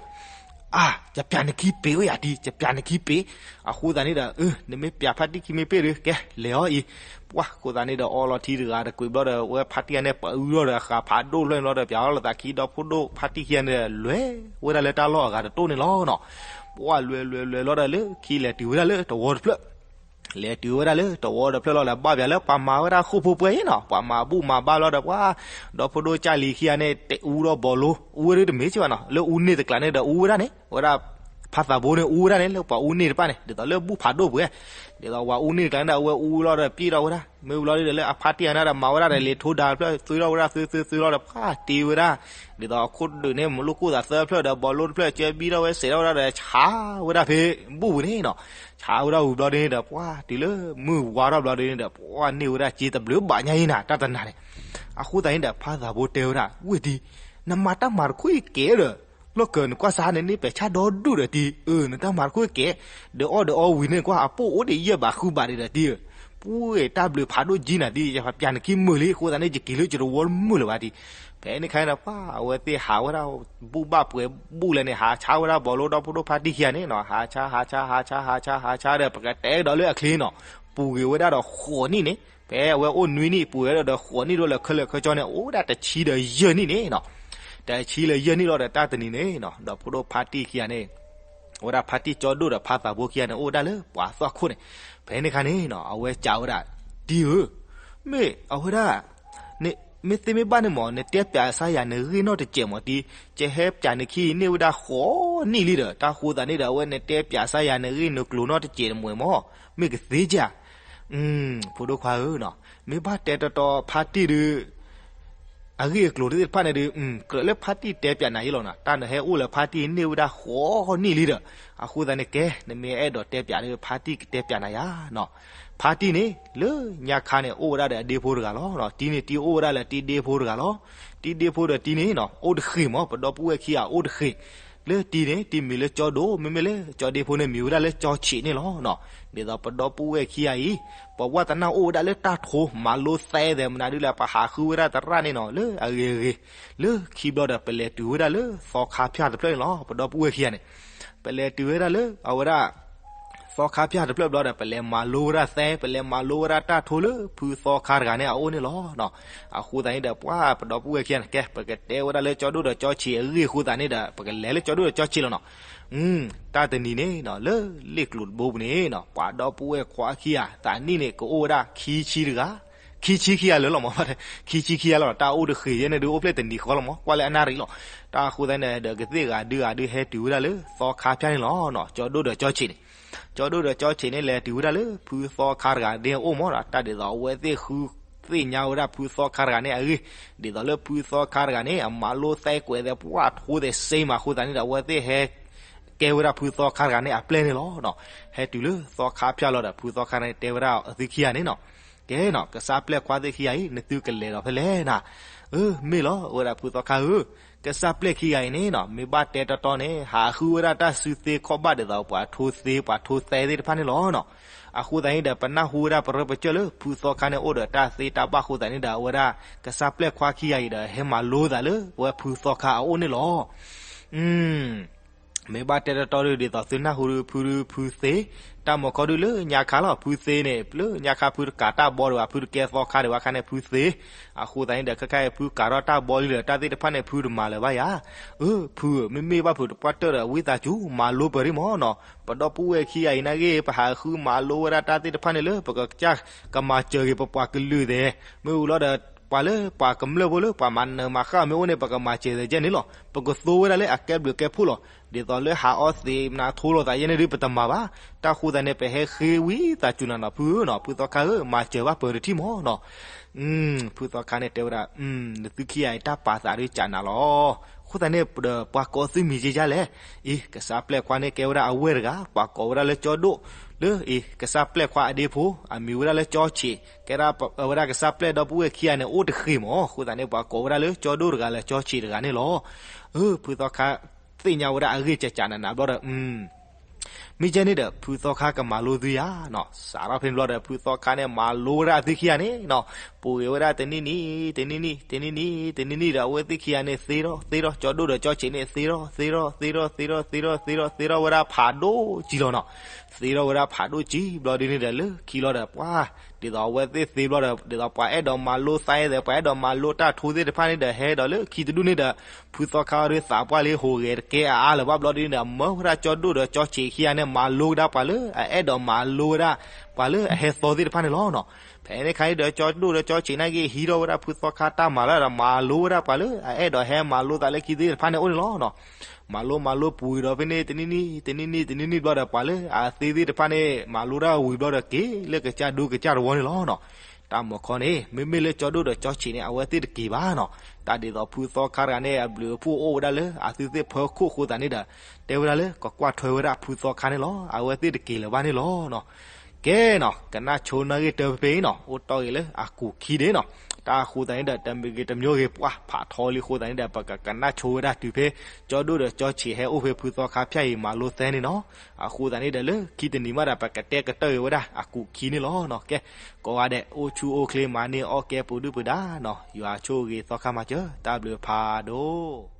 အါ, ယပျးနခံပ့ၤဝဲယၤတံၤ, ယပျးနခံပ့ၤ. အဃိသတးန့ၣ်ဒီး နမ့ၢ်ပျးဖါတံၢ်ခံမ့ၢ်ပ့ၤဒီး ကဲလဲၤအီၤအံၤ. ပှၢ်ဃိသတးန့ၣ်ဒီး အီလီၤထံတဂၤတကွံာ်ဘျီဒီး ဝဲဖါတံၢ်ယၤန့ၣ် ပအူထီၣ်ဒီး ဃာ်ဖးဒိၣ်တဖျၢၣ်န့ၣ်ဘျီဒီး ပျးလီၤလၢသးခံ ဒီဖိဒိၣ်ဖါတံၢ်ခံဂၤန့ၣ် လဲၤဝဲဒၣ်လၢတၢ်လီၢ်အဂၤတတိၢ်န့ၣ်လီၤနီၤ. ပှၢ်လဲၤလဲၤလဲၤလီၤဒီး လၢခံလဲၤတုၤဝဲဒၣ်လၢတဝီတဖျၢၣ် လဲၤတုၤဝဲဒၣ်လၢတဝီတဖျၢၣ်လီၤဒီး ဘၣ်ပျးလၢပှၤမၤဝဲဒၣ်ဃိာ်ဖိပှဲၤအံၤနီၤ, ပှၤမၤဘူၣ်မၤဘါလီၤဒီး ပှၤ ဒီဖိဒိၣ်ကၢ်လံၤခံဂၤန့ၣ် တအူဒီးဘီလိ, အူဝဲဒၣ်တမ့ၢ်က့ဘၣ်နီၤ, လၢအူန့ၢ်တကျးန့ၣ်ဒီးအူဝဲဒၣ်န့ၣ်, ဝဲဒၣ် ဖါသးဘိန့ၣ်အူဝဲဒၣ်န့ၣ် လၢပှၤအူန့ၢ်တဖၣ်န့ၣ် ဒ်သိးလၢဘူၣ်ဖးဒိၣ်ပှဲၤ, ဒ်သိးပှၤအူန့ၢ်တကျးန့ၣ်ဒီး အဝဲအူလီၤဒီးပျံၢ်ထီၣ်ဝဲဒၣ်, မ့ၢ်ဘျီဒီးလၢအဖါတံၢ်ယၤန့ၣ်ဒီး မၤဝဲဒၣ်ဒီး လ့ၤထိဒါတဖျၢၣ် သုထီၣ်ဝဲဒၣ် သုသုသုလီၤဒီး ပှၢ်တ့ဝဲဒၣ်, ဒ်သိးအခိၣ်ဒုးန့ၣ် မ့ၢ်လိၣ်ကိၣ်သးသၢဖျၢၣ်ဒီး ဘီလိတဖျၢၣ် ကဲဘံထီၣ်ဝဲစဲးထီၣ်ဝဲဒၣ်ဒီး ဆါဝဲဒၣ်ဖဲဘူၣ်ပူၤန့ၣ်နီၤ, ဆါဝဲဒၣ်ဝံၤဘျီဒ်န့ၣ်ဒီး ပှၢ်တုၤလၢမုၢ်ဝါထီၣ်ဘျီဒ်န့ၣ်ဒီး ပှၢ်န့ၢ်ဝဲဒၣ်စ့တဘျုးဘၣ်ညါအံၤနၤ တၢ်တနၤန့ၣ်, အဃိသတးန့ၣ်ဒီး ဖါသးဘိတဲဝဲဒၣ် ဝ့ၢ်တံၤ, နမၤတၢ်မၤတခီအံၤကဲဒီး လီၢ်ကၢးနကွၢ်စးန့ၣ် န့ၢ်ပဲာ်ဆၣ်ဒီဒူၣ်ဒီးတံၤ, အၢ နတၢ်မၤတခီအံၤကဲ, ဒီးအီၣ်ဒီးအီဝံၤန့ၣ်ကွၢ် အပိၢ်အိၣ်ဒံးယဲၢ်ဘးဃုဘးဒံးဒီးတံၤ, ပှၢ်တၢ်ဘျုးဖးဒိၣ်ကံနၤတံၤ, ယပျးနခံမုာ်လံ, အဃိသတးန့ၣ် ယက့ၤလၢယတဝီတမုာ်လၢၤဘၣ်တံၤ, ဖဲန့ၣ်ခါန့ၣ်ဒီး ပှၢ်အဝဲသ့ၣ်ဟးဝဲဒၣ် ဘူၣ်ဘၣ်ပှဲၤဘူၣ်လဲၣ်န့ၣ် ဟးဆါဝဲဒၣ်ဘီလိဒီဖိဒိၣ်ဖါတံၢ်ခံဂၤန့ၣ်နီၤ, ဟးဆါ ဟးဆါ ဟးဆါ ဟးဆါ ဟးဆါဒီး ပကတဲကဒီးလၢအချ့နီၤ, ပူၤကွံာ်ဝဲဒၣ်ဒီးဃိးနံၣ်န့ၣ်, ဖဲအဝဲအိၣ်နွံနံၣ် ပူၤကွံာ်ဝဲဒၣ်ဒီးဃိးနံၣ်ဒီး လၢခဲလၢာ်ခဲဆ့န့ၣ် အိၣ်ဝဲဒၣ်တဆံဒီးယဲၢ်နံၣ်န့ၣ်နီၤ, တဆံလၢယဲၢ်နံၣ်လီၤဒီး တၢ်တနံၤန့ၣ်နီၤ ဒီဖိဒိၣ်ဖါတံၢ်ခံဂၤန့ၣ် အဝဲဒၣ်ဖါတံၢ်ကၠီဒိၣ်ဒီးဖါသးဘိခံဂၤန့ၣ် အိၣ်ဝဲဒၣ်လၢပှၤသွၣ်ခိၣ်န့ၣ်, ဖဲန့ၣ်ခါန့ၣ်နီၤ အဝဲစံးဝဲဒၣ်, တံၤဧၢ, မ့ၢ်အဝဲဒၣ် မ့ၢ်သ့မ့ၢ်ဘၣ်န့ၣ်မး နတဲပျးကစၢ်ယၤနဂ့ၢ်နီၢ်တစဲးမးတံၤ, ယဟဲပျးနခံန့ၢ်ဝဲဒၣ်ဃိးနံၣ်လံဒီး တၢ်ဃိသတးန့ၣ်ဒီး အဝဲနတဲပျးကစၢ်ယၤနဂ့ၢ်နကျိၤနီၢ်တစဲးတမးမး, မ့ၢ်ကသ့ဧါ. ဖိဒိၣ်ခွါဧၢနီၤ, မ့ၢ်ဘၣ်တဲတီတီဖါတံၢ်ဒီး အဂ့ၢ်အကျိၤသ့ၣ်တဖၣ်န့ၣ်ဒီး ကြၢးလၢဖါတံၢ်တဲပျးနၤယ့လီၤနီၤ, တၢ်နဟဲအိၣ်လၢဖါတံၢ်န့ၢ်ဝဲဒၣ်ဃိးနံၣ်လံဒီး, အဃိသတးန့ၣ်ကဲ နမ့ၢ်အဲၣ်ဒိးတဲပျးဒီး ဖါတံၢ်ကတဲပျးနၤယၤနီၤ. ဖါတံၢ်န့ၣ် လၢညါခါန့ၣ် အိၣ်ဝဲဒၣ်ဒီးအဒ့ဖိတဂၤလီၤ. တံၤန့ၣ် တံၤအိၣ်ဝဲဒၣ်လၢတံၤဒ့ဖိတဂၤလီၤ. တံၤဒ့ဖိဒီးတံၤန့ၣ်နီၤ အိၣ်တဃ့ၢ်မး, ပဒီပုၢ်ဝဲၢ်ခံဂၤအိၣ်တဃ့ၢ် လၢတံၤန့ၣ် တံၤမံၤလၢကၠီဒိၣ်, မ့မ့ၢ်လၢကၠီဒ့ဖိန့ၣ် မံၤဝဲဒၣ်လၢကၠီဆံးန့ၣ်လီၤနီၤ. ဒ်သိးပဒီပုၢ်ဝဲၢ်ခံဂၤအံၤ ပဝဲသနာ်အိၣ်ဝဲဒၣ်လၢတၢ်ထိ မၤလိသဲသဲးမနုၤဒ်လဲၣ် ပဟးဃုဝဲဒၣ်သရၣ်န့ၣ်နီၤ လၢအဂ့ၤအဂ့ၤ, လၢခံဘျီဒီး ပလဲၤတုၤဝဲဒၣ်လၢသီခါဖၠၣ်တဖျၢၣ်န့ၣ်လီၤ. ပဒီပုၢ်ဝဲၢ်ခံဂၤန့ၣ် ပလဲၤတုၤဝဲဒၣ်လၢအဝဲဒၣ် သီခါဖၠၣ်တဖျၢၣ်ဘျီဒီး ပလဲၤမၤလိဝဲဒၣ်သဲ, ပလဲၤမၤလိဝဲဒၣ်တၢ်ထိလၢဖုသီခါတဂၤန့ၣ် အအိၣ်န့ၣ်လီၤနီၤ. အဃိသတးန့ၣ်ဒီး ပှၤပဒီပုၢ်ဝဲၢ်ခံဂၤန့ၣ် ကဲ ပကတဲဝဲဒၣ်လၢကၠီဒိၣ်ဒီးကၠီဆံးအဂ့ၢ်အဃိသတးန့ၣ်ဒီး ပကလဲၤလၢကၠီဒိၣ်ဒီးကၠီဆံးလီၤနီၤ. တၢ်တနံၤန့ၣ်နီၤ လၢလ့ၣ်ကျိၤတဘိပူၤန့ၣ်နီၤ ပှၤဒီပုၢ်ဝဲၢ်ခွါခံဂၤ သးနံၣ်န့ၣ် ကအိၣ်ဝဲဒၣ်ခံဆံတဂၤ, ခံဆံခံဂၤလၢာ်လီၤမး, ခံဆံခံဂၤလီၤ, တၢ်အိၣ်တဃ့ၢ်ယဲန့ၣ်ဒုး အိၣ်ဖျဲၣ်တနံၤဃီလီၤမး, ကွၢ်လၢအနၣ်ရံၣ်လီၤ. တၢ်အဃိသတးန့ၣ်ဒီး ကသ့ၣ်ဂၤဒုးဂၤဒုးဟဲတုၤဝဲဒၣ်လၢသီခါဖၠၣ်န့ၣ်လီၤနီၤ, ကၠီဒိၣ်ဒီးကၠီဆံးန့ၣ်, ကၠီဒိၣ်ဒီးကၠီဆံးန့ၣ် လဲၤတုၤဝဲဒၣ်လၢဖုသီခါတဂၤန့ၣ်အအိၣ်မးဒီး တၢ်ဒ်သိးအဝဲသ့ၣ်ဃုသ့ၣ်ညါဝဲဒၣ်ဖုသီခါတဂၤန့ၣ်အဂ့ၢ်, ဒ်သိးလၢဖုသီခါတဂၤန့ၣ် အမၤလိသဲကွဲးသဲပှၢ်ထိသဲစ့မးအဃိသတးန့ၣ်ဒီး အဝဲသ့ၣ်ဟဲ ကဲဝဲဒၣ်ဖုသီခါတဂၤန့ၣ်အပျဲၢ်န့ၣ်လီၤ. ဟဲတုၤလၢသီခါဖၠၣ်လီၤဒီး ဖုသီခါန့ၣ်တဲဝဲဒၣ်အသုခံဂၤန့ၣ်နီၤ, ကဲနီၤ ကစၢ်ပျဲၢ်ခွါသ့ၣ်ခံဂၤအံၤ နသုကလဲၤဒီးဖဲလဲၣ်နၤ. အၢ မ့ၢ်လီၤ ဝဲဒၣ်ဖုသီခါဧၢ, ကစၢ်ပျဲၢ်ခံဂၤအံၤန့ၣ်နီၤ မ့ၢ်ဘၣ်တဲတီတီန့ၣ် ဟးဃုဝဲဒၣ်တၢ်စုသ့ခီၣ်ဘၣ်ဒ်သိး ပှၤထိသ့ပှၤထိသဲသ့ၣ်တဖၣ်န့ၣ်လီၤနီၤ. အဃိသတးန့ၣ်ဒီး ပနၢ်ဟူဝဲဒၣ်ပရၢပကျၢၢ်လၢ ဖုသီခါန့ၣ်အိၣ်ဒီးတၢ်သ့တၢ်ဘၣ်အဃိသတးန့ၣ်ဒီး အဝဲဒၣ်ကစၢ်ပျဲၢ်ခွါခံဂၤအံၤဒီး ဟဲမၤလိသးလၢဝဲဖုသီခါအအိၣ်န့ၣ်လီၤ. မ့ၢ်ဘၣ်တဲတီတီဒုး ဒ်သိးသုနၢ်ဟူဒုး ဖုဒုးဖုသ့, တၢ်မီၤခီဒုးလၢညါခါလီၤ, ဖုသ့န့ၣ် လၢညါခါဖုတကးတၢ်ဘီဒံးဘၣ်, ဖုတကဲသီခါဒံးဘၣ်ခါန့ၣ် ဖုသ့. အဃိသတးန့ၣ်ဒီး ခဲခါအံၤဖုကးထီၣ်တၢ်ဘီလံဒီး တၢ်သ့ၣ်တဖၣ်န့ၣ် ဖုတမၤလၢၤဘၣ်ယၤ. အၢ ဖုဧၢ, မ့မ့ၢ်ဘၣ်ဖုတပှၢ်တၢၢ်ဒီး ဝံသးစူၤ မၤလိပၢၤဒံးမးနီၤ, ပဒီပုၢ်ဝဲၢ်ခံဂၤအံၤနာ်က့ ပဟးဃုမၤလိဝဲဒၣ်တၢ်သ့ၣ်တဖၣ်န့ၣ်လၢ ပကစၢ်ကမၤစၢၤက့ၤပပှၤကလုာ်သ့ၣ်, မ့ၢ်ဝံၤလီၤဒီး ပှၤလၢပှၤကမျၢၢ်ဖိလၢပှၤမၤနၢၤမၤဃၣ်မ့ၢ်အိၣ်န့ၣ် ပကမၤစၢၤသ့ၣ်ကဲန့ၣ်လီၤ. ပကသိဝဲဒၣ်လၢအကဲဘျုးကဲဖှိၣ်လီၤ. ဒ်သိးလၢဟးအီသံးနါထိလိာ်သးယဲန့ၣ်ဒုး ပတမၤဘၣ်. တၢ်ဃိသတးန့ၣ် ပဟဲဃ့ဝံသးစူၤနၤနီၤ ဖုဧၢနီၤ, ဖုသီခါဧၢ, မၤစၢၤဘၣ်ပၢၤတထံၣ်မးနီၤ. ဖုသီခါန့ၣ်တဲဝဲဒၣ်, နသုခံဂၤအံၤတၢ်ပာ်သးဒုးကးနၤလီၤ. အဃိသတးန့ၣ်ဒီး ပှၤကိးသုမံၤက့ယါလဲၣ်. အံၤ ကစၢ်ပျဲၢ်ခွါန့ၣ်ကဲဝဲဒၣ်အဝဲၢ်တဂၤ, ပှၤကိးဝဲဒၣ်လၢကၠီဒိၣ်, လၢအံၤ ကစၢ်ပျဲၢ်ခွါအဒ့ဖိ အမံၤဝဲဒၣ်လၢကၠီဆံး, ကဲဒၣ်ဝဲဒၣ်ကစၢ်ပျဲၢ်ဒီပုၢ်ဝဲၢ်ခံဂၤန့ၣ် အိၣ်တဃ့ၢ်မး, အဃိသတးန့ၣ် ပှၤကိးဝဲဒၣ်လၢကၠီဒိၣ်တဂၤလၢကၠီဆံးတဂၤန့ၣ်လီၤ. အၢ ဖုသီခါသ့ၣ်ညါဝဲဒၣ်အဂ့ၢ်ကးကးနၤနၤဘျီဒီး မ့ၢ်ကဲန့ၣ်ဒီး ဖုသီခါကမၤလိသုယၤနီၤ, စးထီၣ်ဖဲန့ၣ်ဘျီဒီး ဖုသီခါန့ၣ်မၤလိဝဲဒၣ်အသုခံဂၤန့ၣ်နီၤ, ပှ့ၤဝဲဒၣ်တနံၣ်နံၣ် တနံၣ်နံၣ် တနံၣ်နံၣ် တနံၣ်နံၣ်ဒီး အဝဲသ့ၣ်ခံဂၤန့ၣ် သ့ထီၣ်သ့ထီၣ် ကၠီဒိၣ်ဒီးကၠီဆံးန့ၣ် သ့ထီၣ်သ့ထီၣ်သ့ထီၣ်သ့ထီၣ်သ့ထီၣ်သ့ထီၣ် သ့ထီၣ်ဝဲဒၣ်ဖးဒိၣ်ကံလီၤနီၤ. သ့ထီၣ်ဝဲဒၣ်ဖးဒိၣ်ကံဘျီဒ်န့ၣ်ဒီး လၢခံလီၤဒီးပှၤ ဒ်သိးအဝဲသ့ၣ်သ့ဘျီဒီး ဒ်သိးပှၤအဲၣ်ဒိးမၤလိသးသ့ၣ် ပှၤအဲၣ်ဒိးမၤလိတၢ်ထိသ့ၣ်တဖၣ်န့ၣ်ဒီး ဟဲဒီးလၢခံတဒူၣ်န့ၣ်ဒီး ဖုသီခါဒုးသးပှၢ်လံ ဟူးဂဲၤတကဲအါအါလၢၤဘၣ်ဘျီဒ်န့ၣ်ဒီး မၢဝဲဒၣ်ကၠီဒိၣ်ဒီးကၠီဆံးခံဂၤန့ၣ် မၤလိကဒါပှၤလၢအအဲၣ်ဒိးမၤလိဝဲဒၣ် ပှၤလၢအဟဲသီသ့ၣ်တဖၣ်န့ၣ်လီၤနီၤ. ဖဲန့ၣ်ခါအံၤဒီး ကၠီဒိၣ်ဒီးကၠီဆံးနာ်က့ ဟံးထီၣ်ဝဲဒၣ်ဖုသီခါတၢ်မၤလၢဒီး မၤလိဝဲဒၣ်ပှၤလၢအအဲၣ်ဒိးဟဲမၤလိသးလၢခံသ့ၣ်တဖၣ်န့ၣ်အိၣ်န့ၣ်လီၤနီၤ. မၤလိမၤလိပူၤဒီးဖဲန့ၣ် တနံၣ်နံၣ် တနံၣ်နံၣ် တနံၣ်နံၣ်ဘျီဒီး ပှၤလၢအသ့သ့ၣ်တဖၣ်န့ၣ် မၤလိတၢ်ဝံၤဘျီဒီး က့ၤလၢကစၢ်ဒူကစၢ်တဝီန့ၣ်လီၤနီၤ. တၢ်မီၤခီန့ၣ် မ့မ့ၢ်လၢကၠီဒိၣ်ဒီးကၠီဆံးန့ၣ် အဝဲသ့ၣ်တက့ၤဘၣ်နီၤ. တၢ်ဒ်သိးဖုသီခါတဂၤန့ၣ် အဘျုးအဖှိၣ်အိၣ်ဝဲဒၣ်လၢအသုသ့ၣ်ဖီခိၣ်အဃိသတးန့ၣ်ဒီး တဲဝဲဒၣ်လၢကကွၢ်ထွဲဝဲဒၣ်ဖုသီခါန့ၣ်လီၤ. အဝဲသ့ၣ်တက့ၤလၢၤဘၣ်န့ၣ်လီၤနီၤ. ကဲနီၤ ကနၣ်ဆိနၢ်ဂ့ၢ်တၢ်ဖဲအံၤနီၤ အိၣ်တီၢ်ဂ့ၤလၢအကူာ်ခံဒ့နီၤ. တၢ်အဃိသတးန့ၣ်ဒီး တမံၤဂ့ၤတမံၤဂ့ၤ ပှၤဖးထီလံအဃိသတးန့ၣ်ဒီး ပကကနၣ်ဆိဝဲဒၣ်တုၤဖဲ ကၠီဒိၣ်ဒီးကၠီဆံးဟဲအိၣ်ဖဲဖုသီခါဖၠၣ်အံၤ မၤလိသဲန့ၣ်နီၤ. အဃိသတးန့ၣ်ဒီး လၢခံတနံၤမးဒီး ပကတဲကတၢၢ်ဂ့ၤဝဲဒၣ်အကူာ်ခံန့ၣ်လီၤနီၤ. ကဲ ကိးဂၤဒဲး အိၣ်ဆူၣ်အိၣ်ချ့ မၤန့ၢ်အီၣ်ကဲပူၤဒုၣ်ပူၤဒါနီၤ. ယွၤဆိၣ်ဂ့ၤသီခါမၤစၢၤ တၢ်ဘျုးဖးဒိၣ်.